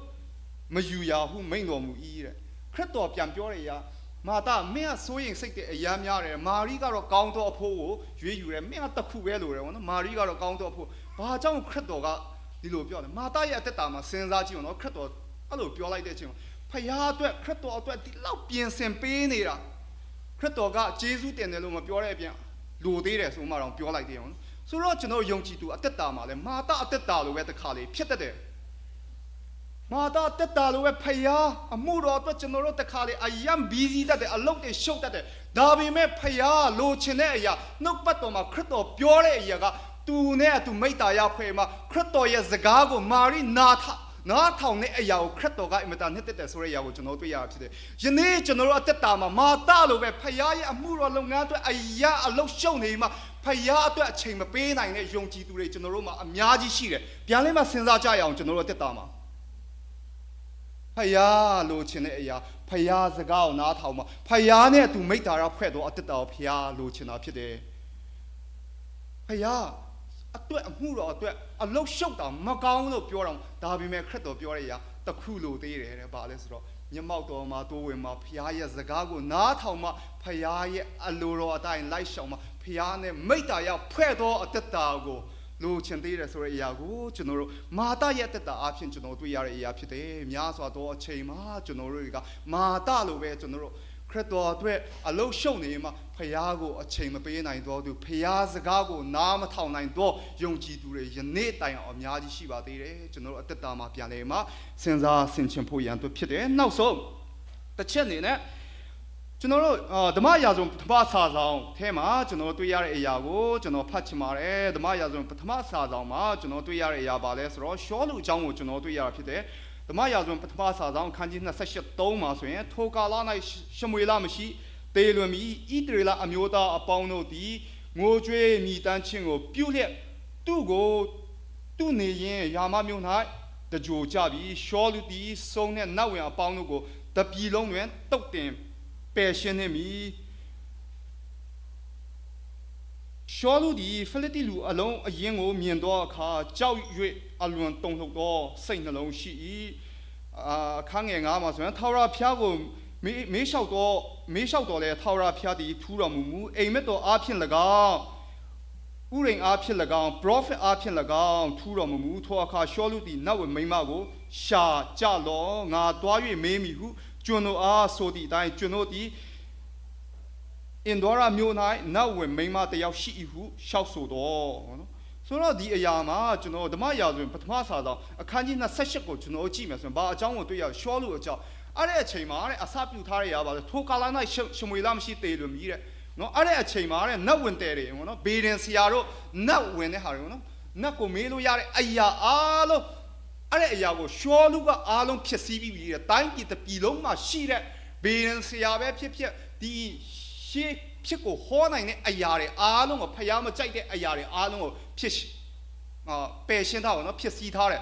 M: မယူရာဟုမိန့်တော်မူ၏တဲ့ခရစ်တော်ပြန်ပြောတဲ့အရာမာသမင်းကစိုးရင်စိတ်တဲ့အရာများတယ်မာရိကတော့ကောင်းသောအဖိုးကိုရွေးယူတယ်မင်းကတစ်ခုပဲလိုတယ်ပေါ့နော်မာရိကတော့ကောင်းသောအဖိုးဘာကြောင့်ခရစ်တော်ကဒီလိုပြောလဲမာသရဲ့အသက်တာမှာစဉ်းစားကြည့်အောင်နော်ခရစ်တော်အဲ့လိုပြောလိုက်တဲ့အချိန်မှာဖယားအတွက်ခရစ်တော်အတွက်ဒီလောက်ပြင်ဆင်ပေးနေတာခရစ်တော်ကဂျေဇုတင်တယ်လို့မပြောတဲ့အပြင်လိုသေးတယ်ဆိုမှတော့ပြောလိုက်သေးအောင်ဆိုတော့ကျွန်တော်ယုံကြည်သူအသက်တာမှာလဲမာသအသက်တာလိုပဲတခါလေဖြစ်တတ်တယ်မာတာတက်တာလိုပဲဖယားအမှုတော်အတွက်ကျွန်တော်တို့တခါလေအယံဘီစီတတ်တယ်အလုတ်တွေရှုပ်တတ်တယ်ဒါပေမဲ့ဖယားလိုချင်တဲ့အရာနှုတ်ပတ်တော်မှာခရစ်တော်ပြောတဲ့အရာကသူနဲ့အတူမိတ္တာရဖွဲ့မှာခရစ်တော်ရဲ့စကားကိုမာရိနာထနားထောင်တဲ့အရာကိုခရစ်တော်ကအင်မတန်နှစ်သက်တယ်ဆိုတဲ့အရာကိုကျွန်တော်တွေ့ရတာဖြစ်တယ်။ယနေ့ကျွန်တော်တို့အသက်တာမှာမာတာလိုပဲဖယားရဲ့အမှုတော်လုပ်ငန်းအတွက်အရာအလုတ်ရှုံနေမှာဖယားအတွက်အချိန်မပေးနိုင်တဲ့ယုံကြည်သူတွေကျွန်တော်တို့မှာအများကြီးရှိတယ်။ပြန်လေးမှစဉ်းစားကြရအောင်ကျွန်တော်တို့အသက်တာမှာဖယားလိုချင်တဲ့အရာဖယားစကားကိုနားထောင်မှာဖယားနဲ့အတူမိတ္တာရဖွဲ့တော့အသက်တာကိုဖယားလိုချင်တာဖြစ်တယ်။ဖယားအတွက်အမှုတော်အတွက်အလုတ်ရှုပ်တာမကောင်းလို့ပြောတော့ဒါပေမဲ့ခရစ်တော်ပြောတဲ့အရာတခုလိုသေးတယ်တဲ့ဘာလဲဆိုတော့မျက်မှောက်တော်မှာတိုးဝင်မှာဖယားရဲ့စကားကိုနားထောင်မှာဖယားရဲ့အလိုတော်အတိုင်းလိုက်ရှောင်မှာဖယားနဲ့မိတ္တာရဖွဲ့တော်အသက်တာကိုလိုချင်သေးတယ်ဆိုတဲ့အရာကိုကျွန်တော်တို့မာတာရဲ့တက်တာအဖြစ်ကျွန်တော်တွေ့ရတဲ့အရာဖြစ်တယ်။များစွာသောအချိန်မှာကျွန်တော်တို့တွေကမာတာလိုပဲကျွန်တော်တို့ခရစ်တော်အတွက်အလုရှုံနေမှာဖယားကိုအချိန်မပေးနိုင်တော့သူဖယားစကားကိုနားမထောင်နိုင်တော့ယုံကြည်သူတွေယနေ့တိုင်အောင်အများကြီးရှိပါသေးတယ်ကျွန်တော်တို့အသက်တာမှာပြန်လေမှာစဉ်းစားဆင်ခြင်ဖို့ရန်အတွက်ဖြစ်တယ်နောက်ဆုံးတစ်ချက်အနေနဲ့ကျွန်တော်တို့ဓမ္မရာဇဝင်ပထမစာဆောင်ထဲမှာကျွန်တော်တွေ့ရတဲ့အရာကိုကျွန်တော်ဖတ်ချင်ပါတယ်ဓမ္မရာဇဝင်ပထမစာဆောင်မှာကျွန်တော်တွေ့ရတဲ့အရာပါလဲဆိုတော့ရှောလူအကြောင်းကိုကျွန်တော်တွေ့ရတာဖြစ်တယ်ဓမ္မရာဇဝင်ပထမစာဆောင်အခန်းကြီး28 3မှာဆိုရင်ထိုကာလ၌ရှမွေလမရှိတေလွန်မီဣသရေလအမျိုးသားအပေါင်းတို့သည်ငိုကြွေးမြည်တမ်းခြင်းကိုပြုလျက်သူ့ကိုသူ့နေရင်ယာမမြို့၌တကြိုကြပြီးရှောလူသည်စုံနှင့်နတ်ဝင်အပေါင်းတို့ကိုတပြည်လုံးတွင်တုတ်တင်ပယ်ရှင်းနေမည်ရှောလူသည်ဖိလိတိလူအလုံးအရင်ကိုမြင်သောအခါကြောက်၍အလွန်တုန်လှုပ်သောစိတ်နှလုံးရှိ၏အာအခန်းငယ်9မှာဆိုရင်ထာဝရဘုရားကိုမေးမေးလျှောက်တော့မေးလျှောက်တော်လဲထာဝရဘုရားသည်ထူးတော်မူမူအိမ်မက်တော်အားဖြင့်၎င်းဥရိန်အားဖြင့်၎င်း prophet အားဖြင့်၎င်းထူးတော်မူမူထိုအခါရှောလူသည်နတ်ဝင်မိန်းမကိုရှာကြလောငါတွား၍မေးမည်ဟု ကျွန်တို့အားဆိုသည့်အတိုင်းကျွန်တို့သည်အင်ဒိုရာမြို့၌နတ်ဝင်မိန်းမတစ်ယောက်ရှိ၏ဟုလျှောက်ဆိုတော့နော်ဆိုတော့ဒီအရာမှာကျွန်တော်ဓမ္မရာဇဝင်ပထမစာဆောင်အခန်းကြီး28ကိုကျွန်တော်ကြည့်မယ်ဆိုရင်ဘာအကြောင်းကိုတွေ့ရရှောလူအကြောင်းအဲ့တဲ့အချိန်မှာတဲ့အစပြုထားရရပါလေထိုကာလ၌ရှမွေလမရှိသေးလို့မြည်တဲ့နော်အဲ့တဲ့အချိန်မှာတဲ့နတ်ဝင်တဲ့တွေနော်ဘေရင်ဆရာတို့နတ်ဝင်တဲ့ဟာတွေနော်နတ်ကိုမေးလို့ရတဲ့အရာအားလုံးအဲ့တဲ့အရာကိုရှောလူကအားလုံးဖြစ်စည်းပြီးပြီတဲ့တိုင်းပြည်တစ်ပြည်လုံးမှာရှိတဲ့ဘေရင်ဆရာပဲဖြစ်ဖြစ်ဒီရှေးဖြစ်ကိုဟောနိုင်တဲ့အရာတွေအားလုံးကိုဖျားမကြိုက်တဲ့အရာတွေအားလုံးကိုဖြစ်အာပယ်ရှင်းထားပါတော့ဖြစ်စည်းထားတယ်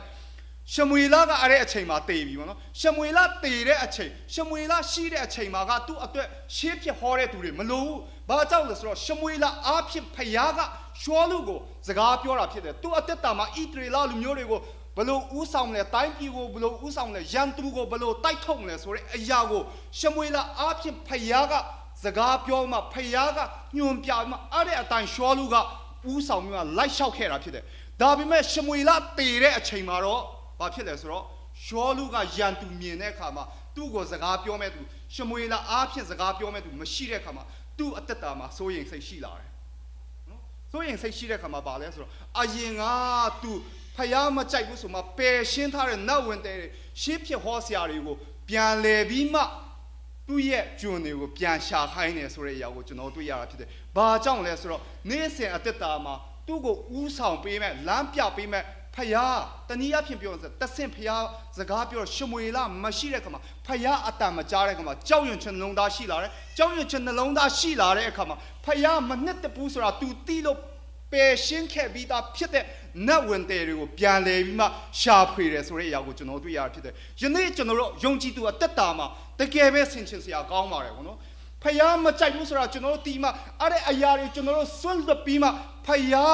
M: ရှမွေလကအဲ့တဲ့အချိန်မှာတေပြီပေါ့နော်ရှမွေလတေတဲ့အချိန်ရှမွေလရှိတဲ့အချိန်မှာကသူ့အတွက်ရှေးဖြစ်ဟောတဲ့သူတွေမလို့ဘူးဘာကြောင့်လဲဆိုတော့ရှမွေလအားဖြင့်ဖျားကရှောလူကိုစကားပြောတာဖြစ်တယ်သူ့အသက်တာမှာဣသရေလလူမျိုးတွေကိုဘလို့ဥဆောင်လဲတိုင်းပြည်ကိုဘလို့ဥဆောင်လဲရန်သူကိုဘလို့တိုက်ထုတ်လဲဆိုတဲ့အရာကိုရှမွေလအားဖြင့်ဖျားကစကားပြောမှဖျားကညွန်ပြမှအဲ့တဲ့အတိုင်းရှောလူကဥဆောင်ပြီးမှလိုက်လျှောက်ခဲ့တာဖြစ်တယ်ဒါပေမဲ့ရှမွေလတေတဲ့အချိန်မှာတော့ဘာဖြစ်လဲဆိုတော့ရှောလူကရန်သူမြင်တဲ့အခါမှာသူ့ကိုစကားပြောမဲ့သူရှမွေလအားဖြင့်စကားပြောမဲ့သူမရှိတဲ့အခါမှာသူ့အသက်တာမှာစိုးရိမ်စိတ်ရှိလာတယ်နော်စိုးရိမ်စိတ်ရှိတဲ့အခါမှာဘာလဲဆိုတော့အရင်ကသူဖျားမကြိုက်ဘူးဆိုမှပယ်ရှင်းထားတဲ့နတ်ဝင်တဲ့ရှေးဖြစ်ဟောဆရာတွေကိုပြန်လဲပြီးမှသူ့ရဲ့ကျွန်တွေကိုပြန်ရှာခိုင်းတယ်ဆိုတဲ့အရာကိုကျွန်တော်တွေ့ရတာဖြစ်တယ်။ဘာကြောင့်လဲဆိုတော့နေ့စဉ်အသက်တာမှာသူ့ကိုဥဆောင်ပေးမဲ့လမ်းပြပေးမဲ့ဖယားတနည်းအားဖြင့်ပြောရင်တဆင့်ဖယားစကားပြောရှမွေလမရှိတဲ့အခါမှာဖယားအတန်မကြားတဲ့အခါမှာကြောက်ရွံ့ခြင်းနှလုံးသားရှိလာတယ်။ကြောက်ရွံ့ခြင်းနှလုံးသားရှိလာတဲ့အခါမှာဖယားမနှစ်တပူးဆိုတာ तू တီးလို့ပယ်ရှင်းခဲ့ပြီးသားဖြစ်တဲ့နတ်ဝင်တဲ့တွေကိုပြန်လဲပြီးမှရှာဖွေတယ်ဆိုတဲ့အရာကိုကျွန်တော်တွေ့ရတာဖြစ်တယ်။ယနေ့ကျွန်တော်တို့ယုံကြည်သူအသက်တာမှာတကယ်ပဲဆင်ခြင်စရာကောင်းပါတယ်ကွနော်။ဖယားမကြိုက်ဘူးဆိုတာကျွန်တော်တို့တီးမှအဲ့တဲ့အရာတွေကျွန်တော်တို့စွန့်လွတ်ပြီးမှဖယာ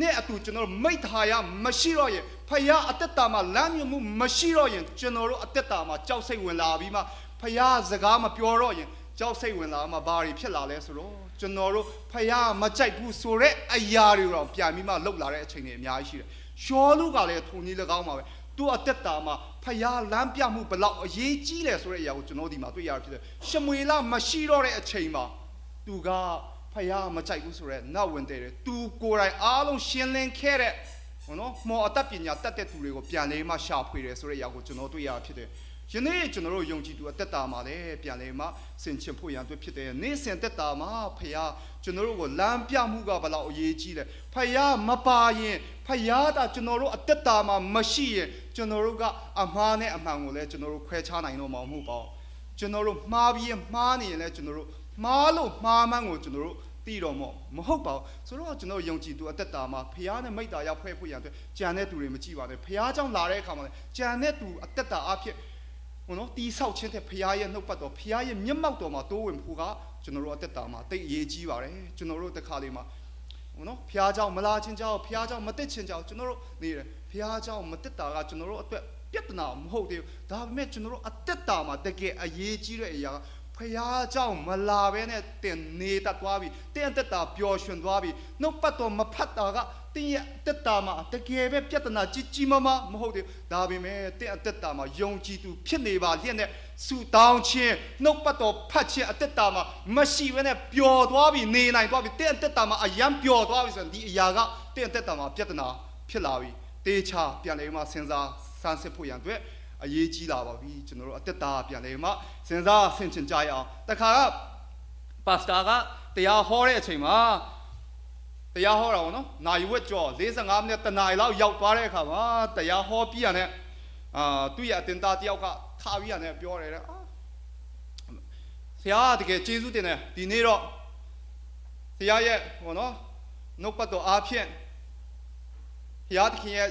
M: းနဲ့အတူကျွန်တော်တို့မိတ်ထားရမရှိတော့ရင်ဖယားအသက်တာမှာလမ်းမြမှုမရှိတော့ရင်ကျွန်တော်တို့အသက်တာမှာကြောက်စိတ်ဝင်လာပြီးမှဖယားစကားမပြောတော့ရင်ကြောက်စိတ်ဝင်လာမှဘာတွေဖြစ်လာလဲဆိုတော့ကျွန်တော်တို့ဖယားမကြိုက်ဘူးဆိုတဲ့အရာတွေတော့ပြန်ပြီးမှလှုပ်လာတဲ့အချိန်တွေအများကြီးရှိတယ်။ရှောလူကလည်းထုံကြီး၎င်းပါပဲ။သူအသက်တာမှာဖယားလမ်းပြမှုဘလောက်အရေးကြီးလဲဆိုတဲ့အရာကိုကျွန်တော်ဒီမှာတွေ့ရဖြစ်တယ်။ရှမွေလမရှိတော့တဲ့အချိန်မှာသူကဖယားမကြိုက်ဘူးဆိုရဲနတ်ဝင်တဲ့သူကိုယ်တိုင်အားလုံးရှင်းလင်းခဲ့တဲ့ဟိုနော်မော်အတတ်ပညာတတ်တဲ့သူတွေကိုပြန်လေးမှရှာဖွေတယ်ဆိုတဲ့အရာကိုကျွန်တော်တွေ့ရဖြစ်တယ်။ယနေ့ကျွန်တော်တို့ယုံကြည်သူအသက်တာမှာလည်းပြန်လေမှဆင်ချင်ဖို့ရန်အတွက်ဖြစ်တယ်။နေ့စဉ်သက်တာမှာဖယားကျွန်တော်တို့ကိုလမ်းပြမှုကဘလောက်အရေးကြီးလဲ။ဖယားမပါရင်ဖယားတာကျွန်တော်တို့အသက်တာမှာမရှိရင်ကျွန်တော်တို့ကအမှားနဲ့အမှန်ကိုလည်းကျွန်တော်တို့ခွဲခြားနိုင်တော့မှာမဟုတ်ပါဘူး။ကျွန်တော်တို့မှားပြီးမှားနေရင်လည်းကျွန်တော်တို့မှားလို့မှားမှန်းကိုကျွန်တော်တို့သိတော့မော့မဟုတ်ပါဘူးဆိုတော့ကျွန်တော်ယုံကြည်သူအသက်တာမှာဖျားနဲ့မိတ္တာရဖွဲ့ဖို့ရန်အတွက်ကြံတဲ့သူတွေမကြည့်ပါနဲ့ဖျားကြောင့်လာတဲ့အခါမှာကြံတဲ့သူအသက်တာအဖြစ်ဟိုနော်တီဆောက်ခြင်းတဲ့ဖျားရဲ့နှုတ်ပတ်တော်ဖျားရဲ့မျက်မှောက်တော်မှာတိုးဝင်ဖို့ကကျွန်တော်တို့အသက်တာမှာတိတ်အရေးကြီးပါတယ်ကျွန်တော်တို့တခါလေးမှာဟိုနော်ဖျားကြောင့်မလာခြင်းကြောင့်ဖျားကြောင့်မတက်ခြင်းကြောင့်ကျွန်တော်တို့နေတယ်ဖျားကြောင့်မတက်တာကကျွန်တော်တို့အတွက်ပြဿနာမဟုတ်သေးဘူးဒါပေမဲ့ကျွန်တော်တို့အသက်တာမှာတကယ်အရေးကြီးတဲ့အရာဖျားကြောင့်မလာဘဲနဲ့တင်နေတတ်သွားပြီတင်တက်တာပျော်ရွှင်သွားပြီနှုတ်ပတ်တော်မဖတ်တာကတင်းရဲ့တက်တာမှာတကယ်ပဲပြဿနာကြီးကြီးမားမားမဟုတ်သေးဘူးဒါပေမဲ့တင်းအသက်တာမှာယုံကြည်သူဖြစ်နေပါလျက်နဲ့ဆူတောင်းခြင်းနှုတ်ပတ်တော်ဖတ်ခြင်းအသက်တာမှာမရှိဘဲနဲ့ပျော်သွားပြီနေနိုင်သွားပြီတင်းအသက်တာမှာအယံပျော်သွားပြီဆိုရင်ဒီအရာကတင်းအသက်တာမှာပြဿနာဖြစ်လာပြီတေချာပြန်လေမှစဉ်းစားစမ်းစစ်ဖို့ရန်အတွက်အရေးကြီးလာပါပြီကျွန်တော်တို့အသက်တာပြန်လေမှစဉ်းစားဆင်ခြင်ကြရအောင်တခါကပါစတာကတရားဟောတဲ့အချိန်မှာတရားဟောတာပေါ့နော်နိုင်ဝက်ကျော်45မိနစ်တနာရီလောက်ရောက်သွားတဲ့အခါမှာတရားဟောပြီးရတဲ့အာသူ့ရဲ့အတင်သားတယောက်ကထားပြီးရတယ်ပြောတယ်တဲ့အာဆရာတကယ်ကျေးဇူးတင်တယ်ဒီနေ့တော့ဆရာရဲ့ဟောနော်နှုတ်ပတ်တော်အားဖြင့်ဘုရားသခင်ရဲ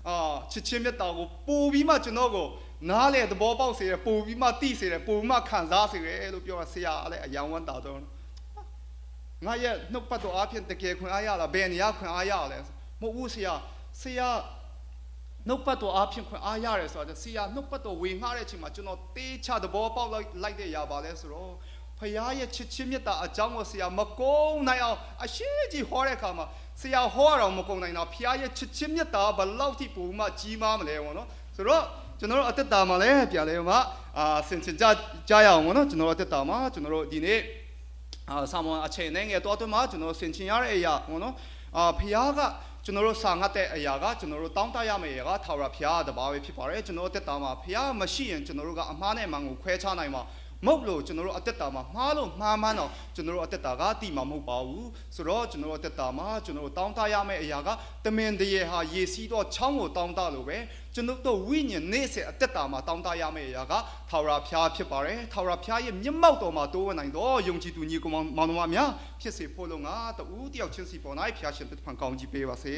M: ့အာချစ်ချင်းမြတ်တာကိုပို့ပြီးမှကျွန်တော်ကိုနားလေသဘောပေါက်စေတယ်ပို့ပြီးမှသိစေတယ်ပို့ပြီးမှခံစားစေတယ်လို့ပြောတာဆရာလည်းအယံဝမ်းတာတော့ငါရဲ့နှုတ်ပတ်တော်အားဖြင့်တကယ်ခွင့်အားရလားဘယ်နေရာခွင့်အားရလဲမဟုတ်ဘူးဆရာဆရာနှုတ်ပတ်တော်အားဖြင့်ခွင့်အားရတယ်ဆိုတော့ဆရာနှုတ်ပတ်တော်ဝေငှတဲ့အချိန်မှာကျွန်တော်တေးချသဘောပေါက်လိုက်လိုက်တဲ့ຢာပါလဲဆိုတော့ဖခင်ရဲ့ချစ်ချင်းမြတ်တာအကြောင်းကိုဆရာမကုန်းနိုင်အောင်အရှိကြီးဟောတဲ့အခါမှာဆရာဟောရအောင်မကုန်းနိုင်တော့ဖခင်ရဲ့ချစ်ချင်းမြတ်တာဘလောက်ထိပုံမှကြီးမားမလဲပေါ့နော်ဆိုတော့ ကျွန်တော်တို့အသက်တာမှာလည်းပြလဲမှာအာဆင်ချင်ကြကြရအောင်ပေါ့နော်ကျွန်တော်တို့အသက်တာမှာကျွန်တော်တို့ဒီနေ့အာဆာမွန်အချိန်နဲ့ငယ်တော်တော်မှာကျွန်တော်ဆင်ချင်ရတဲ့အရာပေါ့နော်အာဖျားကကျွန်တော်တို့စာငတ်တဲ့အရာကကျွန်တော်တို့တောင်းတရမယ့်အရာကထာဝရဘုရားတပါးပဲဖြစ်ပါတယ်ကျွန်တော်တို့တက်တာမှာဘုရားမရှိရင်ကျွန်တော်တို့ကအမှားနဲ့မှန်ကိုခွဲခြားနိုင်မှာမဟုတ်လို့ကျွန်တော်တို့အသက်တာမှာမှားလို့မှားမှန်းတော့ကျွန်တော်တို့အသက်တာကတိမှာမဟုတ်ပါဘူးဆိုတော့ကျွန်တော်တို့အသက်တာမှာကျွန်တော်တို့တောင်းတရမယ့်အရာကတမင်တရေဟာရေစီးတော့ချောင်းကိုတောင်းတလို့ပဲကျွန်တော်တို့ဝိညာဉ်နေ့စဉ်အသက်တာမှာတောင်းတရမယ့်အရာကထာဝရဘုရားဖြစ်ပါတယ်ထာဝရဘုရားရဲ့မျက်မှောက်တော်မှာတိုးဝင်နိုင်တော့ယုံကြည်သူညီကောင်မောင်နှမများဖြစ်စေဖို့လုံငါတူတယောက်ချင်းစီပေါ်၌ဘုရားရှင်တဖန်ကောင်းကြီးပေးပါစေ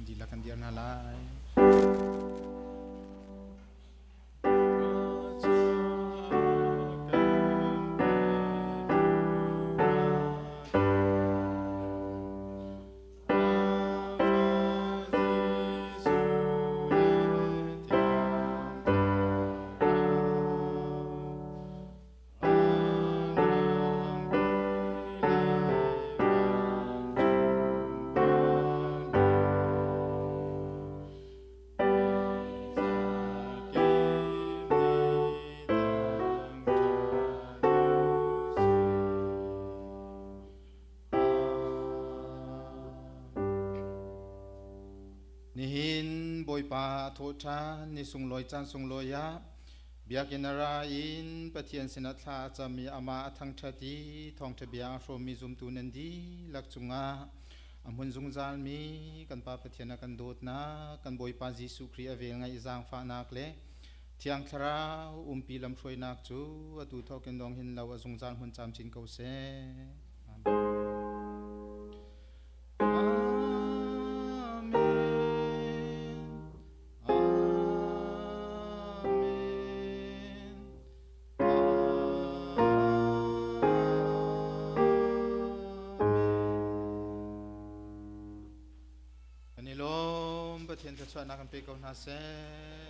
F: Dihlak kan dir hna lai. Nihin Bawipa a thawh ṭhan ni sunglawi caan sunglawi ah biakinn a ra in Pathian sinah thla a cam i amah a thangṭhat i thawngṭha bia a hrawmmi zumtu nan dihlak cungah a hmun zungzalmi kan Pa Pathian a kan dawtnak, kan Bawipa Jesuh Khrih a velngeih zaangfahnak le Thiang Thlarau umpi lamhruainak cu atu thawkin dong hin lo a zungzal hmun camcin ko seh. Amen. Kan i lawm Pathian thluachuahnak kan pe ko hna seh.